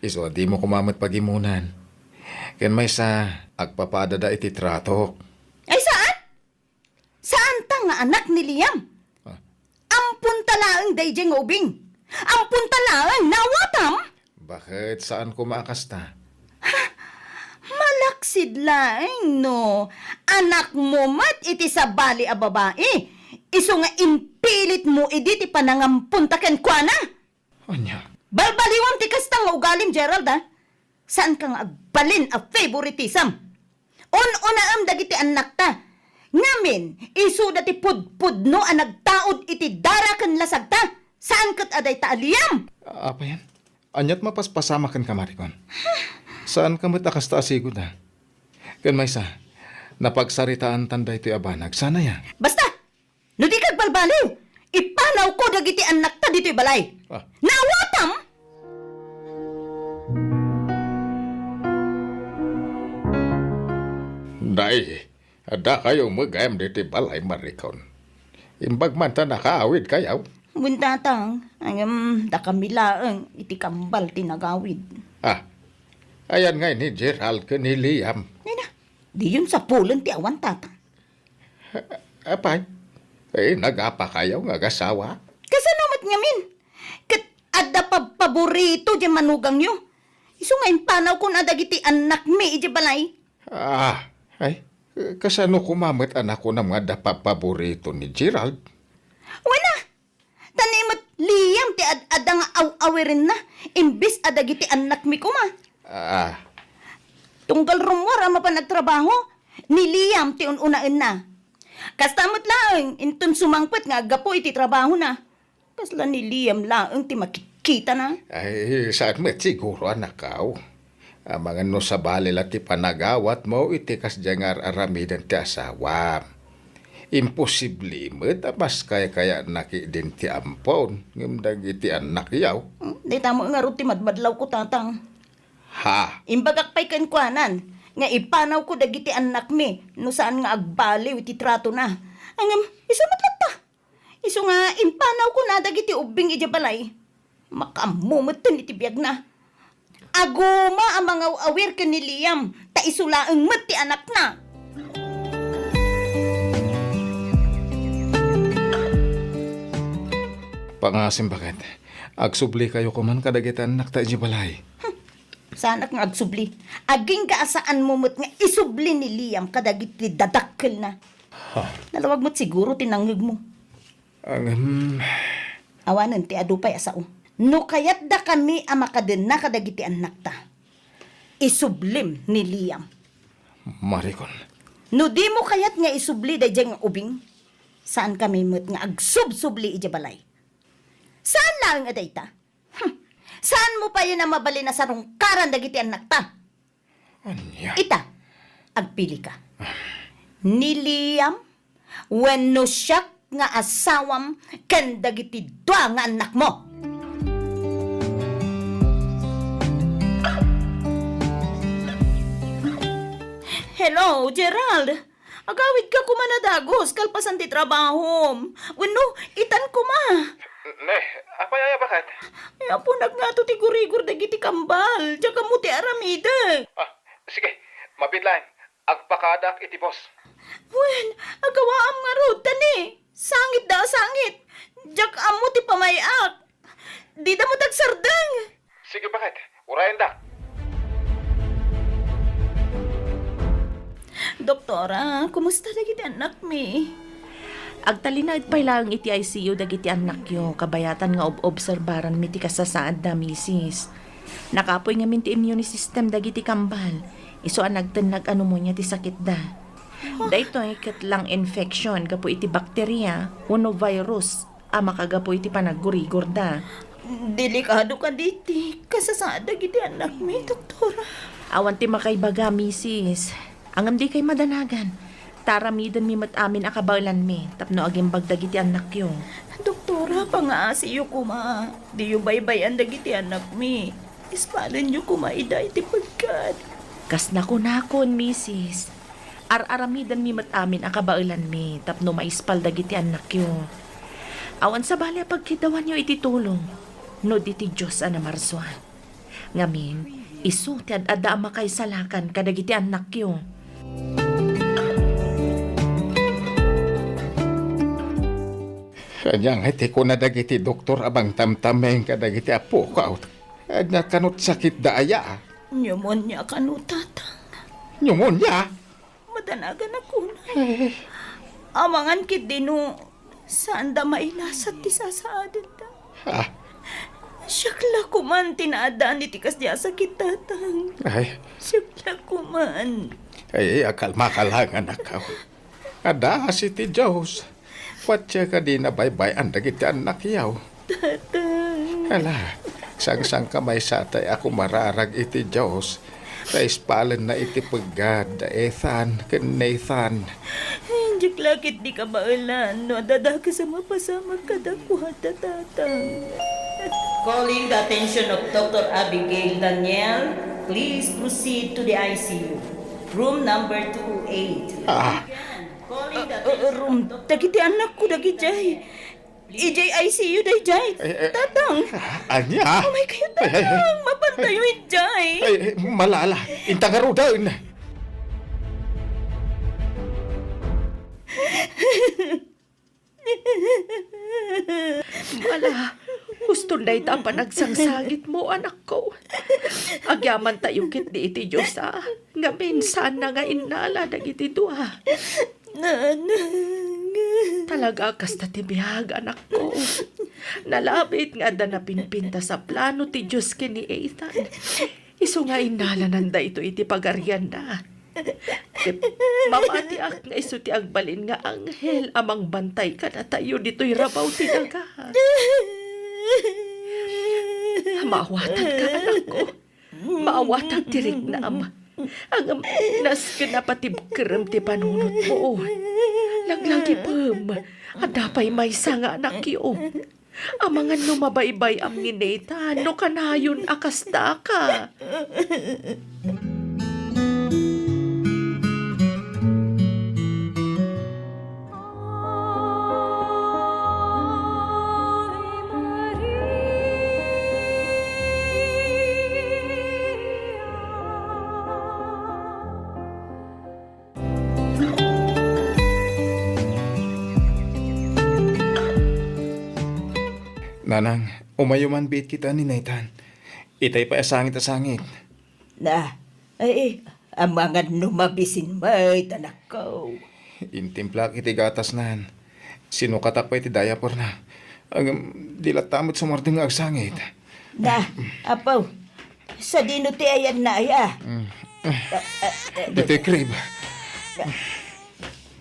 Isu a dimo koma met pagimunan. Ken maysa, agpapadada iti tratok. Ay, saan? Saanta nga anak ni Liam? Ah. Amponta laeng daydiay nga ubing. Amponta laeng, naawatam? Baket saan koma a kasta? Ha? Malaksid laeng no anakmo met iti sabali a babai, isu nga impilitmo idi ti panangamponta kenkuana. Ania? Balbaliwam ti kasta nga ugalim, Gerald, a? Saanka nga agbalin a favoritism. Un-unaem dagiti annakta. Ngamin, isuda ti pudpudno a nagtaud iti dara ken lasagta. Saan ket a dayta a Liam? Apayen? Aniat mapaspasamak kenka, Maricon? Saanka met a kasta a sigud, a? Ken maysa, napagsaritaantan daytoy a banag. Saan aya? Basta! No dika agbalbaliw, ipanawko dagiti annakta ditoy balay. Ah. Naawatam? Nay, dakayo met gayam ditoy balay, Maricon. Imbag man ta nakaawidkayo. Wen, tatang, ngem dakami laeng iti kambal ti nagawid. Ah, ayan ngay ni Gerald ken ni Liam? Nay na, diyon sapulen ti awan, tatang. Apay, eh, nagapakayo nga agasawa? Kasano met ngamin? Ket adda pabpaborito diay manugangyo. Isu nga impanawkon a dagiti annakmi idiay balay. Ah, ay, kasano koma met a nakunam nga adda pabpaborito ni Gerald? Wen a, ta ni met Liam ti ad-adda nga aw-awirenna, imbes a dagiti annakmi koma. Ah. Tunggal rummuar a mapan agtrabaho, ni Liam ti un-unaenna. Kasta met laeng inton sumangpet nga aggapu iti trabahona. Kasla ni Liam laeng ti makitkitana. Ay, saan met siguro, anakko. Amangan no sabali la ti panagawatmo iti kasdiay nga ar-aramiden ti asawam. Imposible met a mas kaykayatna ketdin ti ampon ngem dagiti annakyo. Hmm, dayta met ngarud ti madmadlawko, tatang. Ha? Imbagak pay kenkuanan, nga ipanawko dagiti annakmi no saan nga agbaliw iti tratona. Ngem, isu met latta. Isu nga impanawkona dagiti ubbing idiay balay. Makaammo metten iti biagna. Aguma a mangaw-awir ken ni Liam, ta isu laeng met ti anakna. Pangasim, baket. Agsublikayo koman kadagiti annakta idiay balay. Hmm. Saanak nga agsubli. Agingga a saanmo met nga isubli ni Liam kadagiti dadakkelna. Ha? Nalawag met siguro ti nangngegmo. Ngem, awanen ti adu pay a sao. No kayatdakami a makadenna kadagiti annakta, isublim ni Liam. Marikon. No dimo kayat nga isubli daydiay nga ubing, saankami met nga agsubsubli idiay balay. Saan laeng a dayta? Hmm. Saanmo payen a mabalin a sarungkaran dagiti annakta? Ania? Ita, agpilika. Ni Liam wenno siak nga asawam ken dagiti dua nga annakmo. Hello, Gerald. Agawidka koma a dagus kalpasan ti trabahom. Wenno, itan koma. Ne, apay aya, baket? Ay, apunak ngato ti gurigor dagiti kambal. Diak ammo ti aramidek. Ah, sige, mabiit laeng. Agpakadak iti boss. Wen, agawaam ngarud, ta ni, sangitda a sangit. Diak ammo ti pamay-ak. Dida met agsardeng. Sige, baket. Urayendak. Doktora, kumusta dagiti annakmi? Agtalinaed pay laeng iti I C U dagiti annakyo, kabayatan nga ob-obserbaranmi ti kasasaadda, misis. Nakapuy ngamin ti immune system dagiti kambal, isu a nagtennag a pneumonia ti sakitda. Daytoy ket lung infection gapu iti bakteria wenno virus a makagapu iti panaggurigorda. Delikado kadi ti kasasaad dagiti annakmi, doktora. Awan ti makaibaga, misis. Ngem dikay madanagan. Ta aramidenmi met amin a kabaelanmi tapno agimbag dagiti annakyo. Doktora, pangaasiyo koma. Diyo baybay-an dagiti annakmi. Ispalenyo koma ida iti peggad. Kas nakunakon, misis. Ar-aramidenmi met amin a kabaelanmi tapno maispal dagiti annakyo. Awan sabali a pagkiddawanyo iti tulong no di ti Dios a namarsua. Ngamin, isu ti ad-adda a makaisalakan kadagiti annakyo. Ania ngay ti kuna dagiti doktor a mangtamtameng kadagiti apok? Ania kano ti sakitda aya? Pneumonia kano, Tatang. Pneumonia? Madanagan a kunay. Eh. Amangan ketdi no saanda mailasat ti sasaadenda. Ah. Siak la koman ti naaddaan iti kasdi a sakit, Tatang. Ay. Siak la koman. Ay, akalmaka laeng, anakko. Adda asi ti Dios. Patse kadi nabaybay-an dagiti annakyo. Tatang. Ala, sangsangka maysa tay a kumararag iti Dios, ta ispalenna iti peggad da Ethan ken Nathan. Diak la ketdi kabaelan no adda dakes a mapasamak kadakuada, Tatang. Calling the attention of Doctor Abigail Daniel, please proceed to the I C U. Room number two oh eight. Ah. Calling the attention of Doctor dagiti annakko dagijay. Idiay I C U dayjay. Eh, eh, Tatang. Ania? Umaykayo, Tatang. Mapantayo idiay. Ay, ay, malala. Inta ngaruden. Ala, husto dayta a panagsangsangitmo, anakko. Agyamantayo ketdi iti Dios, a. Ngamin, saanna nga innala dagiti dua. Nanang. Talaga kasta ti biag, anakko. Nalabit nga adda napinpintas a plano ti Dios ken ni Ethan. Isu nga innalanan daytoy iti pagarianna. Ket mamatiak nga isu ti agbalin nga anghel a mangbantay kadatayo ditoy rabaw ti daga. Maawatanka, anakko. Maawatak ti riknam. Ngem nasken a patibkerem ti panunotmo. Laglagipem. Adda pay maysa nga anakyo. Amangan no mabaybay-am ni Nathan no kanayon a kastaka. Nanang, umayo man biit kita ni Nathan. Itay pay a sangit a sangit. Na, ay, amangan no mabisin met, anakko. Intimplak iti gatasnan. Sinukatak pay ti diaperna. Ngem, di latta met sumardeng nga agsangit. Na, apo, sadino ti ayanna aya? Mm. Ah, ah, ah, Ditoy crib.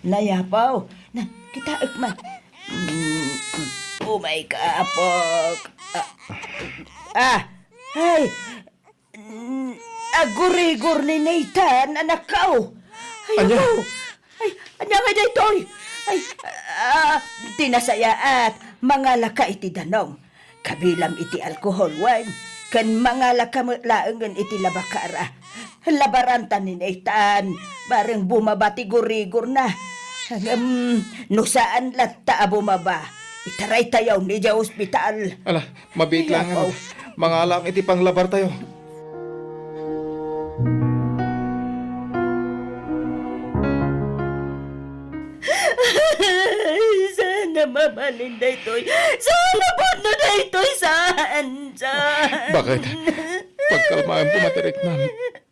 Nay, apo, na, kitaek man. Mm, mm. Umay ka, apok. Ah, ah, ay, Mm, agurigor ni Nathan, anakko. Ay, Ania? Apo. Ay, ania ngay daytoy? Ay, ah, di nasayaat. Mangalaka iti danum. Kabilam iti alcohol wine. Ken mangalaka met laengen iti labakara. Labaranta ni Nathan. Bareng bumaba ti gurigorna. Ngem, no saan latta a bumaba, itaraytayo idiay ospital. Ala, mabiit Ay, lang, apo. Mangalaak iti panglabartayo. Saan a mabalin daytoy? Saan a pudno daytoy? Saan? Saan? Bakit? Pagkalmaem, pumatiriknam.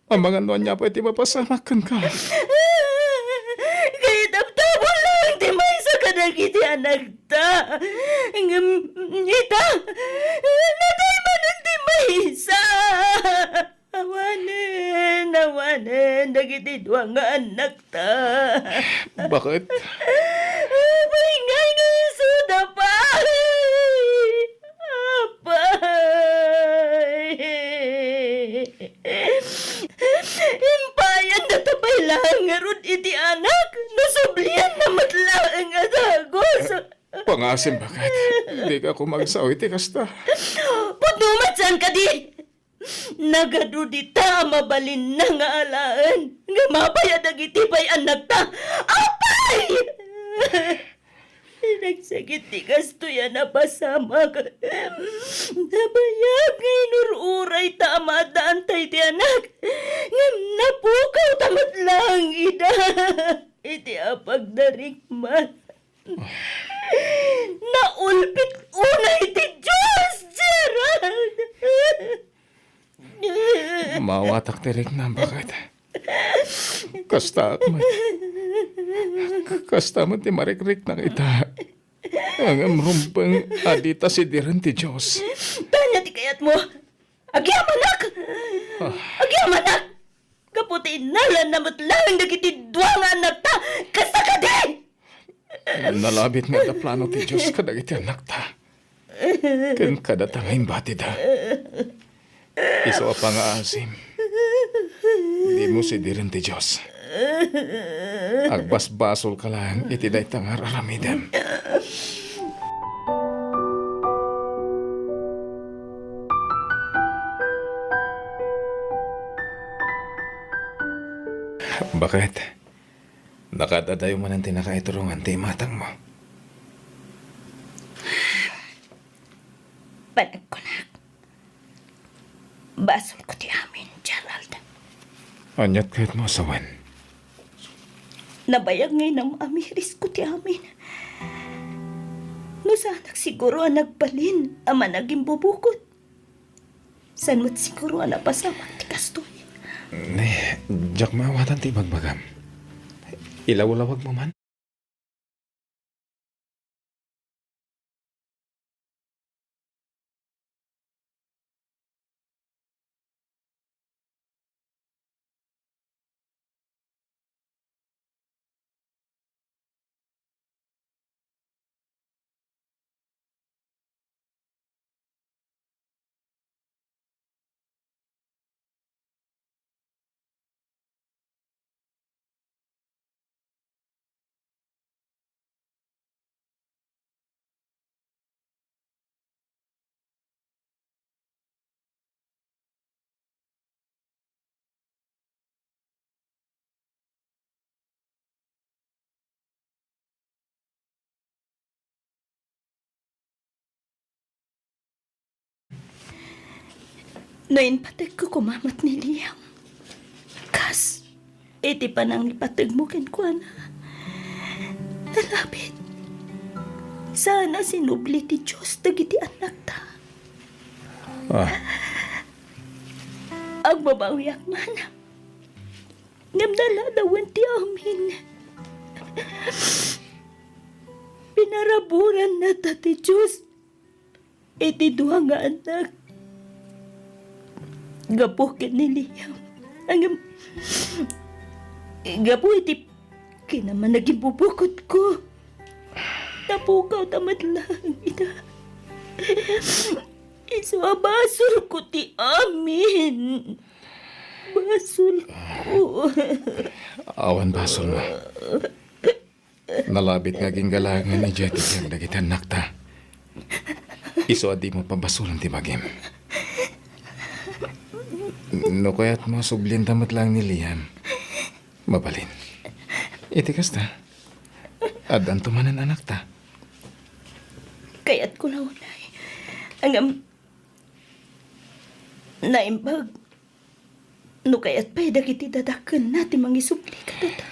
Amangan no ania pay ti mapasamak kenka. Kaitam, tabon laeng ti maysa kadagiti anakta. Ngem ita, natay manen ti maysa. Awanen, awanen dagiti dua nga anakta. Bakit? Apay ngay nga isuda pay? Apay! Impayan data pay laeng ngarud iti anak, no sublianna met laeng a dagus. Pangasim, bakit? Dika koma agsao iti kasta. Pudno met saan kadi? Nagadu dita a mabalinna nga alaen nga mapay a dagiti pay annakta. Apay! Nagsakit ti kastoy a napasamak. Nabayag nga inur-urayta a maaddaanta iti anak. Ngem napukawta met laeng ida iti apagdarikman. Naulpit unay ti Dios, Gerald! Maawatak ti riknam, bakit? Kastaak met. Kasta met ti marikriknak ita. Ngem rumbeng a dita sidiren ti Dios. Ania ti kayatmo? Agyamanak! Ah. Agyamanak! Gapu ta innalanna met laeng dagiti dua nga annakta, kasta kadi? Nalabit nga adda plano ti Dios kadagiti annakta. Ken kadata nga imbatida. Isu a pangaasim, dimo sidiren ti Dios. Agbasbasolka laeng iti dayta nga ar-aramidem. Bakit? Nakaad-adayo manen ti nakaiturongan ti imatangmo? Panagkunak, basolko ti amin, Gerald. Aniat kayatmo a sawen? Nabayag nga inam-amirisko ti amin. No saanak siguro a nagbalin a managimbubukod, saan met siguro a napasamak ti kastoy. Ni, diak maawatan ti ibagbagam. Ilawlawagmo man. No impategko koma met ni Liam, kas iti panangipategmo kenkuana, nalabit, Saan a sinubli ti Dios dagiti annakta. Ah. Agbabawiak man. Ngem naladawen ti amin. Pinaraburanna ta ti Dios iti dua nga annak. Gapu ken ni Liam. Ngem, gapu iti kinamanagimbubukotko, napukawta met laeng ida. Isu a basolko ti amin. Basolko. Awan basolmo. Nalabit nga aginggalaengen idiay ti biag dagiti annakta. Isu a dimo pabasolen ti bagim. No kayatmo a sublienta met laeng ni Liam, mabalin. Iti kasta, addanto manen anakta. Kayatko la unay. Ngem, naimbag no kayat pay dagiti dadakkelna ti mangisubli kadata.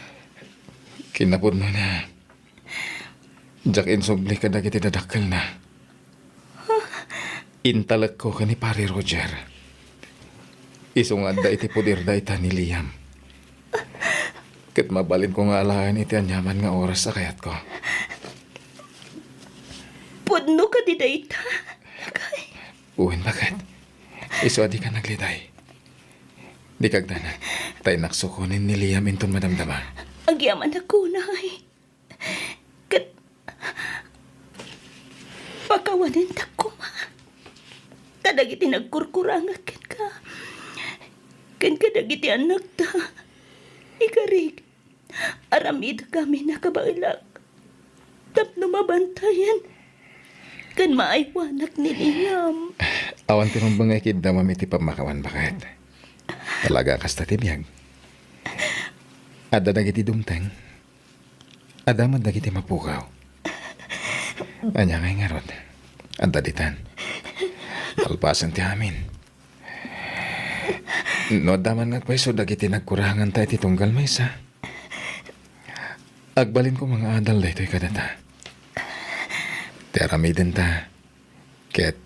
Kinapudnona, diak insubli kadagiti dadakkelna. Intalekko ken ni Pare Roger. Isu nga adda iti poder dayta ni Liam. Ket mabalinko nga alaen iti aniaman nga oras a kayatko. Pudno kadi dayta, lakay? Wen, baket. Isu a dika nagleday. Dika agdanag, ta innak sukonen ni Liam inton madamdama. Agyamanak unay. Ket pakawanentak koma kadagiti nagkurkurangak kenka, ken kadagiti annakta. Ikarik, aramidek amin a kabaelak tapno mabantayan ken maaywanak ni Liam. Awan ti rumbeng nga ikiddamam iti pammakawan, baket. Talaga kasta ti biag. Adda dagiti dumteng. Adda met dagiti mapukaw. Ania ngay ngarud? Adda ditan. Kalpasan ti amin. No adda man nga agpayso dagiti nagkuranganta iti tunggal maysa, agbalin koma nga adal daytoy kadata. Ti aramidenta, ket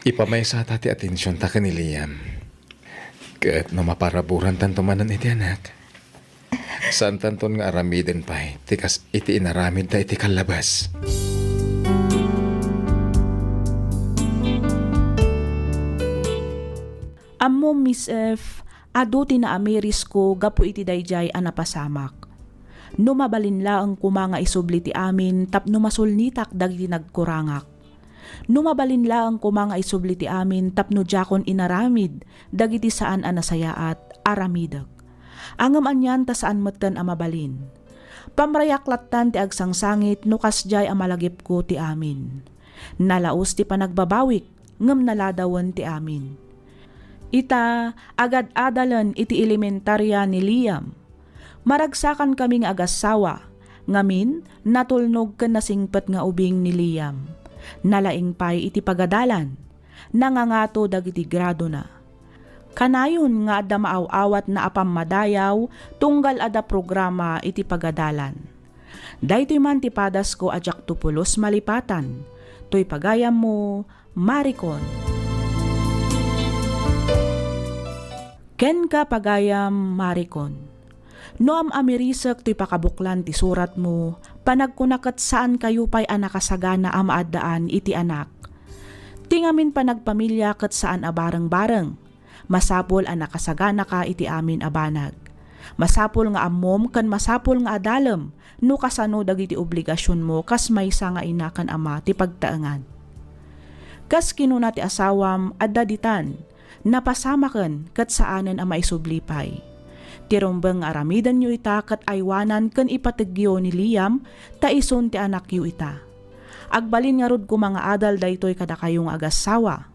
ipamaysata ti atensionta ken ni Liam. Ket no maparaburantanto manen iti anak, saantanton nga aramiden pay ti kas iti inaramidda iti kallabas. Ammom, Miss F, adu ti naamirisko gapu iti daydiay a napasamak. No mabalin laeng koma nga isubli ti amin tapno masulnitak dagiti nagkurangak. No mabalin laeng koma nga isubli ti amin tapno diakon inaramid dagiti saan a nasayaat, aramidek. Ngem anian ta saan metten a mabalin. Pamrayak lattan ti agsangsangit no kasdiay a malagipko ti amin. Nalaus ti panagbabawik, ngem naladawen ti amin. Ita, agad-adalen iti elementaria ni Liam. Maragsakankami nga agassawa, ngamin, natulnog ken nasingpet nga ubing ni Liam. Nalaing pay iti pagadalan. Nangangato dagiti gradona. Kanayon nga adda maaw-awatna a pammadayaw tunggal adda programa iti pagadalan. Daytoy man ti padasko a diakto pulos malipatan. Toy pagayammo, Maricon. Kenka, pagayam Maricon. No am-amirisek toy pakabuklan ti suratmo, panagkuna ket saankayo pay a nakasagana a maaddaan iti anak. Ti ngamin panagpamilia ket saan a bareng-bareng. Masapul a nakasaganaka iti amin a banag. Masapul nga ammom ken masapul nga adalem no kasano dagiti obligasionmo kas maysa nga ina ken ama ti pagtaengan. Kas kinuna ti asawam, adda ditan, napasamaken ket saanen a maisubli pay. Ti rumbeng nga aramidenyo ita ket aywanan ken ipategyo ni Liam ta isun ti anakyo ita. Agbalin ngarud koma nga adal daytoy kadakayo nga agassawa.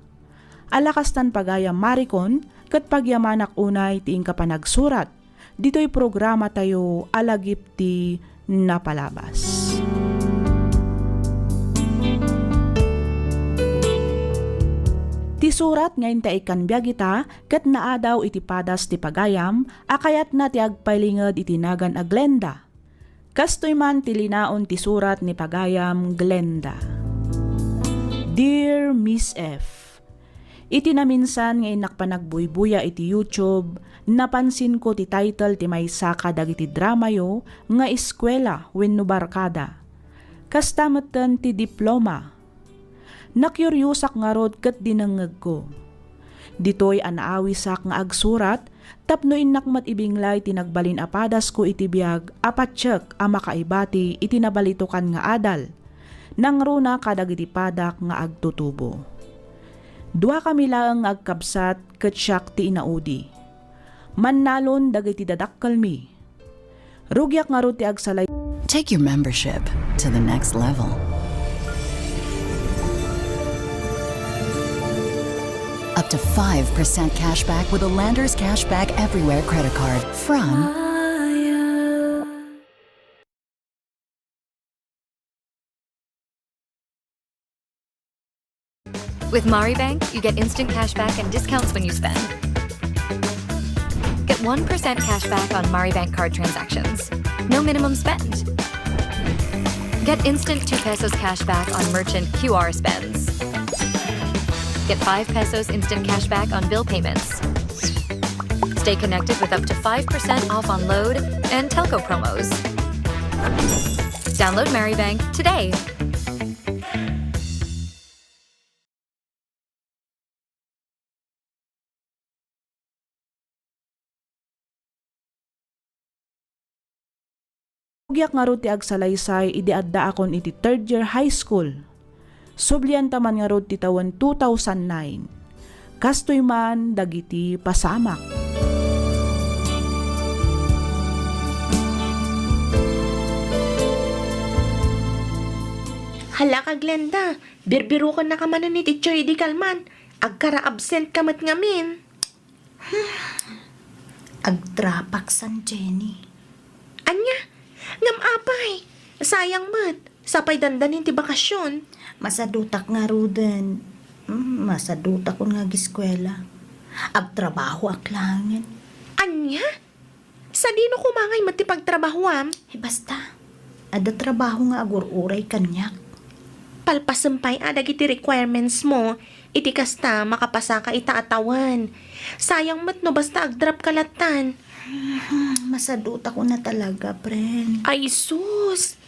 Ala kastan pagayam Maricon, ket pagyamanak unay ti inka panagsurat ditoy programatayo a Lagip ti Napalabas. Ti surat nga inta ikkan biag ita ket naadaw iti padas ti pagayam a kayatna ti agpailinged iti nagan a Glenda. Kastoy man ti linaon ti surat ni pagayam Glenda. Dear Miss F, iti naminsan nga innak panagbuybuya iti YouTube, napansinko ti title ti maysa kadagiti dramayo nga Eskuela wenno Barkada. Kasta metten ti Diploma. Nakiuriosak ngarud ket dinengngegko. Ditoy a naawisak nga agsurat tapno innak met ibinglay ti nagbalin a padasko iti biag a patiek a makaibati iti nabalitokan nga adal, nangruna kadagiti padak nga agtutubo. Duakami laeng nga agkabsat ket siak ti inaudi. Mannalon dagiti dadakkelmi. Rugiak ngarud ti agsalay. Take your membership to the next level. Up to five percent cashback with a Landers Cashback Everywhere credit card from With Maribank, you get instant cash back and discounts when you spend. Get one percent cash back on Maribank card transactions. No minimum spend. Get instant two pesos cash back on merchant Q R spends. Get five pesos instant cash back on bill payments. Stay connected with up to five percent off on load and telco promos. Download Maribank today. Rugiak ngarud ti agsalaysay idi addaakon iti third year high school. Sublianta man ngarud ti tawen two thousand nine. Kastoy man dagiti pasamak. Hala ka, Glenda, birbirokennaka manen ni Teacher idi kalman. Agkara-absentka met ngamin. Agdrapak san, Jenny. Ania? Ngem apay? Sayang met. Sapay dandanin ti bakasion. Masadutak ngaruden. Hmm, masadutakon nga agiskuela. Agtrabahoak laengen. Ania? Sadino koma ngay met ti pagtrabahoam? Eh, basta. Adda trabaho nga agur-uray kaniak. Palpasem pay a dagiti requirements mo, iti kasta, makapasaka ita a tawen. Sayang met no basta agdrapka lattan. Hmm, masadutakon a talaga, friend. Ay, sus!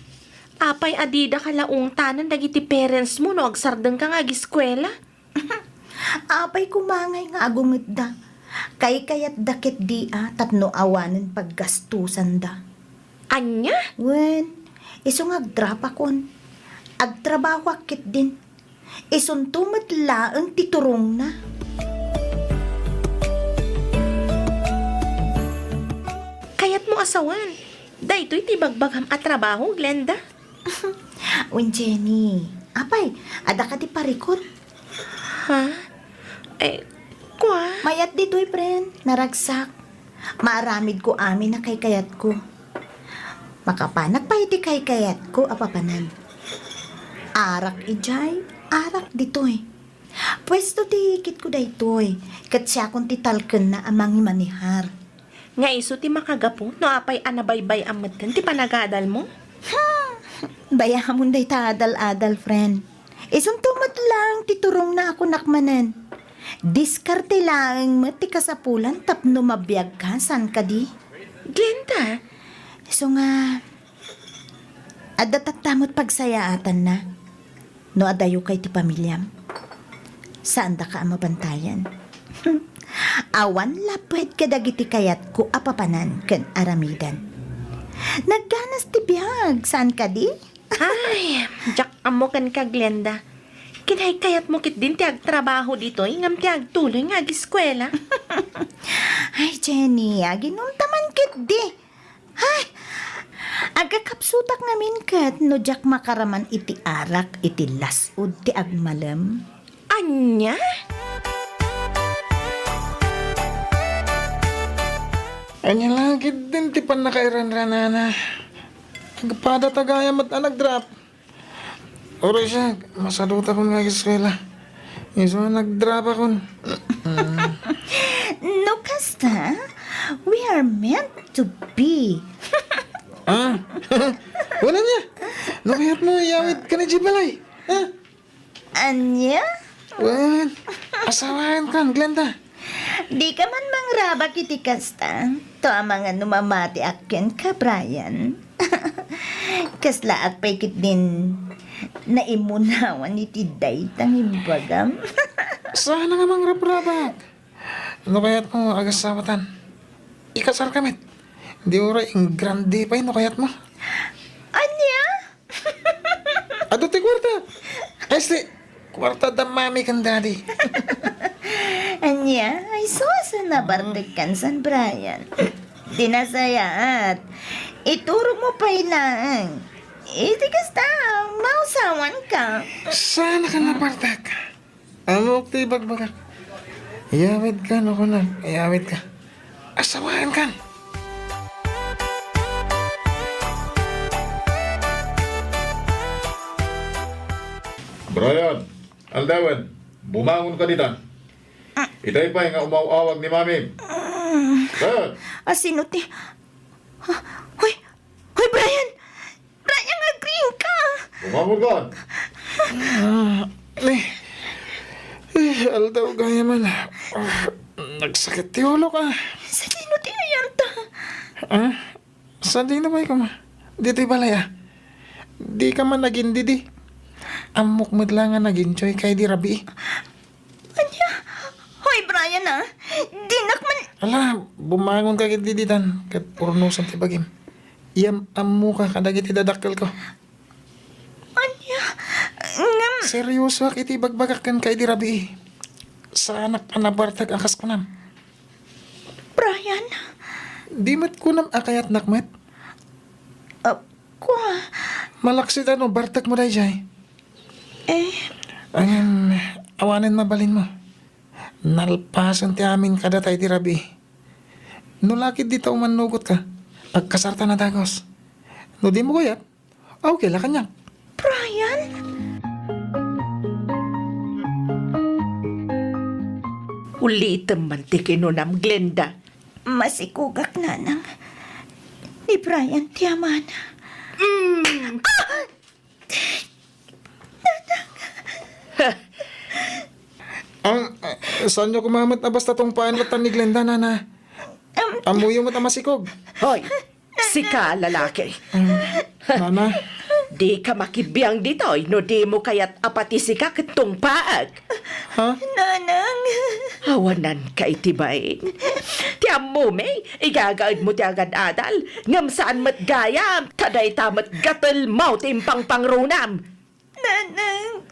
Apay a didaka la ungtanen dagiti parents mo no agsardengka nga agiskuela? Apay koma ngay nga agungetda? Kaykayatda ketdi a tapno awanen paggastusanda. Ania? Wen, isu nga agdrapakon. Agtrabahoak ketdin. Isunto met laeng ti turongna. Kayatmo a sawen, daytoy ti ibagbagam a trabaho, Glenda? Wen, Jenny, apay, adda kadi parikor? Ha? Eh, kua? Mayat ditoy, friend. Naragsak. Maaramidko amin a kaykayatko. Makapanak pay iti kaykayatko a papanan. Arak idiay, arak ditoy. Puesto ti ikitko daytoy, ket siakon ti talkenna a mangimanehar. Nga isu ti makagapu no apay a nabaybay-am metten ti panagadalmo? Hmm, bayamon dayta adal-adal, friend. Isunto met laeng ti turongna a kunak manen. Diskarte laeng met ti kasapulan tapno mabiagka, saan kadi? Glenda! Isu nga, adda tatta met pagsayaatanna. No adayo kay ti pamiliam, saandaka a mabantayan. Awan lapped kadagiti kayatko a papanan ken aramidan. Nagganas ti biag, saan kadi? Ay, diak ammo kenka, Glenda. Kinaykayatmo ketdin ti agtrabaho ditoy ngem ti agtuloy nga agiskuela. Ay, Jenny, aginumta man ketdi. Ay! Agkakapsutak ngamin ket no diak makaraman iti arak iti las-ud ti agmalem. Ania? Ania la ketdin ti pannakairanranana? Agpada ta gayam met a nagdrap. Uray siak, masadutakon nga agiskuela. Isu a nagdrapakon. No kasta, we are meant to be. Ah? Wala niya. No kayatmo, iyawidkan idiay balay. Ha? Ania? Wen, asawaenkan, Glenda. Dika man mangrabak iti kasta. Tua mangan no mamatiak kenka, Brian. Kaslaak pay ketdin naimunawan iti dayta nga imbagam. Saan nga mangrabrabak? No kayatmo, agasawatan. Ikasarka met. Di uray ingrande pay no kayatmo. Ania? Adu ti kuarta. Ay, sti, kuarta da mami ken daddy. Ania, ay, susa na bartek kan San Brian. Di nasayaat. Iturogmo pay laeng. Iti kasta, mausawanka. Saan ka nabartek? Ammok ti ibagbagak. Iyawidka, no kunak, iyawidka. Asawaenkan. Brian, aldawen, bumangon ka dita. Itay pay nga umaw-awag ni Mami. Brian! Asino ti, ha? Hoy! Hoy, Brian! Brian, agriingka! Bumangon ka! Ah, eh, eh, aldaw gayam. Ah, nagsakit ti ulok, ah. Sadino ti ayanta? Ah? Sadino pay koma? Ditoy balay, ah. Dika man agindidi. Ammok met la nga nag-enjoy ka idi rabii. Ania? Hoy, Brian, ah. Dinak man. Ala, bumangon ka ketdi ditan, ket urnosem ti bagim. Iyam-ammoka kadagiti dadakkelko. Ania? Ngem. Seriosoak iti ibagbagak kenka idi rabii. Saanak a nabartek a kas kunam. Brian? Di met kunam a kayatnak met? Ah, kua. Malaksid a no bartekmo daydiay. Eh? Ngem, awanen mabalinmo. Nalpasen ti amin kadata idi rabii. No la ketdi ta umannugotka, agkasarta a dagus. No dimo kayat, okay la kaniak. Brian? Ulitem man ti kinunam, Glenda. Masikogak, nanang. Ni Brian ti amana. Mm. Ah! Ang, eh, saanyo koma met a basta tungpaen latta ni Glenda, nana? Am- Ammoyo met a masikog. Hoy, sika, lalaki. Am, nana? Dika makibiang ditoy no dimo kayat a pati sika ket tungpaek. Ha? Nanang. Awananka iti bain. Ti ammomi, igagaedmo ti agad-adal, ngem saan met gayam, ta dayta met gatelmo ti impangpangrunam. Nanang.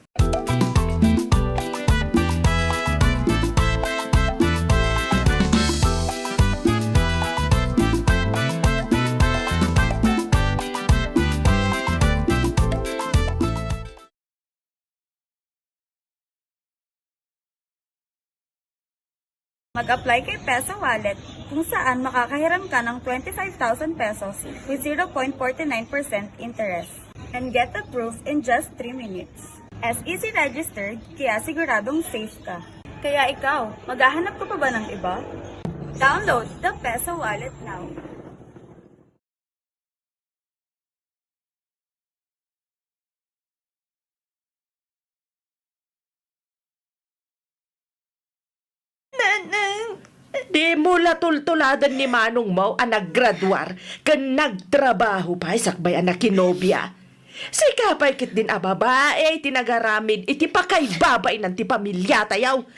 Mag-apply kay Pesa Wallet, kung saan makakahiram ka ng twenty-five thousand pesos with zero point forty nine percent interest, and get approved in just three minutes. S E C registered, kaya siguradong safe ka. Kaya ikaw, maghahanap ka pa ba ng iba? Download the Pesa Wallet now. Nanang! Dimo la tultuladen ni manongmo a naggraduar ken nagtrabaho pay sakbay a nakinobia. Sika pay ketdin a babai ti nagaramid iti pakaibabainan ti pamiliatayo.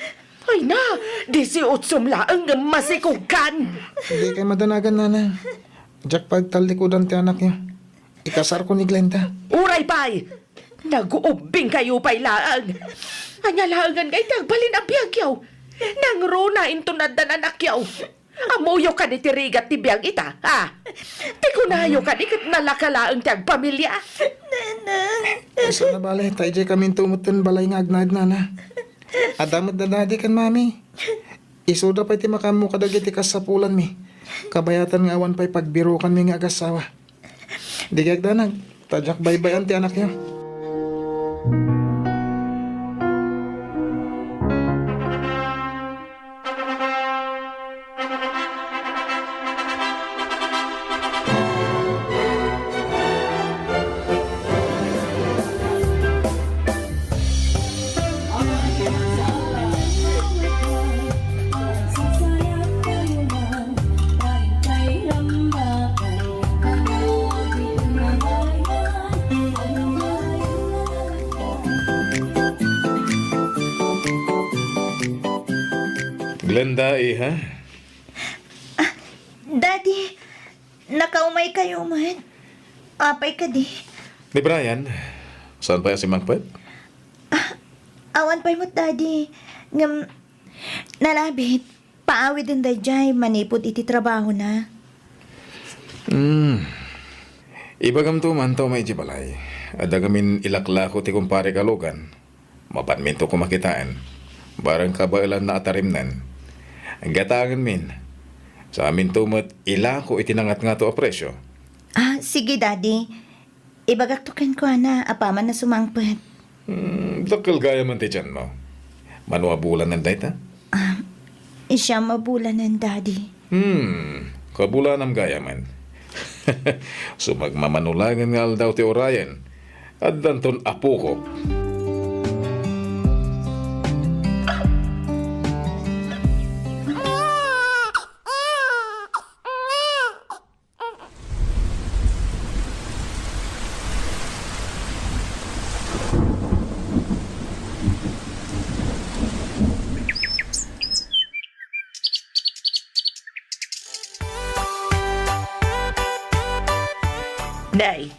Ay na, disiotsom laeng ngem masikogkan. Dikay madanagan, nanang. Diak pagtallikudan ti anakyo. Ikasarko ni Glenda. Uray pay! Naguubbingkayo pay laeng. Ania laengen nga iti agbalin a biagyo? Nangruna inton addan anakyo. Ammoyo kadi ti rigat ti biag ita, a? Ti kunayo kadi ket nalaka laeng ti agpamilia? Nanang. Ay, saan a bale, ta idiay kaminto metten balay nga agnaed, nana. Adda met da daddy ken mami. Isuda pay ti makaammo kadagiti kasapulanmi. Kabayatan nga awan pay pagbirukanmi nga agasawa. Dikay agdanag, ta diak baybay-an ti anakyo. Glenda, iha? Daddy, nakaumay kayo met. Apay kadi? Ni Brian, saan pay a simmangpet? Awan pay met, Daddy. Ngem, nalabit. Paawiden daydiay manipud iti trabahona. Hmm. Ibagamto man ta umay idiay balay. Adda ngamin ilaklako ti kumpare Kalogan. Mapanminto koma kitaen. Bareng kabaelanna a tarimnen. Gatangenmin. Saaminto met ilako iti nangatngato a presio. Ah, sige, Daddy. Ibagakto kenkuana apaman a sumangpet. Hmm, dakkel gayamen ti tianmo. Mano a bulanen dayta? Ah, siyam a bulanen, Daddy. Hmm, kabulanam gayamen. Sumagmamano laengen nga aldaw ti urayen. Addanton apokok. Nay,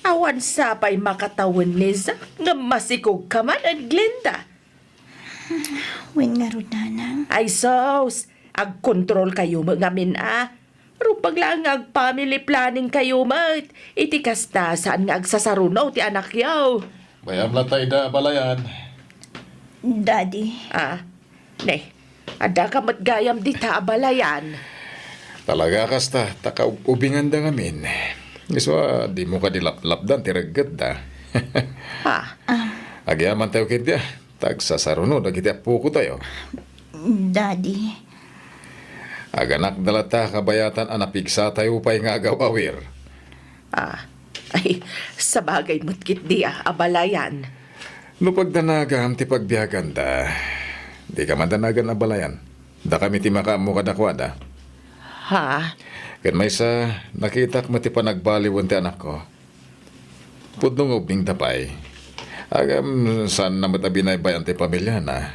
awan sa pay makatawen ni Zack nga masikog ka man ken Glenda. Wen ngarud, Nanang. Ay sus, agkontrol kayo met ngamin a. Rumbeng laeng nga ag-family planning kayo met. Iti kasta, saan nga agsasaruno ti anakyo. Bay-am latta ida abalayan. Daddy. Ah, ne, adda ka met gayam dita abalayan. Talaga kasta, ta kaub-ubinganda ngamin. Isu a, dimo kadi laplapdan ti reggetda. Ha? Agyaman tayo ketdi a. Ta agsasaruno dagiti appokotayo. Daddy. Aganakda latta kabayatan a napigsatayo pay nga agaw-awir. Ah, ay, sabagay met ketdi a, abalayan. No pagdanagam ti pagbiaganda, dika man danagan abalayan. Dakami ti makaammo kadakuada. Ha? Ken maysa, nakitak met ti panagbaliwen ti anakko. Pudno nga ubbingda pay. Agam, saanna met a binaybay-an ti pamiliana.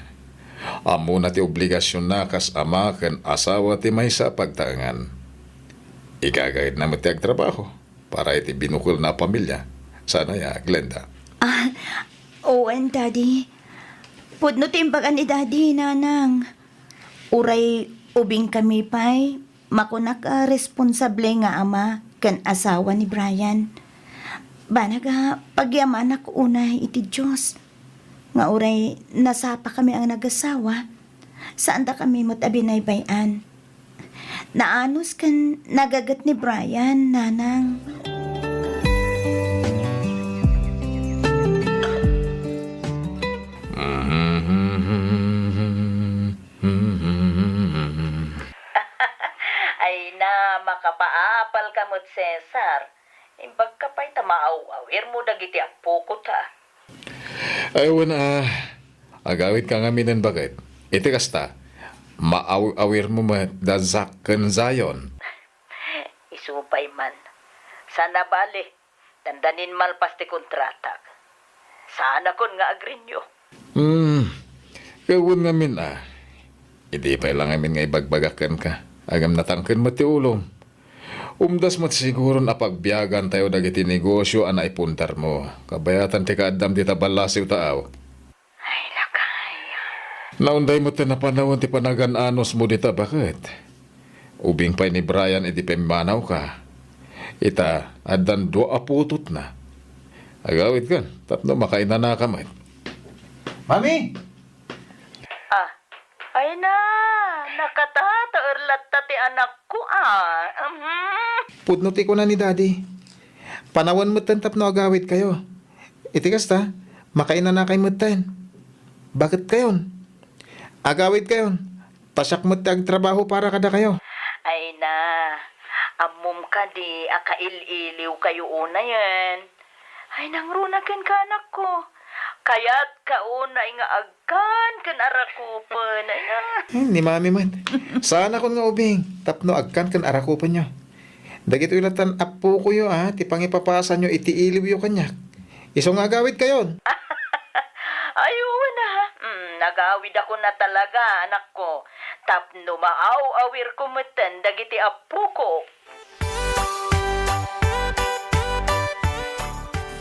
Ammona ti obligasionna kas ama ken asawa ti maysa a pagtaengan. Igagaydna met ti agtrabaho para iti binukelna a pamilia. Saan aya, Glenda? Ah, wen, Daddy. Pudno ti imbaga ni Daddy, Nanang. Uray ubingkami pay, makunak a responsable nga ama ken asawa ni Brian. Banag a pagyamanak unay iti Dios nga uray nasapakami a nagasawa, saandakami met a binaybay-an. Naanus ken nagaget ni Brian, Nanang. Ay na, makapaapal ka met, Cesar. Imbag ka pay ta maaw-awirmo dagiti apokota. Ay, wen a, agawid ka ngamin ket baket. Iti kasta, maaw-awirmo met da Zack ken Zion. Isu pay man. Sana bale, dandanin malpas ti kontratak. Saanakon nga agrenew. Hmm, ket wen ngamin a. Idi pay la ngamin nga ibagbagak kenka, agam natangken met ti ulom. Umdas met siguron a pagbiagantayo dagiti negosio a naipundarmo. Kabayatan ti kaaddam dita ballasiw taaw. Ay, lakay. Naunday met ti napanawen ti panagan-anusmo dita baket. Ubing pay ni Brian idi pimmanawka. Ita, addan dua a putotna. Agawidkan tapno makainanaka met. Mami! Ah, ay na, nakatataer latta ti anakko, ah. Mhm. Pudno ti kuna ni Daddy. Panawen metten tapno agawidkayo. Iti kasta, makainanakay metten. Baket kayon. Agawidkayon. Ta siak met ti agtrabaho para kadakayo. Ay na, ammom kadi a kail-iliwkayo unayen? Ay, nangruna kenka, anakko. Kayatka unay nga agkan ken arakupen. Ay, ah. Hmm, ni Mami met. Saanakon nga ubing tapno agkan ken arakupenyo. Dagitoy lattan appokoyo, a, ti pangipapasanyo iti iliwyo kaniak. Isu nga agawidkayon. Ay, wen a. Mm, Agawidakon a talaga, anakko, tapno maaw-awirko metten dagiti appoko.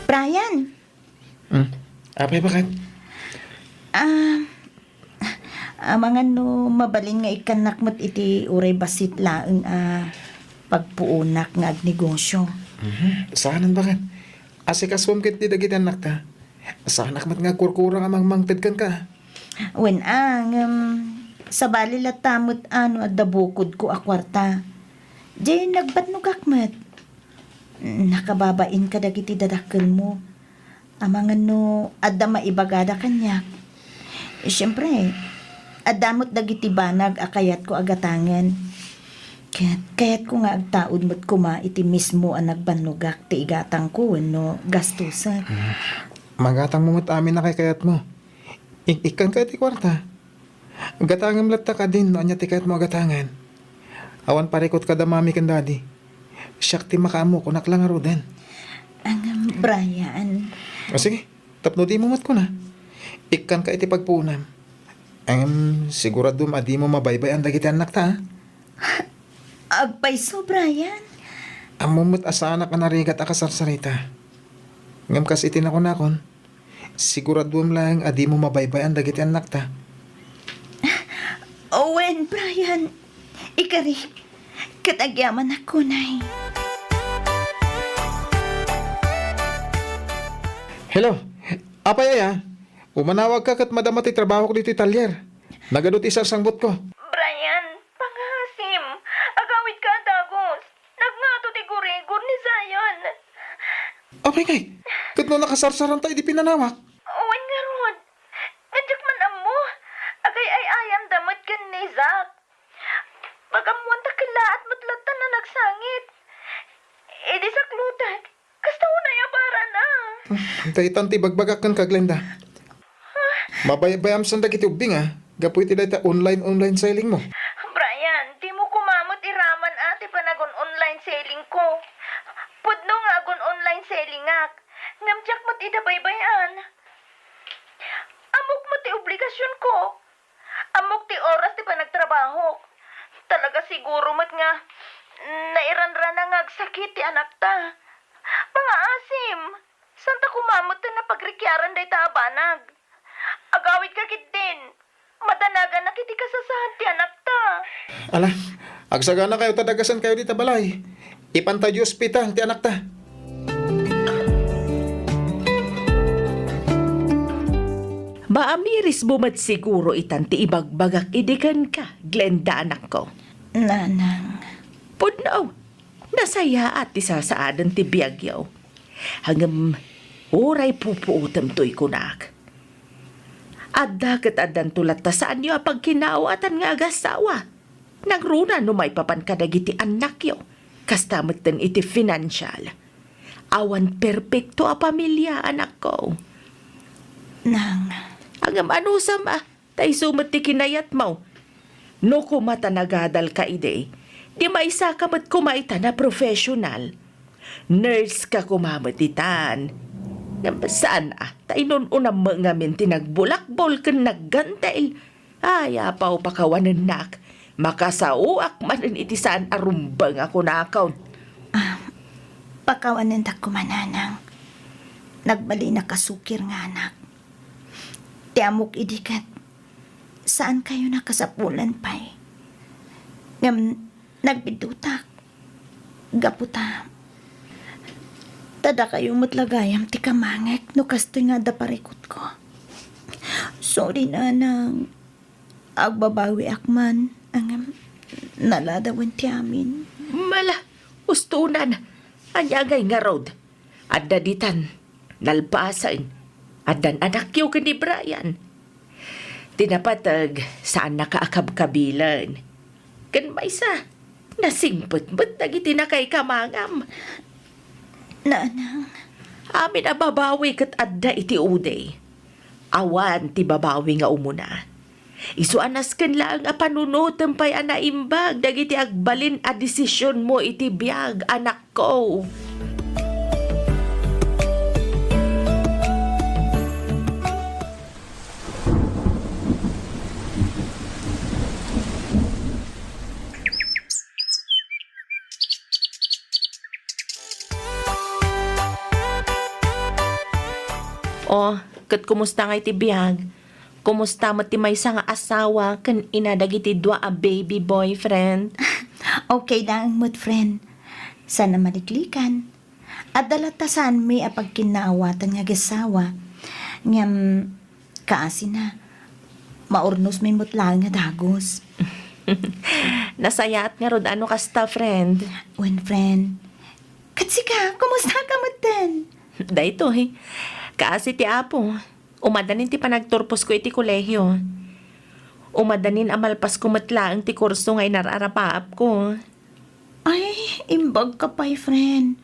Brian! Hmm. Apay, baket? Ah, amangan no mabalin nga ikkannak met iti uray bassit laeng a pagpuonak nga agnegosyo. Mhm. Saanen, baket? Asikasuem ketdi dagiti annakta. Saanak met nga agkurkurang a mangmangted kenka. Wen a, ngem sabali latta met a no adda bukodko a kuarta. Diay nagbannogak met. Nakababain kadagiti dadakkelmo. Amangan no adda maibagada kaniak. Siempre, adda met dagiti banag a kayatko a gatangen. Ket kayatko nga agtaud met koma iti mismo a nagbannogak ti igatangko wenno gastusek. Magatangmo met amin a kaykayatmo. Ik-, ikkanka iti kuarta. Gatangem latta kadin no ania ti kayatmo a gatangen. Awan parikut kada mami ken dadi. Siak ti makaammo, kunak la ngaruden. Ngem, Brian. O sige, tapno dimo met kuna. Ikkanka iti pagpuonam. Ngem, siguraduem a dimo mabaybay-an dagiti annakta, a? Agpayso, Brian. Ammom met a saanak a narigat a kasarsarita. Ngem kas iti nakunakon, siguraduem laeng a dimo mabaybay-an dagiti annakta. Wen, Brian. Ikarik, ket agyamanak unay. Hello, apay aya? Umanawagka ket madama ti trabahok ditoy talyer. Nagadu ti sarsangbutko. Brian, pangaasim, agawidka a dagus. Nagngato ti gurigor ni Zion. Apay ngay, ket no nakasarsaranta idi pinanawak? Wen ngarud. Nga diak man ammo, agay-ay-ayamda met ken ni Zack. Pag-ammoanta kellaat met latta a nagsangit. Idi saklutek, kasta unay a barana. Daytan ti ibagbagak kenka, Glenda. Mabaybayam san dagiti ubbing, a, gapu iti dayta online, online selling mo. Brian, dimo koma met iraman a ti panagun-online selling ko. Pudno nga agun-online selling ak, ngem diak met ida baybay-an. Ammok met ti obligasionko. Ammok ti oras ti panagtrabahok. Talaga siguro met nga nairanrana nga agsakit ti anakta. Pangaasim, santa koma met ti napagrikiaran dayta a banag. Agawidka ketdin. Madanaganak iti kasasaan ti anakta. Ala, agsaganakayo ta dagasenkayo dita balay. Ipanta idiay ospital ti anakta. Maamirismo met siguro itan ti ibagbagak idi kenka, Glenda, anakko. Nanang. Pudno, nasayaat ti sasaaden ti biagyo. Ngem, uray pupuotem toy kunak. Adda ket addanto latta saanyo a pagkinaawatan nga agassawa. Nangruna no maipapan kadagiti annakyo, kasta metten iti financial. Awan perpekto a pamilia, anakko. Nang. Ngem anusam a, ta isu met ti kinayatmo. No koma ta nagadalka idi, di maisaka met koma itan a professional. Nurse ka koma met itan. Ngem saan a, ta inun-unam met ngamin ti nagbulakbol ken naggantel. Ay, apaw, pakawanennak. Makasaoak manen iti saan a rumbeng a kunakon. Ah, pakawanendak koma, nanang. Nagbalinak a sukir nga anak. Ti ammok idi ket, saankayo a kasapulan pay. Ngem nagbiddutak. Gapu ta, ta dakayo met la gayam ti kamangek no kastoy nga adda parikutko. Sorry, nanang. Agbabawiak man, ngem naladawen ti amin. Mala, ustonan. Ania ngay ngarud? Adda ditan, nalpasen. Addan anakyo ken ni Brian. Ti napateg, saannaka a kabkabilen. Ken maysa, nasingpet met dagiti nakaikamangam. Nanang. Amin a babawi ket adda iti udi. Awan ti babawi nga umuna. Isu a nasken laeng a panunotem pay a naimbag dagiti agbalin a desisionmo iti biag, anakko. O, ket kumusta ngay ti biag? Kumusta met ti maysa nga asawa ken ina dagiti dua a baby boyfriend? Okay laeng met, friend. Saan a maliklikan. Adda latta saanmi a pagkinnaawatan nga agassawa. Ngem, kaasina, maurnosmi met laeng a dagus. Nasayaat ngarud a no kasta, friend. Wen, friend. Ket sika, kumusta ka metten? Daytoy. Kaasi ti Apo. Umadanin ti panagturposko iti kolehio. Umadanin a malpasko met laeng ti kurso nga inar-arapaapko. Ay, imbag ka pay, friend.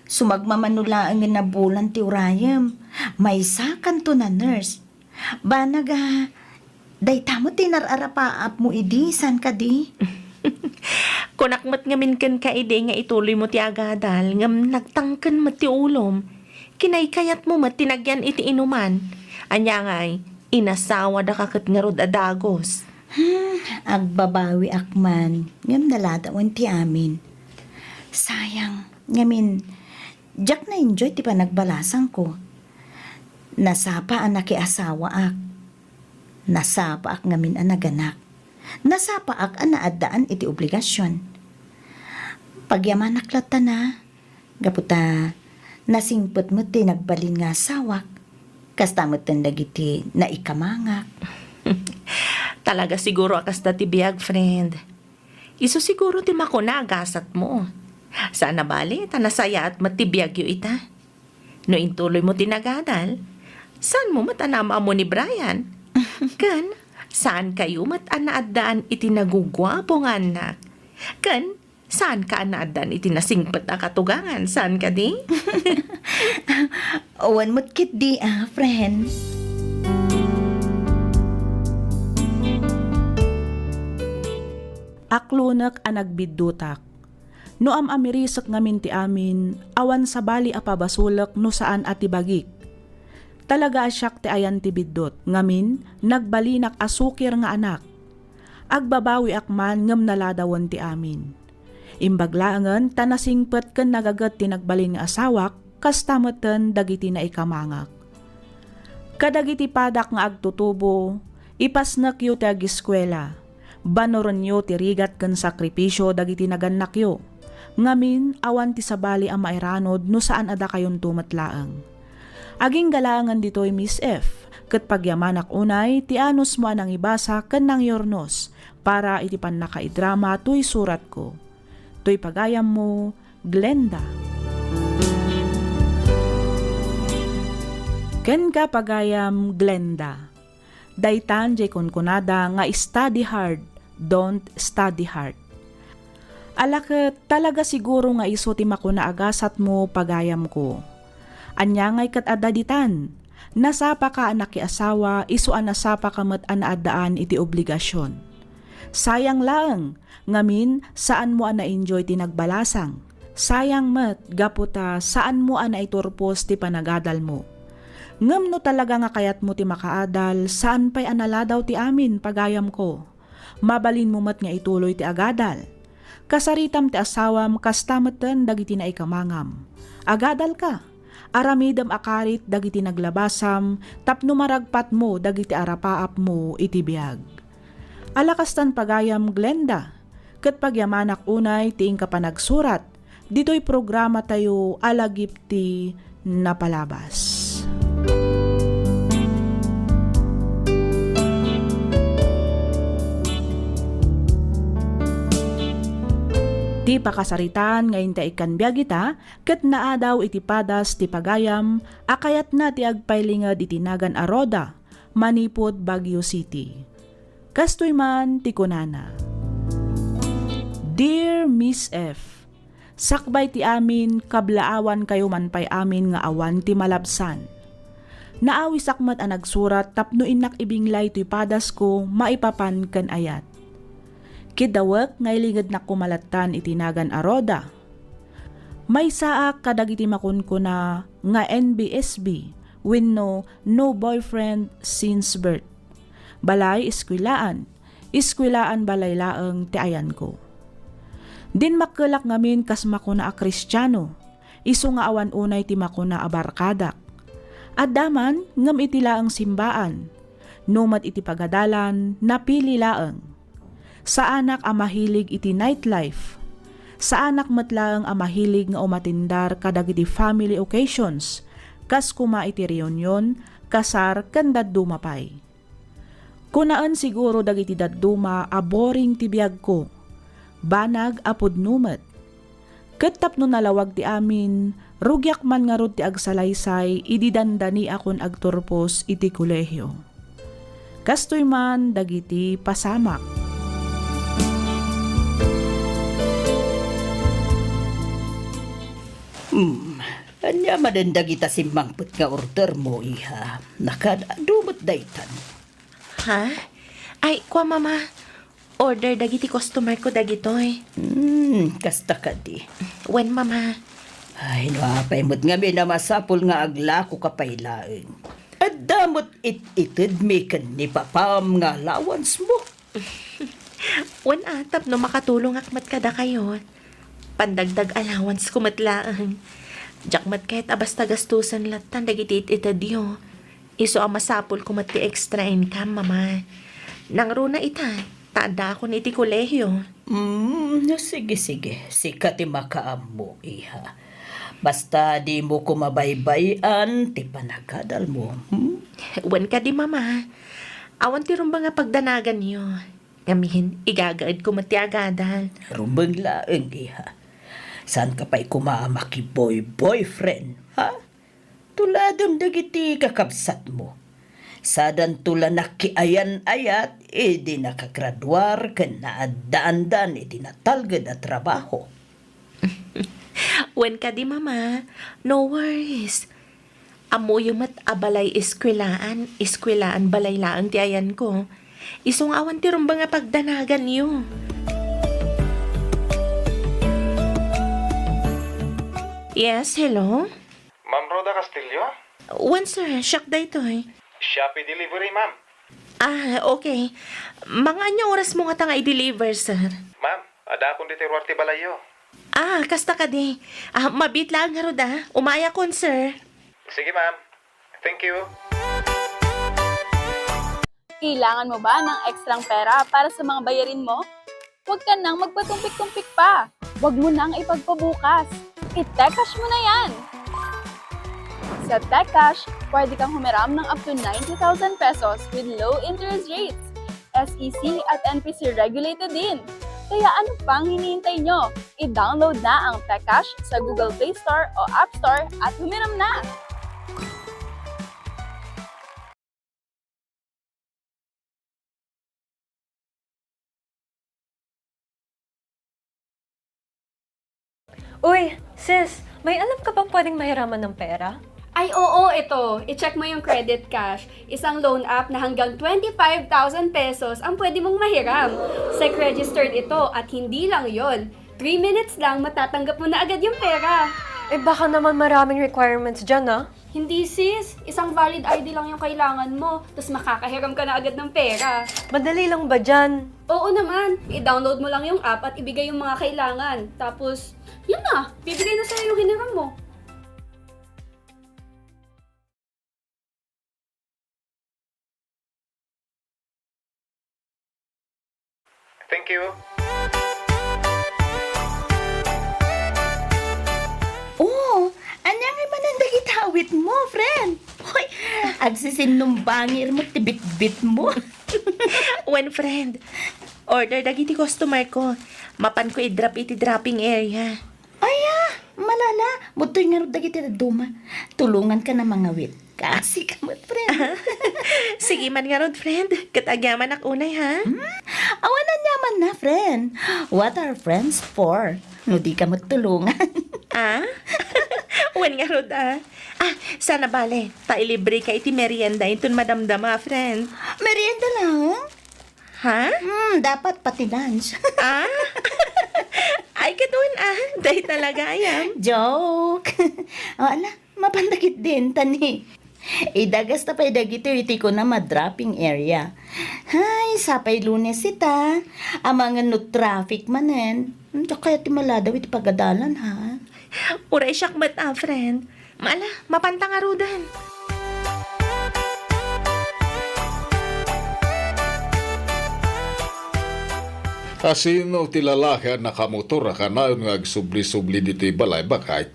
Sumagmamano laeng nga nabulan ti urayem. Maysa kanto na nurse. Banag a, dayta met ti inar-arapaapmo idi, saan kadi? Kunak met ngamin kenka idi nga ituloymo ti agadal, ngem nagtangken met ti ulom. Kinaykayatmo met ti nagyan iti inuman. Ania ngay, inasawadaka ket ngarud a dagus. Hmm, agbabawiak man, ngem naladawen ti amin. Sayang, ngamin, diak na-enjoy ti panagbalasangko. Nasapa a nakiasawaak. Nasapaak ngamin a naganak. Nasapaak a naaddaan iti obligasion. Pagyamanak latta na, gapu ta nasingpet met ti nagbalin nga asawak, kasta metten dagiti naikamangak. Talaga siguro a kasta ti biag, friend. Isu siguro ti makuna a gasatmo. Saan a bale ta nasayaat met ti biagyo ita. No intuloymo ti nagadal, saanmo met a naam-ammo ni Brian. Ken, saankayo met a naaddaan iti naguguapo nga annak. Ken, saanka a naaddaan iti nasingpet a katugangan, saan kadi? Awan met ketdi, ah, friend. Aklonek a nagbiddutak. No am-amirisek ngamin ti amin, awan sabali a pabasolek no saan a ti bagik. Talaga a siak ti ayan ti biddut, ngamin, nagbalinak a sukir nga anak. Agbabawiak man ngem naladawen ti amin. Imbag laengen ta nasingpet ken nagaget ti nagbalin nga asawak, kasta metten dagiti naikamangak. Kadagiti padak nga agtutubo, ipasnekyo ti agiskuela. Banorenyo ti rigat ken sakripisio dagiti nagannakyo. Ngamin, awan ti sabali a mairanod no saan a dakayonto met laeng. Agingga laengen ditoy, Miss F, ket pagyamanak unay ti anusmo a nangibasa ken nangyurnos para iti pannakaidrama toy suratko. Toy pagayammo, Glenda. Kenka, pagayam Glenda. Daytan diay kunkunada nga study hard, don't study hard. Ala ket talaga siguro nga isu ti makuna a gasatmo, pagayamko. Ania ngay ket adda ditan? Nasapaka a nakiasawa, isu a nasapaka met a naaddaan iti obligasion. Sayang laeng, ngamin, saanmo a na-enjoy ti nagbalasang. Sayang met, gapu ta saanmo a naiturpos ti panagadalmo. Ngem no talaga nga kayatmo ti makaadal, saan pay a naladaw ti amin, pagayamko. Mabalinmo met nga ituloy ti agadal. Kasaritam ti asawam kasta metten dagiti naikamangam. Agadalka. Aramidem a karit dagiti naglabasam tapno maragpatmo dagiti arapaapmo iti biag. Ala kastan, pagayam Glenda, ket pagyamanak unay ti inka panagsurat ditoy programatayo a lagip ti napalabas. Ti pakasaritaan nga inta ikkan biag ita ket naadaw iti padas ti pagayam a kayatna ti agpailinged iti nagan a Rhoda manipud Baguio City. Kastoy man ti kunana, Dear Miss F, sakbay ti amin, kablaawankayo man pay amin nga awan ti malabsan. Naawisak met a nagsurat tapno innak ibinglay toy padasko maipapan ken ayat. Kiddawek nga ilingednak koma lattan iti nagan a Rhoda. Maysaak kadagiti makunkuna nga N B S B wenno no boyfriend since birth. Balay, eskuelaan. Eskuelaan, balay laeng ti ayanko. Dimmakkelak ngamin kas makuna a Kristiano, isu nga awan unay ti makuna a barkadak. Adda man ngem iti laeng simbaan, no met iti pagadalan, napili laeng. Saanak a mahilig iti nightlife. Saanak met laeng a mahilig nga umatindar kadagiti family occasions, kas koma iti reunion, kasar, ken dadduma pay. Kunaen siguro dagiti dadduma a boring ti biagko. Banag a pudno met. Ket tapno nalawag ti amin, rugiak man ngarud ti agsalaysay idi dandaniakon agturpos iti kolehio. Kastoy man dagiti pasamak. Hmm, ania manen dagita simmangpet nga ordermo, iha? Nakaad-adu met daytan. Ha? Ay, kua, Mama. Order dagiti customer ko dagitoy. Hmm, kasta kadi. Wen, Mama. Ay, no apay met ngamin a masapul nga aglakoka pay laeng. Adda met it-itedmi ken ni Papam nga allowance mo. Wen, a, tapno makatulongak met kadakayo. Pandagdag allowance ko met laeng. Diak met ket a basta gastusen lattan dagiti it-itedyo. Isu a masapul ko met ti extra income, Mama. Nangruna ita, ta addaakon iti kolehio. Mm, sige, sige. Sika ti makaammo, iha. Basta dimo ko mabaybay-an ti panagadalmo, hmm? Wen kadi, Mama. Awan ti rumbeng a pagdanaganyo. Ngamin, igagaedko met ti agadal. Rumbeng laeng, iha. Saanka pay koma a makiboy-boyfriend, ha? Tuladem dagiti kakabsatmo. Sadanto la nakiayan-ayat idi nakagraduar ken naaddaandan iti natalged a trabaho. Wen kadi, Mama, no worries. Ammoyo met a balay eskuelaan, eskuelaan balay laeng ti ayanko. Isu nga awan ti rumbeng a pagdanaganyo. Yes, hello? Ma'am Rhoda Castillo? Wen, sir. Siak daytoy. Shopee delivery, ma'am. Ah, okay. Mga ania oras mo ngata nga i-deliver, sir? Ma'am, addaakon ditoy ruar ti balayyo. Ah, kasta kadi. Ah, mabiit laeng ngarud, ah. Umayakon, sir. Sige, ma'am. Thank you. Kailangan mo ba ng ekstrang pera para sa mga bayarin mo? Huwag ka nang magpatumpik-tumpik pa. Huwag mo nang ipagpabukas. I-Tekash mo na yan! Sa Tekash, pwede kang humiram ng up to ninety thousand pesos with low interest rates, S E C at N P C regulated din. Kaya ano pang hinihintay nyo? I-download na ang Tekash sa Google Play Store o App Store at humiram na! Uy, sis, may alam ka bang pwedeng mahiraman ng pera? Ay, oo, ito. I-check mo yung Credit Cash, isang loan app na hanggang twenty-five thousand pesos ang pwede mong mahiram. Sec registered ito at hindi lang yon. Three minutes lang, matatanggap mo na agad yung pera. Eh, baka naman maraming requirements dyan, ah. Hindi, sis. Isang valid I D lang yung kailangan mo, tas makakahiram ka na agad ng pera. Madali lang ba dyan? Oo naman. I-download mo lang yung app at ibigay yung mga kailangan. Tapos, yun na. Bibigay na sa'yo yung hiniram mo. Thank you. Oh, ania ngay manen dagiti awit mo, friend? Hoy, agsisinnumbangi met ti bitbit mo. Wen, friend, order dagiti customer ko. Mapanko i-drop iti dropping area. Aya, malala, daytoy ngarud dagiti dadduma. Tulonganka na mangawit. Kaasi ka met, friend. Sige man ngarud, friend. Ket agyamanak unay, ha? Hmm? Awan aniamanna, friend. What are friends for? No di ka met tulongan. Ah? Wen ngarud, ah. Ah, sana bale, ta ilibre ka iti merienda inton madamdama, friend. Merienda lang? Ha? Hmm, dapat pati lunch. Ah? Ay, ket wen, ah. Dayta la gayam. Joke. O, ala, mapan dagiti denta ni. Idagasta pay dagitoy iti kunam a dropping area. Hay, sapay Lunes ita. Amangan no traffic manen. Hmm, diak kayat ti maladaw iti pagadalan, ha? Uray siak met, ah, friend. Ala, mapanta ngaruden. A sino ti lalaki a nakamotor a kanayon nga agsubli-subli ditoy balay, baket?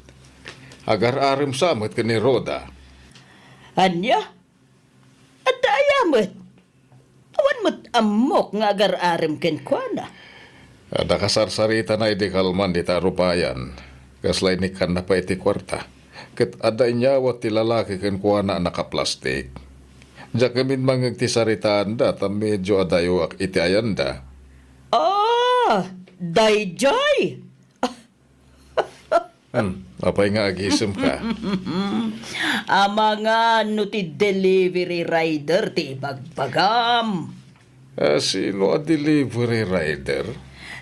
Agar-arem sa met ken ni Rhoda. Ania? Adda aya met? Awan met ammok nga agar-arem kenkuana. Adda kasarsaritana idi kalman dita rupayan. Kasla inikkanna pay iti kuarta. Ket adda inyawat ti lalaki kenkuana a nakaplastik. Diak ngamin mangngeg ti saritaanda ta medio adayoak iti ayanda. Ah, daydiay! Hmm, apay nga agisemka? Amangan no ti delivery rider ti ibagbagam. Ah, sino a delivery rider?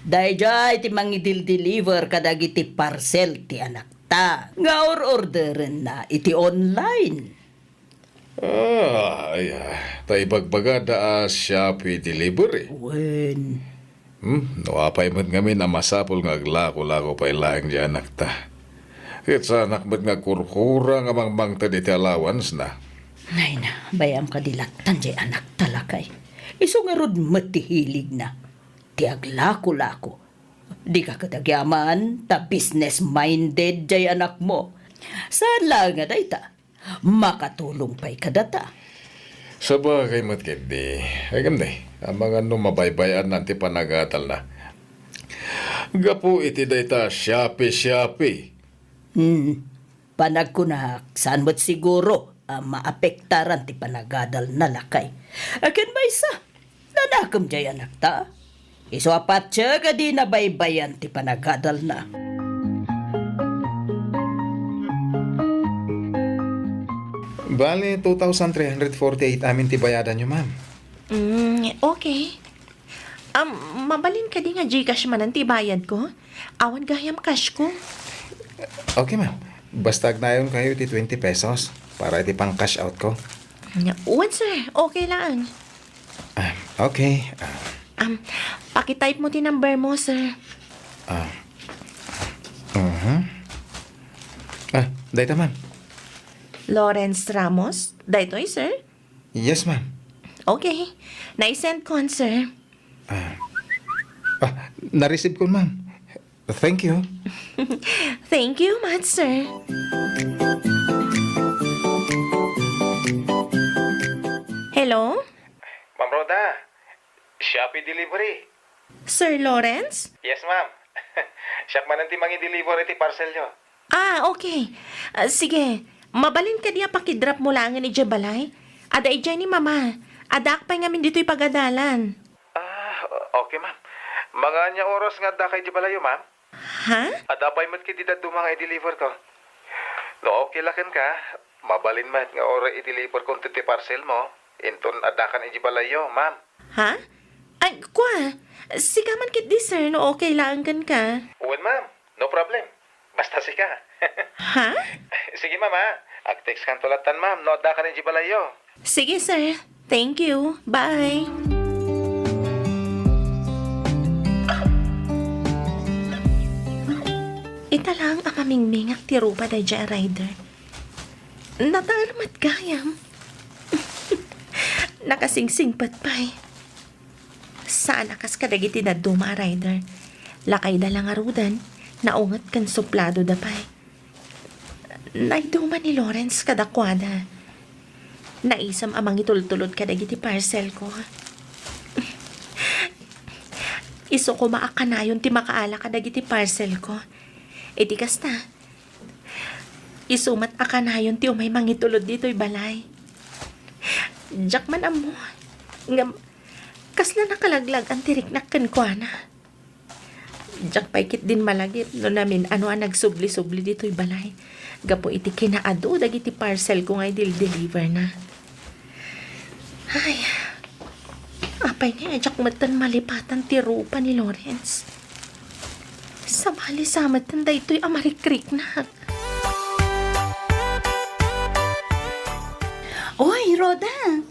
Daydiay ti mangidildeliver kadagiti parcel ti anakta nga or-orderenna iti online. Ah, ay, ah, ta ibagbagada a Shopee delivery. Wen. Hmm, no apay met ngamin a masapul nga aglako-lako pay laeng di anakta. Ket saanak met nga agkurkura nga mangmangted iti allowance na. Ay na, bayam kadi lattan jay anakta, lakay. Isu ngarud met ti hiligna. Ti aglako-lako. Dika ket agyaman, ta business-minded jay anakmo. Saan laeng a dayta? Makatulong pay kadata. Sabagay met ketdi. Ay, ngem di, amangan no mabaybay-anna ti panagadalna. Gapu iti dayta Shopee, Shopee. Hmm. Panagkunak, saan met siguro a maapektaran ti panagadalna, lakay. Ken maysa, nanakem jay anakta. Isu a patse a di nabaybayan ti panagadalna. Bale, two thousand three hundred forty-eight amin ti bayadanyo, ma'am. Mm, okay. Um, mabalin kadi nga Gcash manen ti bayad ko? Awan gayam cash ko. Okay, ma'am. Basta agnanayon kayo ti twenty pesos para iti pang-cash out ko. Wen, sir. Okay lang. Ah, okay. Ah, Um, pakitype mo ti number mo, sir. Ah. Mhm. Ah, dayta, ma'am. Lawrence Ramos? Daytoy, sir? Yes, ma'am. Okay. Nai-send ko, sir. Ah. Ah, na-receive ko, ma'am. Thank you. Thank you much, sir. Hello? Ma'am Rhoda, Shopee delivery. Sir Lawrence? Yes, ma'am. Siak manen ti mangi-deliver iti parcelyo. Ah, okay. Ah, sige. Mabalin kadi a pakidrop mo laengen idiay balay? Adda idiay ni Mama. Addaak pay ngamin ditoy pagadalan. Ah, okay, ma'am. Mga ania oras nga addaka idiay balayyo, ma'am? Ha? Adda pay met ketdi dadduma nga i-deliver ko. No okay la kenka, mabalin met nga uray i-deliver ko ti parcel mo, inton addakan idiay balayyo, ma'am. Ha? Ay, kua, sika man ketdi, sir, no okay laeng kenka. Wen, ma'am. No problem. Basta sika. Ha? Sige, ma'am, ha? Ag-text kanto lattan, ma'am, no addakan idiay balayyo. Sige, sir. Thank you. Bye. Ita laeng a mamingmingak ti rupa daydiay a rider. Nataer met gayam. Nakasingsingpet pay. Saan a kas kadagiti dadduma a rider. Lakayda la ngaruden, naunget ken supladoda pay. Naiduma ni Lawrence kadakuada. Naisem a mangitultulod kadagiti parcel ko. Isu koma a kanayon ti makaala kadagiti parcel ko. Iti kasta, isu met a kanayon ti umay mangitulod ditoy balay. Diak man ammo. Ngem, kasla nakalaglag-an ti riknak kenkuana. Diak pay ketdin malagip no namin-ano a nagsubli-subli ditoy balay gapu iti kinaadu dagiti parcel ko nga idil-deliver na. Ay, apay nga diak metten malipatan ti rupa ni Lawrence. Sabali sa metten daytoy a marikriknak. Oy, Rhoda!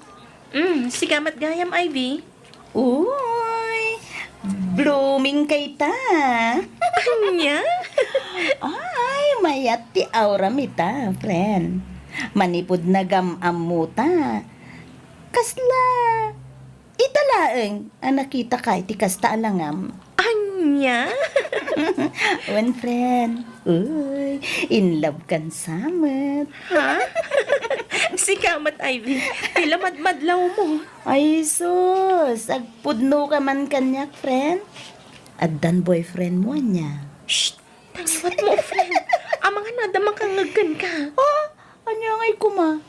Mm, sika met gayam, Ivy. Uy, blooming kayta. Ania? Ay, mayat ti auram ita, friend. Manipud nagam-ammuta. Kasla, ita laeng a nakitaka iti kasta a langam. Ania? Wen, friend. Uy, in love kan sa met. Ha? Sika met, Ivy. Ti lamadmadlaw mo. Ay, sus. Agpudno ka man kaniak, friend. Addan boyfriend mo, ania? Shh! Tangawat mo, friend. Amangan no adda makangngeg kenka. Oh, ania ngay koma?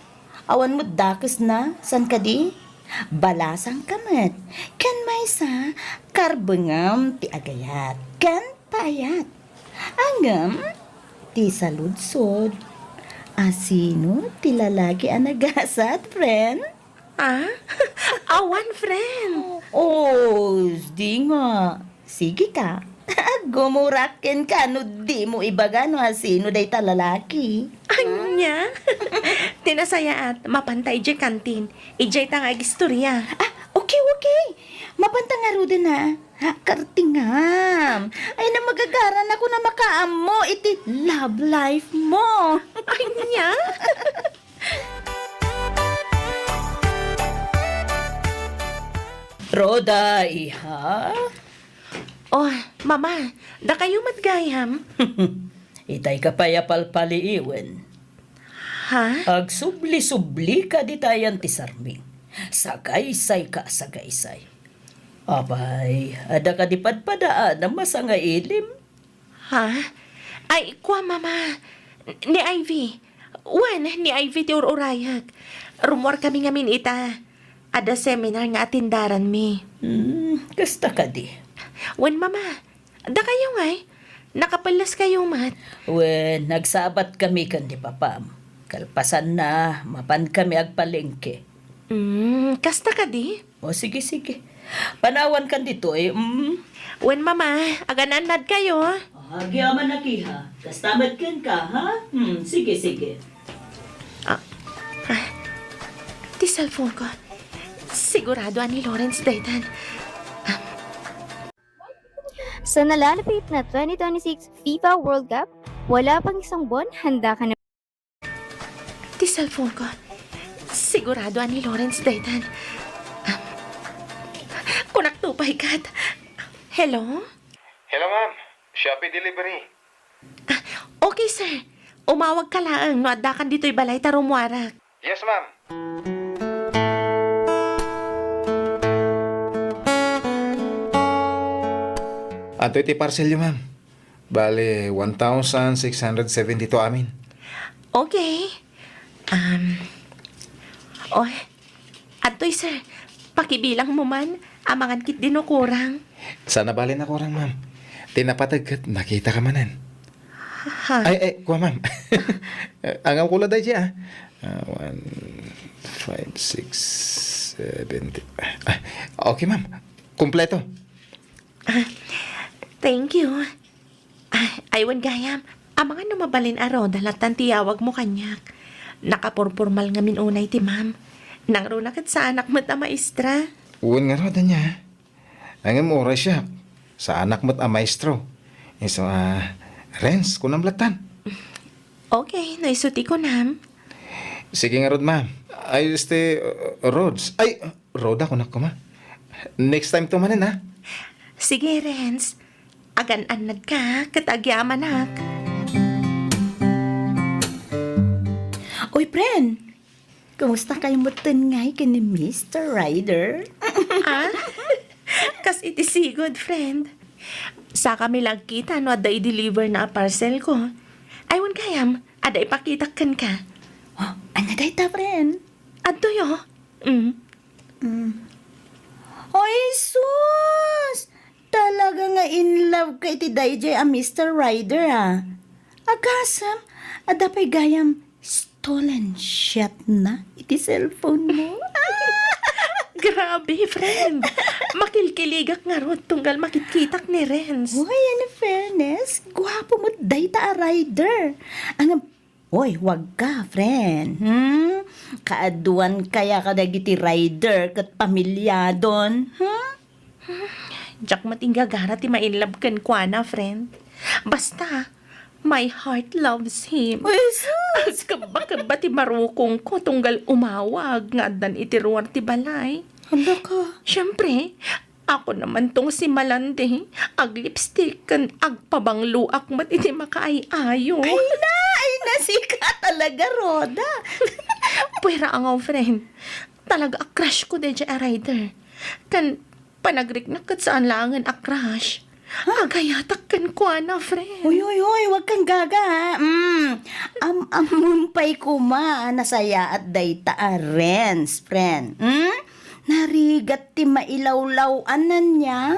Awan met dakesna, saan kadi? Balasang ka met. Ken maysa, karbengam ti agayat ken paayat. Ngem, ti saludsod, asino ti lalaki a nagasat, friend? Ah? Awan, friend. Oh, di nga. Sige ka. Agumurak kenka no dimo ibaga no asino dayta lalaki. Ania? Ti nasayaat, mapanta idiay kantin. Idiay ta nga agistorya. Ah, okay, okay. Mapanta ngaruden, ha? Kartingam. Ay, na magagaran ako na makaammo iti love life mo. Ania? Rhoda, iha? Oh, Mama, dakayo met gayam? Itay ka pay a palpaliiwen. Ha? Agsubli-subli ka ditayan ti sarming. Sagaysay ka, sagaysay. Apay, adda kadi padpadaan a masangailim? Ha? Ay, kua, Mama. Ni Ivy. Wen, ni Ivy ti ur-urayek. Rummuar kami ngamin ita. Adda seminar nga atendaranmi. Hmm, kasta kadi. Wen, Mama. Dakayo ngay? Nakapelles kayo met. Wen, nagsabat kami ken ni Papam. Kalpasanna, mapan kami agpalengke. Hmm, kasta kadi? O, sige, sige. Panawan kan ditoy, mm? Wen, Mama, agan-annad kayo. Agyamanak, iha. Kasta met kenka, ha? Hmm, sige, sige. Ah, ah, ti cellphone ko. Sigurado a ni Lawrence daytan. Sa nalalapit na twenty twenty-six FIFA World Cup, wala pang isang buwan, handa ka na. Ti cellphone ko. Sigurado a ni Lawrence daytan. Ah, kunak to pay kat. Hello? Hello, ma'am. Shopee delivery. Ah, okay, sir. Umawag ka laeng no adda kan ditoy balay ta rummuarak. Yes, ma'am. Adtoy ti parcelyo, ma'am. Bale, one thousand six hundred seventy-two amin. Okay. Um, oh, adtoy, sir. Pakibilang mo man, amangan ket di no kurang. Saan a bale nakurang, ma'am. Ti napateg ket nakita ka manen. Ha? Ay, ay, kua, ma'am. Angam ko la daydi, ah. Ah, one, five, six, seven, eight. Ah, okay, ma'am. Kompleto. Ah, thank you. Ah, ay, wen gayam. Amangan no mabalin a Rhoda latan ti yawag mo kaniak. Nakapurpurmal ngamin unay ti ma'am. Nangruna ket saanak met a maestra. Wen ngarud, ania? Ngem uray siak, saanak met a maestro. Isu a, Renz, kunam latan. Okay, no isu ti kunam. Sige ngarud, ma'am. Ay, este, uh, Rods. Ay, Rhoda, kunak koma. Next time to manen, ha? Sige, Renz. Agan-annadka ket agyamanak. Oy, friend! Kumusta kayo metten ngay ken ni Mister Ryder? Ah? Kas iti sigud, friend. Sakami la agkita no adda i-deliver na a parcel ko. Ay, wen gayam, adda ipakitak kenka. Oh, ania dayta, friend? Adtoy, oh. Mm. Mm. Oy, sus! Talaga nga in love ka iti daydiay a Mister Ryder, ah. Agasem, adda pay gayam stolen shot na iti cellphone mo. Grabe, friend. Makilkiligak ngarud tunggal makitkitak ni Renz. Uy, in fairness, guapo met dayta a Ryder. Ang Oy, wag ka, friend. Hmm? Kaaduan kaya kadagiti Ryder ket pamilyadon? Hmm? Diak met inggagara ti ma-in love kenkuana, friend. Basta, my heart loves him. Uy, sus! Agkebba-kebba ti marukongko tunggal umawag nga addan iti ruar ti balay. Hala ka. Siyempre, ako naman tong si Malandi, aglipstick ken agpabangloak met iti makaay-ayo. Ay na, ay na, sika talaga, Rhoda. Puwera a nga, friend. Talaga a crush ko daydiay a rider. Ken panagriknak ket saan laengen a crush. Agayatak kenkuana, friend. Uy, uy, uy, wag kang gaga, ha? Mm. Am-ammom pay koma a nasayaat dayta a Renz, friend. Mm? Narigat ti mailawlaw-an ania?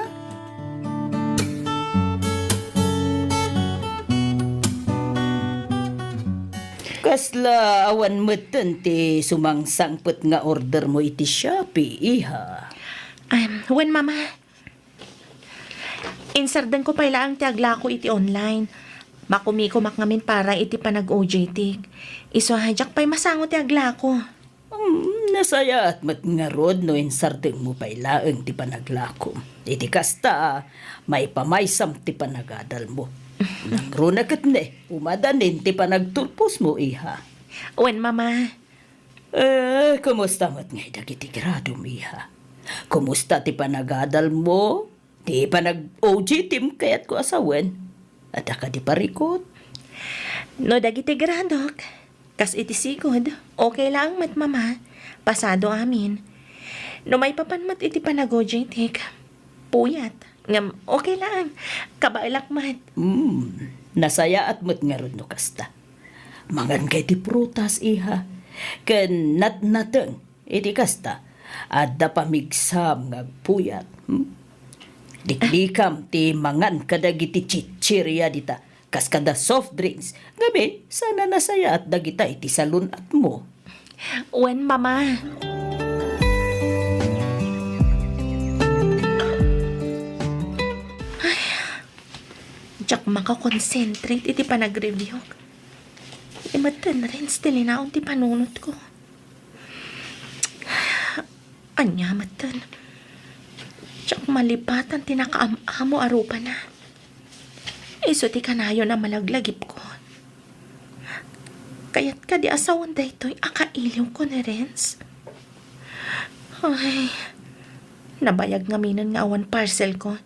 Kasla awan metten ti sumangsangpet nga order mo iti Shopee, iha? Em, wen, Mama. Insardengko pay laeng ti aglako iti online. Makumikomak ngamin para iti panag-O J T. Isu a diak pay masango ti aglako. Hmm, nasayaat met ngarud no insardengmo pay laeng ti panaglakom. Iti kasta, maipamaysam ti panagadalmo. Nangruna ket ne, umadanin ti panagturposmo, iha. Wen, Mama. Eh, kumusta met ngay dagiti gradom, iha? Kumusta ti panagadalmo? Ti panag-O J T-m kayatko a sawen? Adda kadi parikut? No dagiti gradok, kas iti sigud, okay laeng met, Mama. Pasado amin. No maipapan met iti panag-O J T-k, puyat. Ngem okay laeng. Kabaelak met. Hmm, nasayaat met ngarud no kasta. Mangan kay ti prutas, iha, ken natnateng. Iti kasta, adda pamigsam nga agpuyat. Hmm? Liklikam ti mangan kadagiti chichirya dita, kas kada soft drinks, ngamin, saan a nasayaat dagita iti salun-atmo. Wen, Mama. Ay, diak makakonsentrate iti panag-review. Di metten, Renz, ti linaon ti panunotko. Ania metten, diak malipatan ti nakaam-amo a rupana. Isu ti kanayon a malaglagipko. Kayat kadi a sawen daytoy a kailiwko ni Renz? Ay, nabayag ngaminen nga awan parcelko.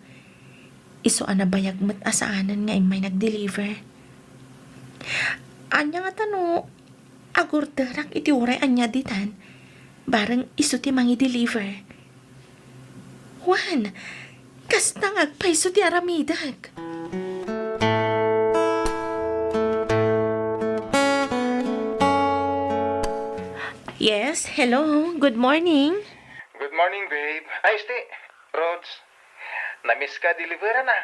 Isu a nabayag met a saanen nga immay nag-deliver. Ania ngata no agorderak iti uray ania ditan, bareng isu ti mangi-deliver? Wen, kasta nga agpayso ti aramidek. Yes, hello. Good morning. Good morning, babe. Ay, esti, Rods. Namiss ka, deliveran na.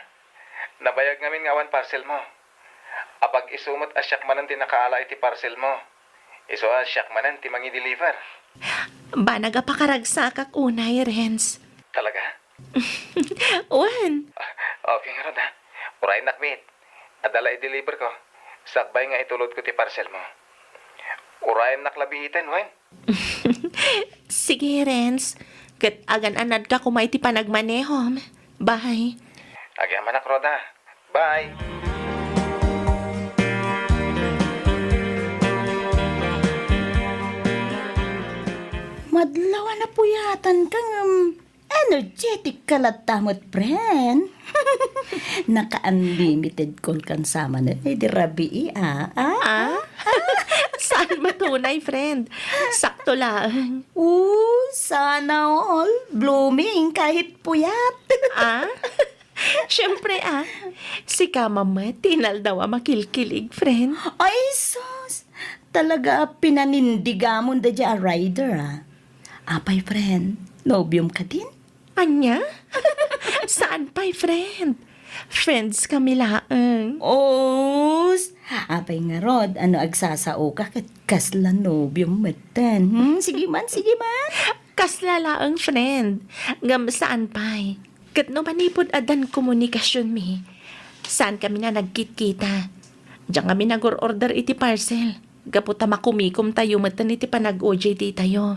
Nabayag ngamin nga awan parcel mo. Apag-isu met a siak manen ti nakaala iti parcel mo. Isu a siak manen ti mangi-deliver. Banag a pakaragsakak unay, Renz. Talaga? Wen. Okay ngarud, ha. Urayennak met. Adda la i-deliver ko. Sakbay nga itulodko ti parcel mo. Urayennak la biiten, wen. Sige, Renz. Ket agan-anadka koma iti panagmanehom. Bye. Agyamanak, Roda. Bye. Madlaw a napuyatanka ngem energetic ka latta met, friend. Naka-unlimited call kan sa manen, eh, di rabii, ah. Ah? Ah? Saan matunay, friend? Sakto laeng. Oo, sana all. Blooming kahit puyat. Ah? Siyempre, ah. Sika met ti inaldaw a makilkilig, friend. Ay, sus! Talaga a pinanindigamon daydiay a rider, ah. Apay, friend, nobiom kadin? Ania? Saan pay, friend? Friends kami laeng. Os! Apay ngarud, ano agsasaoka ket kasla nobiom metten? Hmm? Sige man, sige man. Kasla laeng, friend. Ngem saan pay. Ket no manipud addan komunikasionmi, saan kami nga nagkitkita. Diak ngamin nagor-order iti parcel. Gapu ta makumikom tayo metten iti panag-O J T tayo.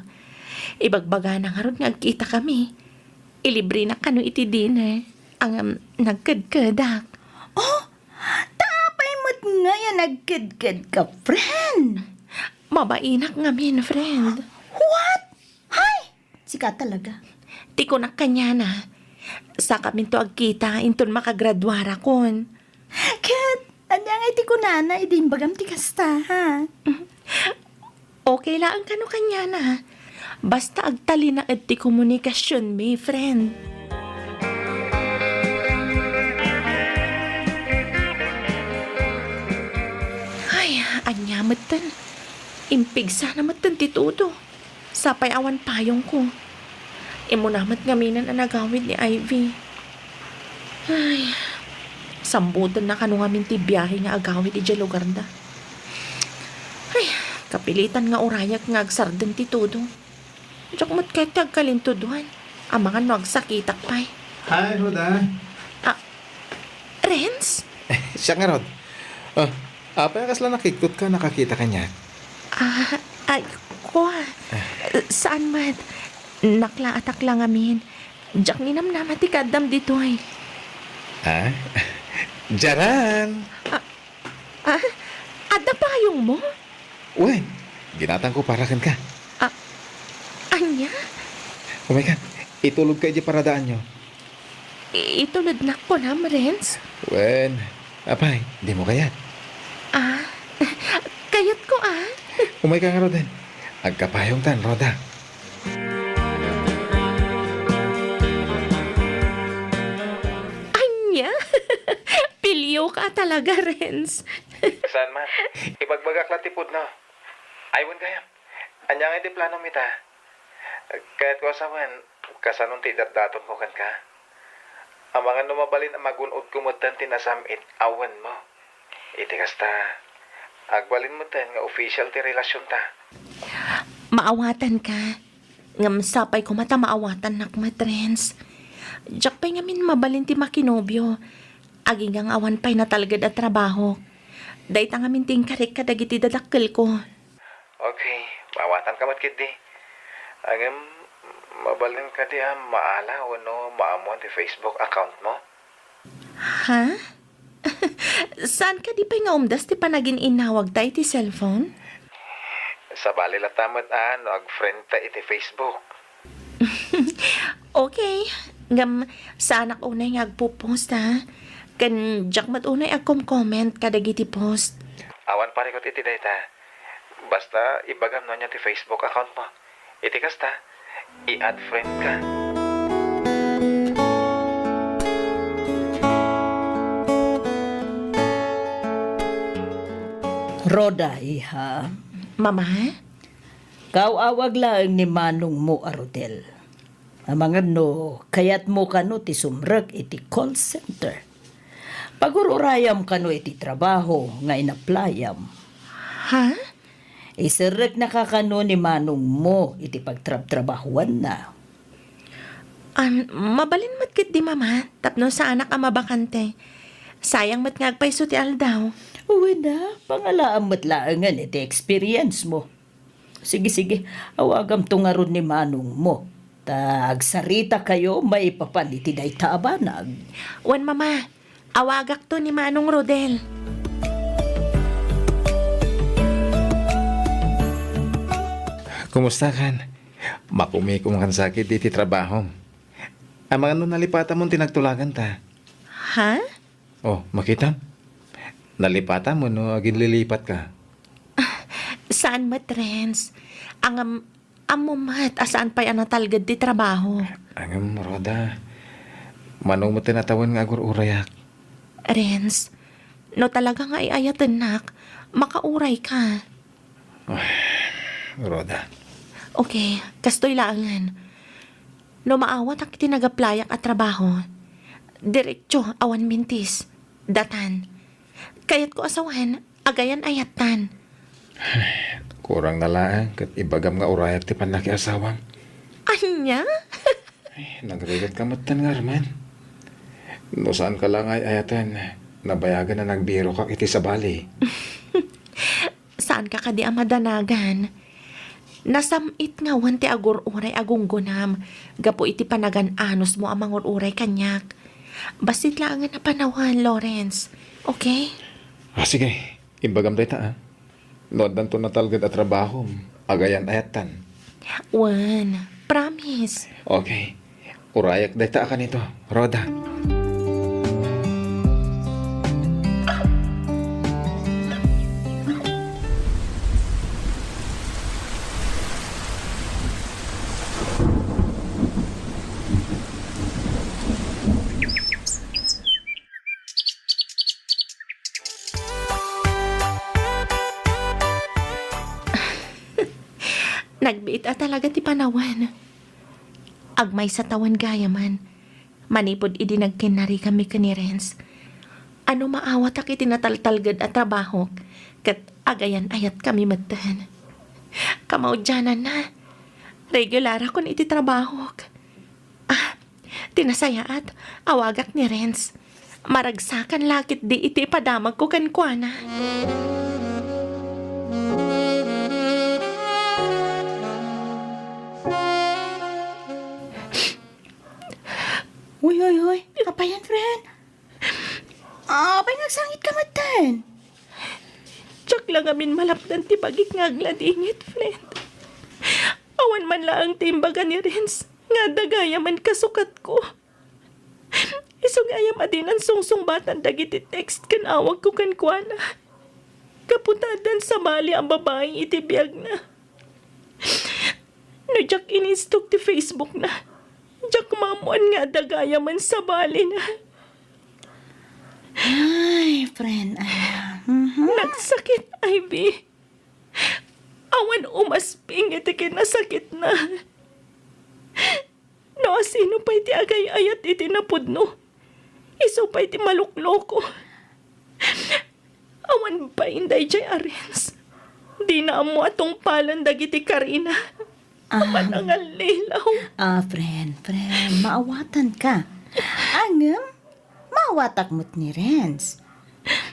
Ibagbagana ngarud nga agkita kami. Ilibrena kano iti dinner. Ngem nagkedkedak. Oh, ta apay met ngay a nagkedkedka, friend? Mabainak ngamin, friend. What? Hay! Sika talaga. Ti kunak kaniana, sakaminto agkita inton makagraduarakon. Ket, ania ngay ti kunana idi imbagam ti kasta, ha? Okay laeng kano kaniana. Basta agtalinaed ti komunikasionmi, friend. Ay, ania metten? Impigsana metten ti tudo. Sapay awan payongko. Immuna met ngaminen a nagawid ni Ivy. Ay, sambutenna kano ngamin ti biahe nga agawid idiay lugarda. Ay, kapilitan nga urayak nga agsardeng ti tudo. Diak met kayat ti agkalintudoan. Amangan no agsakitak pay. Hi, Rhoda. Ah, Renz? Siak ngarud. Ah, apay a kasla nakiktot ka, nakakita kaniak? Ah, ay, kua. Saan met. Naklaatak la ngamin. Diak ninamnama ti kaaddam ditoy. Ah? Diaran! Ah, ah? Adda payongmo? Wen, ginatangko para kenka. Ah, ania? Umayka, itulodka idiay paradaanyo. I-, itulodnak kunam, Renz? Wen, apay, dimo kayat? Ah, kayatko, ah. Umayka ngaruden. Agkapayongtan, Rhoda. Ania? Pilioka talaga, Renz. Saan man? Ibagbagak la ti pudno. Ay, wen gayam. Ania ngay ti planom ita? Kayatko a sawen, kasanon ti idatdatonko kenka? Amangan no mabalin a magun-odko metten ti nasam-it a wenmo. Iti kasta, agbalin metten nga official ti relasionta. Maawatanka. Ngem sapay koma ta maawatannak met, Renz. Diak pay ngamin mabalin ti makinobio. Agingga nga awan pay natalged a trabaho. Dayta ngamin ti inkarik kadagiti dadakkelko. Okay, maawatanka met ketdi. Ngem, mabalin kadi a maala wenno maammoan ti Facebook accountmo? Ha? Saan kadi pay nga umdas ti panagin-innawagta iti cellphone? Sabali latta met a no ag-friendta iti Facebook. Okay. Ngem, saanak unay nga agpo-post, ha? Ken diak met unay agkom-comment kadagiti post. Awan parikut iti dayta. Basta, ibagam no ania ti Facebook accountmo. Iti kasta, i-add friendka. Rhoda, iha. Mama? Kaaw-awag laeng ni manongmo a Rodel. Amangan no kayatmo kano ti sumrek iti call center. Pagur-urayam kano iti trabaho nga inaplayam. Ha? Iserreknaka kano ni manongmo iti pagtrabtrabahuanna. Am, mabalin met ketdi, Mama, tapno saanak a mabakante. Sayang met nga agpayso ti aldaw. Wen a, pangalaam met laengen iti experience mo. Sige, sige, awagamto ngarud ni manongmo. Ta agsaritakayo maipapan iti dayta a banag. Wen, Mama, awagakto ni Manong Rodel. Kumusta kan? Makumikom kan sakit iti trabaho. Amangan no nalipatamon ti nagtulaganta. Ha? Oh, makitam? Nalipatam wenno aginlilipat ka? Saan met, Renz. Ngem, ammo met a saan pay a natalged ti trabaho. Ngem, Rhoda, mano met ti natawen nga agur-urayak? Renz, no talaga nga ay-ayatennak, makauray ka. Ay, Rhoda. Okay, kastoy laengen. No maawatak iti nagaplayak a trabaho, diretso awan mintis, datan. Kayatko a sawen, agayan-ayattan. Kurang na laeng ket ibagam nga urayak ti pannakiasawam. Ania? Ay, nagrigat ka met tan ngarman. No saan ka la nga ay-ayaten, nabayagen a nagbirokak iti sabali. Saanka kadi a madanagan? Nasam-it ngawen ti agur-uray a gunggonam gapu iti panagan-anosmo a mangur-uray kaniak. Bassit laengen a panawen, Lawrence. Okay? Ah, sige. Imbagam dayta, ah. No addanto natalged a trabahom, agayan-ayattan. Wen, promise. Okay. Urayak dayta a kanito, Rhoda. Nagbiit a talaga ti panawen. Agmaysa tawen gayamen. Manipud idi nagkinnarikammi ken ni Renz, ano maawatak iti nataltalged a trabahok, ket agayan-ayatkami metten. Kamaudiananna, regularakon iti trabahok. Ah, ti nasayaat, awagak ni Renz. Maragsakan la ketdi iti ipadamagko kenkuana. Uy, uy, uy. Apay yan, friend? Apay nga agsangitka metten? Diak la ngamin malapdan ti bagik nga agladingit, friend. Awan man laeng ti imbaga ni Renz nga adda gayamen kasukatko. Isu gayam a dinan sungsungbatan dagiti text ken awagko kenkuana. Gapu ta addan sabali a babai iti biagna. No diak inistok ti Facebookna, diak maammuan nga adda gayamen sabalina. Ay, friend, Anna. Mhm. Nagsakit, Ivy. Awan umasping iti kinasakitna. No asino pay ti agay-ayat iti napudno, isu pay ti malukloko. Awan bain daydiay a Renz. Dina ammo a tungpalen dagiti karina. Ah. Aman a ngallilaw. Ah, friend, friend, maawatanka. Ngem, maawatak met ni Renz.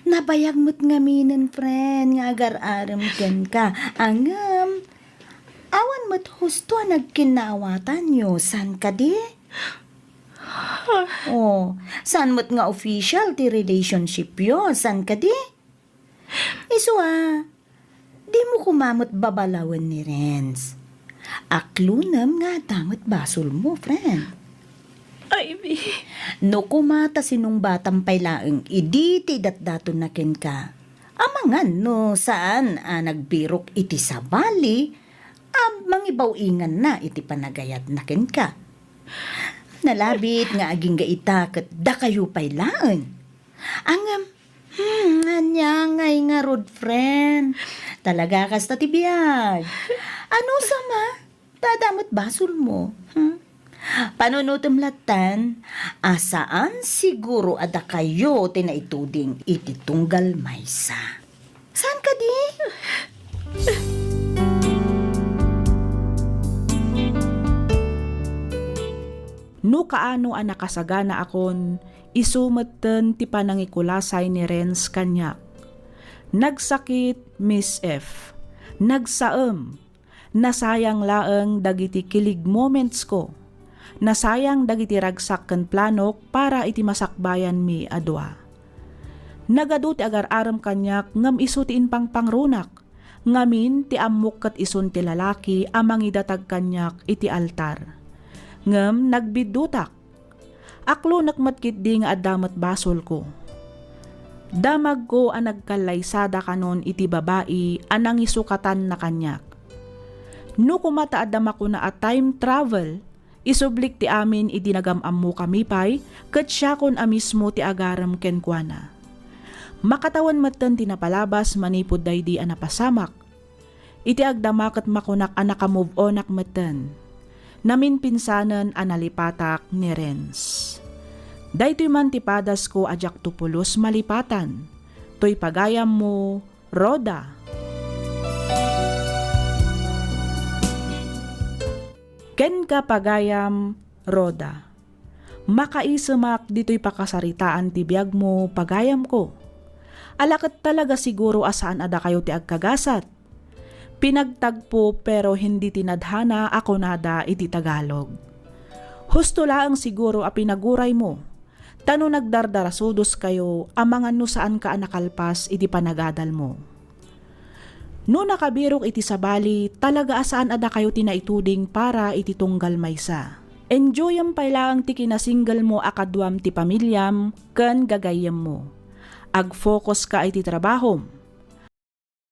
Nabayag met ngaminen, friend, nga agar-arem kenka. Ngem, awan met husto a nagkinnaawatanyo, saan kadi? Oh, saan met nga official ti relationshipyo, saan kadi? Isu a, dimo koma met babalawen ni Renz. Aklonem nga adda met basolmo, friend. Ivy. No koma ta sinungbatam pay laeng idi ti idatdatonna kenka, amangan no saan a nagbirok iti sabali a mangibaw-inganna iti panagayatna kenka. Nalabit nga agingga ita ket dakayo pay laeng. Ngem, hmm, ania ngay ngarud, friend? Talaga kasta ti biag. Ano sama? Tada met basolmo. Hmm? Panunotem lattan a saan siguro a dakayo ti naituding iti tunggal maysa. Saan kadi? No kaano a nakasaganaakon, isu metten ti panangikulasay ni Renz kaniak. Nagsakit, Miss F. Nagsaem. Nasayang laeng dagiti kilig momentsko. Nasayang dagiti ragsak ken planok para iti masakbayanmi a dua. Nagadu ti agar-arem kaniak ngem isu ti impangpangrunak. Ngamin ti ammok ket isun ti lalaki a mangidatag kaniak iti altar. Ngem nagbiddutak. Aklonek met ketdi nga adda met basolko. Damagko a nagkallaysada kanon iti babai a nangisukatanna kaniak. No koma ta adda makuna a time travel, isublik ti amin idi nagam-ammokami pay, ket siakon a mismo ti agarem kenkuana. Makatawen metten ti napalabas manipud daydi a napasamak. Iti agdama ket makunak a naka-move on-ak metten. Naminpinsanen a nalipatak ni Renz. Daytoy man ti padasko a diakto pulos malipatan. Toy pagayammo, Rhoda. Kenka pagayam, Rhoda. Makaisemak ditoy pakasaritaan ti biagmo, pagayamko. Ala ket talaga siguro a saan a dakayo ti agkagasat. Pinagtagpo pero hindi tinadhana a kunada iti Tagalog. Husto laeng siguro a pinaguraymo, ta no nagdardarasudoskayo, amangan no saanka a nakalpas iti panagadalmo. No nakabirok iti sabali, talaga a saan a dakayo ti naituding para iti tunggal maysa. Enjoyem pay laeng ti kinasinggelmo a kaduam ti pamiliam ken gagayyemmo. Ag-focus ka iti trabahom.